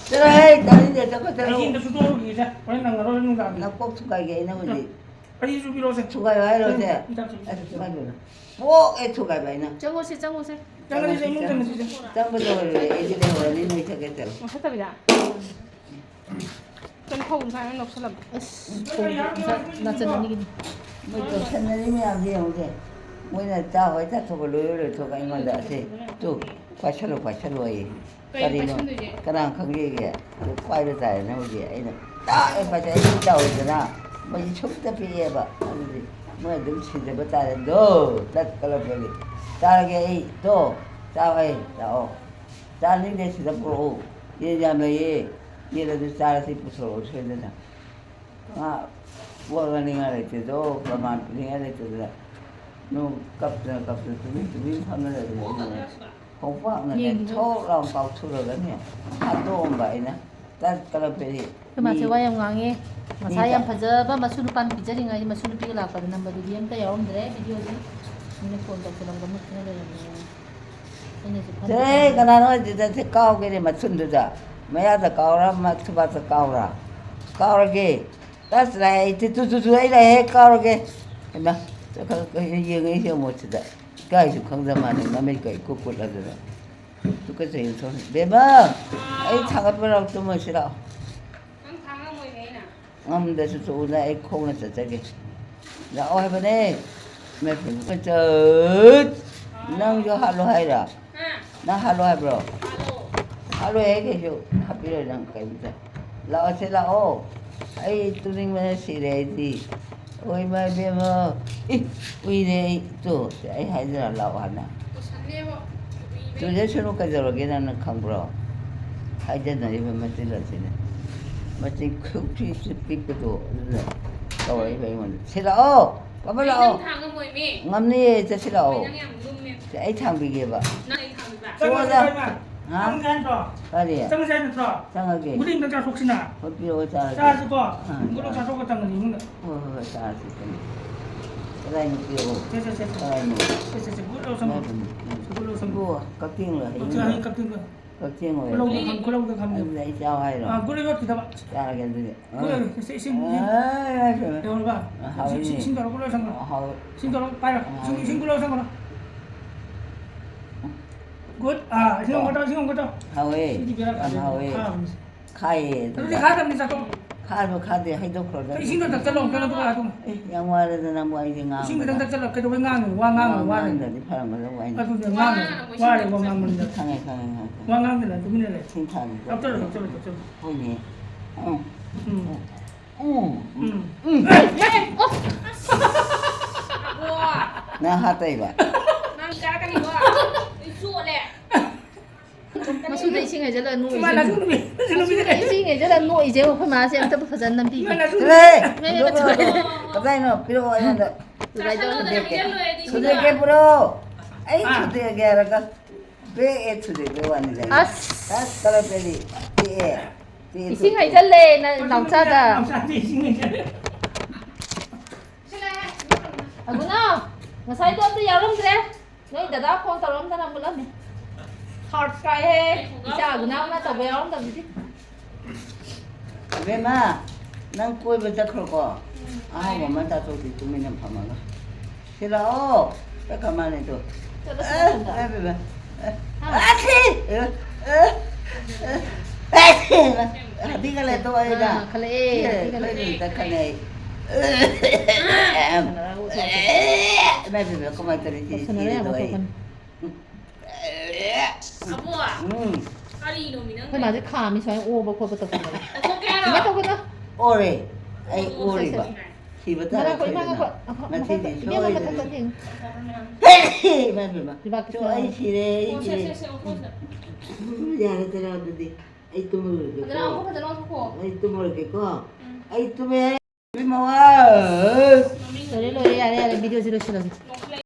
ꯆꯠꯂꯣꯍꯦ, ꯇꯥꯅꯤꯡꯗꯦ, ꯆꯠꯈꯣ, ꯆꯠꯂꯣ꯫ ꯑꯩ ꯌꯨꯝꯗ ꯁꯨꯗꯣꯛꯑꯔꯣꯏꯒꯦꯁꯦ꯫ ꯍꯣꯔꯦꯟ ꯅꯪꯉꯔꯣꯏ ꯅꯨꯡꯗꯥꯡꯗ꯫ ꯅꯀꯣꯛ ꯊꯨꯒꯥꯏꯒꯦ ꯑꯩꯅ ꯍꯧꯖꯤꯛ꯫ ꯑꯩ ꯁꯨꯕꯤꯔꯣꯁꯦ꯫ ꯊꯨꯒꯥꯏꯌꯣ ꯍꯥꯏꯔꯣꯁꯦ? ꯎꯝ, ꯍꯤꯗꯥꯛ ꯁꯨꯕꯤꯔꯣꯁꯦ꯫ ꯑꯁ, ꯊꯨꯒꯥꯏꯕꯤꯔꯣ꯫ ꯄꯣꯛ ꯑꯦ ꯊꯨꯒꯥꯏꯕ ꯑꯩꯅ꯫ ꯆꯪꯉꯣꯁꯦ, ꯆꯪꯉꯣꯁꯦ꯫ ꯆꯪꯉꯁꯦ, ꯏꯃꯨꯡ ꯆꯪꯉꯁꯦ꯫ ꯆꯪꯕꯗ ꯑꯣꯏꯔꯣꯏ, ꯑꯩꯗꯤ ꯂꯩꯍꯧꯔꯅꯤ, ꯅꯣꯏ ꯆꯠꯀꯦ ꯆꯠꯂꯣ꯫ ꯃꯨꯊꯠꯇꯕꯤꯗ? ꯆꯪꯈꯣꯡ ꯁꯥꯏꯅ ꯂꯧꯁꯜꯂꯝꯃꯦ꯫ ꯑꯁ, ꯊꯣꯡ ꯅꯥꯆꯟ ꯑꯅꯤꯒꯤꯅꯤ꯫ ꯃꯣꯏ ꯇꯧꯁꯟꯅꯔꯤ ꯃꯌꯥꯝꯁꯦ ꯌꯦꯡꯉꯨꯁꯦ꯫ ꯃꯣꯏꯅ ꯆꯥ ꯍꯣꯏ ꯆꯥꯊꯣꯛꯄ ꯂꯣꯏꯔ ꯂꯣꯏꯊꯣꯛꯑꯒ ꯑꯩꯉꯣꯟꯗ ꯑꯁꯦ ꯇꯨ ꯄꯥꯏꯁꯜꯂꯣ, ꯄꯥꯏꯁꯜꯂꯣ ꯑꯩ꯫ ꯀꯩꯅꯣ ꯀꯔꯤꯅꯣ? ꯄꯥꯏꯁꯟꯗꯣꯏꯁꯦ? ꯀꯅꯥ ꯈꯪꯒꯦꯒꯦ? ꯑꯗꯨ ꯄꯥꯏꯕ ꯇꯥꯔꯦꯅꯦ ꯍꯧꯖꯤꯛ꯫ ꯑꯩꯅ ꯇꯥꯛ ꯍꯦꯛ ꯄꯥꯏꯁꯜꯂꯦ, ꯑꯩ ꯇꯧꯗꯅ ꯃꯣꯏꯁꯦ ꯁꯨꯝꯇ ꯄꯤꯛꯑꯦꯕ꯫ ꯑꯗꯨꯗꯤ ꯃꯣꯏ ꯑꯗꯨꯝ ꯁꯤꯖꯕ ꯇꯥꯔꯦ꯫ ꯗꯣ ꯇꯠ ꯀꯂꯛꯄꯒꯤ ꯇꯥꯔꯒꯦ ꯑꯩ꯫ ꯗꯣ꯫ ꯆꯥꯎ ꯍꯩ, ꯂꯥꯛꯑꯣ꯫ ꯆꯥꯅꯤꯡꯗꯦ, ꯁꯤꯗ ꯄꯨꯔꯛꯎ꯫ ꯌꯦꯟ ꯌꯥꯝ ꯂꯩꯌꯦ꯫ ꯌꯦꯟ ꯑꯗꯨ ꯆꯥꯔꯁꯤ, ꯄꯨꯊꯣꯔꯛꯑꯣ ꯁꯣꯏꯗꯅ꯫ ꯉꯥ ꯄꯣꯠ ꯂꯩꯅꯤꯡꯉꯥꯏ ꯂꯩꯇꯦꯗꯣ, ꯄ꯭ꯔꯃꯥꯟ ꯄꯤꯅꯤꯡꯉꯥꯏ ꯂꯩꯇꯗꯅ꯫ ꯅꯣꯡ ꯀꯞꯇꯅ ꯀꯞꯇꯅ ꯇꯨꯃꯤꯟ ꯇꯨꯃꯤꯟ ꯐꯝꯅ ꯂꯩꯕꯅꯦ꯫ ꯑꯗꯨꯅ ꯈꯣꯡꯄꯥꯛꯅꯅꯦ ꯌꯦꯡꯉꯤꯕ꯫ ꯊꯣꯛ ꯂꯥꯎ ꯀꯥꯎꯊꯣꯔꯒꯅꯦ ꯍꯥꯠꯇꯣꯛꯑꯝꯕ ꯑꯩꯅ꯫ ꯇꯠ ꯀꯔꯝ ꯄꯦꯔꯤ꯫ ꯑꯩꯈꯣꯏ ꯃꯥꯁꯦ ꯃꯤ ꯋꯥ ꯌꯥꯝ ꯉꯥꯡꯉꯦ꯫ ꯃꯁꯥ ꯃꯤꯗ ꯌꯥꯝ ꯐꯖꯕ ꯃꯆꯨ ꯅꯨꯄꯥ ꯅꯨꯄꯤ ꯄꯤꯖꯔꯤꯉꯩꯗ ꯃꯆꯨ ꯅꯨꯄꯤꯒ ꯂꯥꯛꯄꯗ ꯅꯝꯕꯗꯨꯗꯤ ꯑꯝꯇ ꯌꯥꯎꯔꯝꯗ꯭ꯔꯦ ꯚꯤꯗꯤꯑꯣꯗꯤ꯫ ꯃꯤꯅ ꯐꯣꯟ ꯇꯧꯁꯜꯂꯛꯄꯗ ꯃꯨꯠꯇꯅ ꯂꯩꯔꯝꯃꯦ꯫ ꯑꯩꯅꯁꯨ ꯈꯟꯕ ꯁꯦ, ꯈꯟꯕ꯫ ꯀꯅꯥꯅꯣ ꯑꯗꯨꯗ ꯁꯦ ꯀꯥꯎꯒꯦꯅꯦ ꯃꯊꯨꯟꯗꯨꯗ? ꯃꯌꯥꯗ ꯀꯥꯎꯔ, ꯃꯊꯨꯕꯥꯛꯇ ꯀꯥꯎꯔ? ꯀꯥꯎꯔꯒꯦ꯫ ꯇꯁ ꯂꯥꯛꯑꯦ, ꯑꯩ ꯇꯨ, ꯇꯨ, ꯇꯨ, ꯇꯨ, ꯑꯩ ꯂꯥꯛꯑꯦ, ꯀꯥꯎꯔꯒꯦ꯫ ꯍꯩꯃꯥ, ꯆꯠꯈ꯭ꯔ-, ꯌꯦꯡꯉꯛꯏꯁꯦ ꯌꯦꯡꯉꯣ ꯁꯤꯗ꯫ ꯏꯀꯥꯏꯁꯨ ꯈꯪꯗ ꯃꯥꯜꯂꯦ, ꯃꯃꯤꯠꯀ ꯏꯀꯨꯠ ꯀꯨꯠꯂꯗꯅ꯫ ꯇꯨꯀꯠꯆꯩ ꯑꯣꯟꯊꯣꯛꯅ꯫ ꯕꯦꯝꯃ, ꯑꯩ ꯊꯥꯡꯒꯠꯄ ꯂꯥꯛꯑꯣ, ꯇꯨꯝꯃꯁꯤ ꯂꯥꯛꯑꯣ꯫ ꯅꯪ ꯊꯥꯡ ꯉꯝꯃꯣꯏꯅꯦ ꯑꯩꯅ꯫ ꯉꯝꯗ꯭ꯔꯁꯨ ꯇꯣꯛꯎꯗ, ꯑꯩ ꯈꯣꯡꯅ ꯆꯠꯆꯒꯦ꯫ ꯂꯥꯛꯑꯣ ꯍꯥꯏꯕꯅꯦ꯫ ꯃꯦ ꯐꯦ ꯆꯠ-, ꯅꯪꯁꯨ ꯍꯥꯠꯂꯣ ꯍꯥꯏꯔ? ꯍꯥ? ꯅꯪ ꯍꯥꯠꯂꯣ ꯍꯥꯏꯕ꯭ꯔꯣ? ꯍꯥꯠꯂꯣ꯫ ꯍꯥꯠꯂꯣꯏ, ꯑꯩ ꯀꯩꯁꯨ ꯍꯥꯠꯄꯤꯔꯣꯏ ꯅꯪ ꯀꯩꯝꯇ꯫ ꯂꯥꯛꯑꯣꯁꯦ ꯂꯥꯛꯑꯣ꯫ ꯑꯩ ꯇꯨꯝꯅꯤꯡꯕꯅ ꯁꯤꯔꯦ ꯑꯩꯗꯤ꯫ ꯑꯣꯏ ꯃꯥꯏ ꯕꯦꯝꯃ꯫ ꯏ, ꯎꯏꯔꯦ ꯑꯩ꯫ ꯇꯨ, ꯑꯩ ꯍꯥꯏꯗ꯭ꯔꯥ ꯂꯥꯛꯑꯣ ꯍꯥꯏꯅ꯫ ꯎꯁꯟꯅꯦꯕ꯫ ꯎꯏꯕꯩ꯫ ꯇꯨꯖꯁꯅꯨ ꯀꯩꯗꯧꯔꯒꯦ ꯅꯪꯅ ꯈꯪꯕ꯭ꯔꯣ? ꯍꯥꯏꯖꯟꯅꯔꯤꯕ ꯃꯆꯤꯟ ꯑꯁꯤꯅ꯫ ꯃꯆꯤꯟ ꯈꯨꯄꯤꯛꯁꯦ ꯄꯤꯛꯄꯗꯣ ꯑꯗꯨꯅ ꯇꯧꯔꯛꯏꯕ ꯑꯩꯉꯣꯟꯗ꯫ ꯁꯤ ꯂꯥꯛꯑꯣ! ꯄꯥꯄꯥ ꯑꯩ ꯂꯥꯛꯑꯣ! ꯅꯪ ꯊꯥꯡ ꯉꯝꯃꯣꯏꯃꯤ꯫ ꯉꯝꯅꯤꯌꯦ, ꯆꯠꯁꯤ ꯂꯥꯛꯑꯣ꯫ ꯅꯪ ꯌꯥꯝ ꯂꯨꯝꯃꯦ꯫ ꯁꯦ, ꯑꯩ ꯊꯥꯡꯕꯤꯒꯦꯕ꯫ ꯅꯪ ꯑꯩ ꯊꯥꯡꯕꯤꯕ? ꯇꯣꯛꯑꯣꯗ꯫ ꯆꯪꯉꯁꯦ ꯏꯕꯦꯝꯃ꯫ ꯍꯥ? ꯆꯪꯉꯁꯦ ꯍꯥꯏꯅ ꯅꯠꯇ꯭ꯔꯣ? ꯀꯔꯤ? ꯆꯪꯉꯁꯦ ꯍꯥꯏ ꯅꯠꯇ꯭ꯔꯣ? ꯆꯪꯉꯒꯦ꯫ ꯒꯨꯂꯤ ꯑꯝꯇ ꯆꯥꯊꯣꯛꯁꯤꯅ꯫ ꯍꯣꯏ, ꯄꯤꯔꯛꯑꯣ, ꯆꯥꯔꯒꯦ꯫ ꯆꯥꯔꯁꯤꯀꯣ꯫ ꯑꯥ, ꯒꯨꯂꯤ ꯆꯥꯔꯒꯦ꯫ ꯆꯥꯊꯣꯛꯑꯒ ꯆꯪꯉꯁꯤ ꯏꯃꯨꯡꯗ꯫ ꯍꯣꯏ, ꯍꯣꯏ, ꯍꯣꯏ, ꯆꯥꯔꯁꯤ, ꯆꯪꯉꯁꯤ꯫ ꯀꯗꯥꯏꯅꯣ ꯄꯤꯔꯛꯑꯣ꯫ ꯁꯦ, ꯁꯦ, ꯁꯦ, ꯁꯦ꯫ ꯀꯗꯥꯏꯅꯣ? ꯁꯦ, ꯁꯦ, ꯁꯦ, ꯒꯨꯂꯤ ꯂꯧꯁꯟꯈꯣ꯫ ꯀꯗꯥꯏꯗꯅꯣ? ꯁꯦ, ꯒꯨꯂꯤ ꯂꯧꯁꯟꯈꯣ꯫ ꯏꯕꯣ, ꯀꯛꯆꯤꯡꯂꯣ, ꯍꯌꯦꯡꯂꯣ? ꯍꯌꯦꯡ ꯀꯛꯆꯤꯡꯗ꯫ ꯀꯛꯆꯤꯡ ꯑꯣꯏꯔꯦ꯫ ꯈꯨꯂꯧꯗ ꯈꯝ-, ꯈꯨꯂꯧꯗ ꯈꯝꯃꯦ꯫ ꯑꯗꯨꯗ ꯑꯩ ꯆꯥꯎ ꯍꯥꯏꯔꯣ? ꯑꯥ, ꯒꯨꯂꯤ ꯌꯣꯠꯈꯤꯗꯕ꯫ ꯆꯥꯔꯒꯦ ꯑꯗꯨꯗꯤ꯫ ꯒꯨꯂꯤ, ꯁꯤ ꯏꯁꯤꯡ, ꯑꯥ, ꯌꯥꯝ ꯍꯥꯎꯋꯦ꯫ ꯏꯁꯤꯡ, ꯏꯁꯤꯡ ꯇꯧꯔꯣ, ꯒꯨꯂꯤ ꯂꯧꯁꯟꯈ꯭ꯔꯣ꯫ ꯍꯥꯎꯋꯦ꯫ ꯏꯁꯤꯡ ꯇꯧꯔꯣ, ꯄꯥꯏꯔꯣ꯫ ꯏꯁꯤꯡ, ꯏꯁꯤꯡ ꯒꯨꯂꯤ ꯂꯧꯁꯟꯈ꯭ꯔꯣ꯫ ꯒꯨꯗ꯫ ꯑꯥ, ꯏꯁꯤꯡ ꯑꯃꯨꯛꯀ ꯇꯧ, ꯏꯁꯤꯡ ꯑꯃꯨꯛꯀ ꯇꯧ꯫ ꯍꯥꯎꯋꯦ꯫ ꯁꯤꯗꯤ ꯕꯦꯔꯥ ꯌꯥꯝ ꯀꯥꯔꯦ꯫ ꯍꯥꯎꯋꯦ꯫ ꯈꯥꯕꯅꯤ꯫ ꯈꯥꯏꯌꯦ ꯑꯗꯨꯗꯤ ꯑꯗꯨꯗ꯫ ꯈꯥꯗꯕꯅꯤ, ꯆꯥꯊꯣꯛ꯫ ꯈꯥꯗꯣ ꯈꯥꯗꯦ, ꯍꯩꯗꯣꯛꯈ꯭ꯔꯣ ꯑꯗꯣ꯫ ꯏꯁꯤꯡꯗꯣ ꯊꯛꯆꯜꯂꯣ, ꯀꯩꯅꯣ ꯇꯧꯔ ꯑꯗꯨꯝ꯫ ꯑꯦ, ꯌꯥꯝ ꯋꯥꯔꯦꯗ ꯅꯪꯕꯨ ꯑꯩꯁꯦ ꯏꯁꯤꯡ ꯈꯤꯇꯪ ꯉꯥꯡꯕꯗ꯫ ꯊꯛꯆꯜꯂꯣ, ꯀꯩꯗꯧꯕꯩ ꯉꯥꯡꯉꯤꯅꯣ? ꯋꯥ ꯉꯥꯡꯒꯅꯨ, ꯋꯥ ꯋꯥꯔꯦ꯫ ꯉꯥꯡꯗ꯭ꯔꯗꯤ ꯐꯔꯝꯒꯗꯧꯕ ꯑꯩꯅ꯫ ꯑꯗꯨꯅꯦ, ꯉꯥꯡꯒꯅꯨ, ꯋꯥꯔꯦ, ꯋꯥ ꯉꯥꯡꯃꯟꯗꯅ꯫ ꯈꯪꯉꯦ, ꯈꯪꯉꯦ, ꯈꯪꯉꯦ꯫ ꯋꯥ ꯉꯥꯡꯗꯅ ꯇꯨꯃꯤꯟꯅ ꯂꯩ꯫ ꯏꯁꯤꯡ ꯊꯥꯡꯕꯤꯕ꯫ ꯊꯛꯆꯜꯂꯣ, ꯊꯛꯆꯜꯂꯣ, ꯊꯛꯆꯜꯂꯣ꯫ ꯍꯣꯏꯅꯦ꯫ ꯎꯝ꯫ ꯎꯝ꯫ ꯎꯝ꯫ ꯎꯝ꯫ ꯎꯝ꯫ ꯑꯦ! ꯑꯣ! ꯅꯪ ꯍꯥꯠꯇꯣꯏꯕ? ꯅꯪ ꯆꯥꯔꯛꯀꯅꯤꯀꯣ? ꯑꯩ ꯆꯣꯠꯂꯦ꯫ ꯃꯆꯨꯗ ꯏꯁꯤꯡ ꯍꯩꯖꯤꯜꯂ ꯅꯣꯛꯏꯁꯦ꯫ ꯏꯁꯤꯡ ꯍꯩꯖꯤꯜꯂ ꯅꯣꯛꯏꯁꯦ ꯑꯩꯈꯣꯏ ꯃꯥꯁꯦ ꯑꯝꯇꯕꯨ ꯐꯖꯅ ꯅꯝꯕꯤꯌꯨ꯫ ꯆꯠꯂꯣꯍꯦ! ꯀꯗꯥꯏꯅꯣ? ꯄꯤꯔꯛꯑꯣ ꯑꯩꯉꯣꯟꯗ꯫ ꯁꯨꯒꯥꯏꯗꯧ꯫ ꯁꯨꯗꯦꯛꯀꯦ꯫ ꯁꯨꯗꯦꯛꯀꯦ ꯄꯨꯔꯛꯑꯣ꯫ ꯑꯩ ꯁꯨꯗꯦꯛꯑꯒꯦ ꯍꯥꯏꯔꯒ ꯄꯤꯔꯛꯑꯦ, ꯁꯨꯗꯦꯛꯄꯩ ꯋꯥꯅꯤꯗ꯫ ꯑꯁ꯫ ꯑꯁ, ꯀꯂꯔ ꯄꯦꯟꯗꯤ ꯄꯤꯛꯑꯦ꯫ ꯄꯤꯛꯑꯦ, ꯏꯁꯤꯡ ꯄꯤꯛꯑꯦ꯫ ꯍꯩꯖꯜꯂꯦ ꯅ-, ꯅꯥꯎꯆꯥꯗ꯫ ꯅꯥꯎꯆꯥꯗ ꯏꯁꯤꯡ ꯍꯩꯖꯜꯂꯦ꯫ ꯑꯕꯨꯅꯥꯎ, ꯉꯁꯥꯏꯗꯣ ꯑꯝꯇ ꯌꯥꯎꯔꯝꯗ꯭ꯔꯦ꯫ ꯅꯣꯏ ꯗꯗꯥ ꯐꯣꯟ ꯇꯧꯔꯝꯗꯅ ꯃꯨꯠꯂꯝꯃꯦ꯫ ꯍꯥꯔꯠ ꯀꯥꯏꯍꯦ꯫ ꯏꯆꯥ ꯑꯕꯨꯅꯥꯎꯅ ꯇꯧꯕ ꯌꯥꯎꯔꯝꯗꯕꯗꯨꯗꯤ꯫ ꯏꯕꯦꯝꯃ, ꯅꯪ ꯀꯣꯏꯕ ꯆꯠꯈ꯭ꯔꯣꯀꯣ꯫ ꯑꯍꯥꯎꯕ ꯑꯃ ꯆꯥꯊꯣꯛꯁꯤ ꯇꯨꯃꯤꯟꯅ ꯐꯝꯃꯒ꯫ ꯁꯤ ꯂꯥꯛꯑꯣ꯫ ꯆꯠꯈ꯭ꯔ ꯃꯥꯜꯂꯦ ꯇꯨ꯫ ꯆꯠꯂꯣ, ꯑ, ꯆꯠꯂꯣ, ꯆꯠꯂꯣ꯫ ꯏꯃꯥ, ꯏꯃꯥ꯫ ꯑ, ꯍꯥ? ꯑ, ꯁꯤ! ꯑ, ꯑ, ꯑ, ꯁꯤ! ꯍꯥꯊꯤ ꯈꯜꯂꯦ ꯇꯨ ꯑꯩꯅ꯫ ꯑꯥ, ꯈꯜꯂꯛꯑꯦ, ꯁꯤ, ꯍꯥꯊꯤ ꯈꯜꯂꯛꯑꯦ꯫ ꯑꯩꯈꯣꯏ ꯑꯗꯨꯝ ꯆꯠꯈ꯭ꯔꯅꯦ ꯑꯩ꯫ ꯁꯥꯟꯅꯔꯒ ꯎꯊꯣꯛꯑꯁꯦ꯫ ꯏꯃꯥ, ꯏꯃꯥ, ꯀꯃꯥꯏꯅ ꯇꯧꯔꯤ? ꯁꯤ, ꯇꯧꯁꯟꯅꯔ ꯁꯤꯔꯦ ꯌꯥꯝ ꯇꯨ ꯑꯩ꯫ ꯎꯊꯣꯛꯀꯅꯤ꯫ ꯑꯕꯣ, ꯎꯝ꯫ ꯀꯔꯤꯅꯣꯃꯤ ꯅꯪ ꯑꯩꯈꯣꯏ ꯃꯥꯁꯦ ꯈꯥꯝꯃꯤ ꯁꯨꯃꯥꯏꯅ ꯑꯣꯕ ꯈꯣꯠꯄ ꯇꯧꯁꯟꯅꯔꯦ꯫ ꯂꯧꯊꯣꯛꯀꯦ ꯍꯥꯏꯔꯣ? ꯁꯨꯃꯥꯏꯅ ꯇꯧꯒꯅꯣ꯫ ꯑꯣꯔꯦ꯫ ꯑꯩ ꯑꯣ, ꯑꯣꯔꯤꯕ꯫ ꯁꯦ, ꯁꯦ꯫ ꯁꯤꯕ ꯇꯥꯔꯦ ꯉꯥꯏꯈꯣ, ꯏꯃꯥ, ꯁꯣꯏꯗꯅ꯫ ꯉꯥꯏꯈꯣ꯫ ꯉꯥꯏꯈꯣ, ꯉꯁꯤꯗꯤ ꯉꯥꯏꯈꯣ꯫ ꯏꯕꯦꯝꯃ, ꯁꯣꯏꯗꯅ꯫ ꯃꯊꯛꯇ ꯌꯦꯡꯉꯨ꯫ ꯏꯃꯥ, ꯏꯃꯥ, ꯏꯃꯥ꯫ ꯂꯩꯕꯥꯛꯀꯤ ꯆꯣ, ꯁꯅꯥ꯫ ꯑꯩ ꯁꯤꯔꯦ, ꯑꯩ ꯑꯣ, ꯁꯦ, ꯁꯤꯔꯦ꯫ ꯁꯦ, ꯁꯦ, ꯑꯣꯟꯊꯣꯛꯑꯣ, ꯁꯦ꯫ ꯎꯝ, ꯌꯥꯔꯦ, ꯆꯠꯂꯣ ꯑꯗꯨꯗꯤ꯫ ꯑꯩ ꯇꯨꯝꯃꯨꯔꯒꯦꯀꯣ꯫ ꯐꯖꯅ ꯑꯣꯟꯊꯣꯛꯑꯣ, ꯐꯖꯅ ꯑꯣꯟꯊꯣꯛꯑꯣ꯫ ꯑꯩ ꯇꯨꯝꯃꯨꯔꯒꯦꯀꯣ꯫ ꯎꯝ꯫ ꯑꯩ ꯇꯨꯝꯃꯦ꯫ ꯏꯕꯦꯝꯃ꯫ ꯂꯣꯏꯔꯦ, ꯂꯣꯏꯔꯦ, ꯌꯥꯔꯦ, ꯌꯥꯔꯦ, ꯚꯤꯗꯤꯑꯣꯁꯦ ꯂꯣꯏꯁꯤꯜꯂꯒꯦ꯫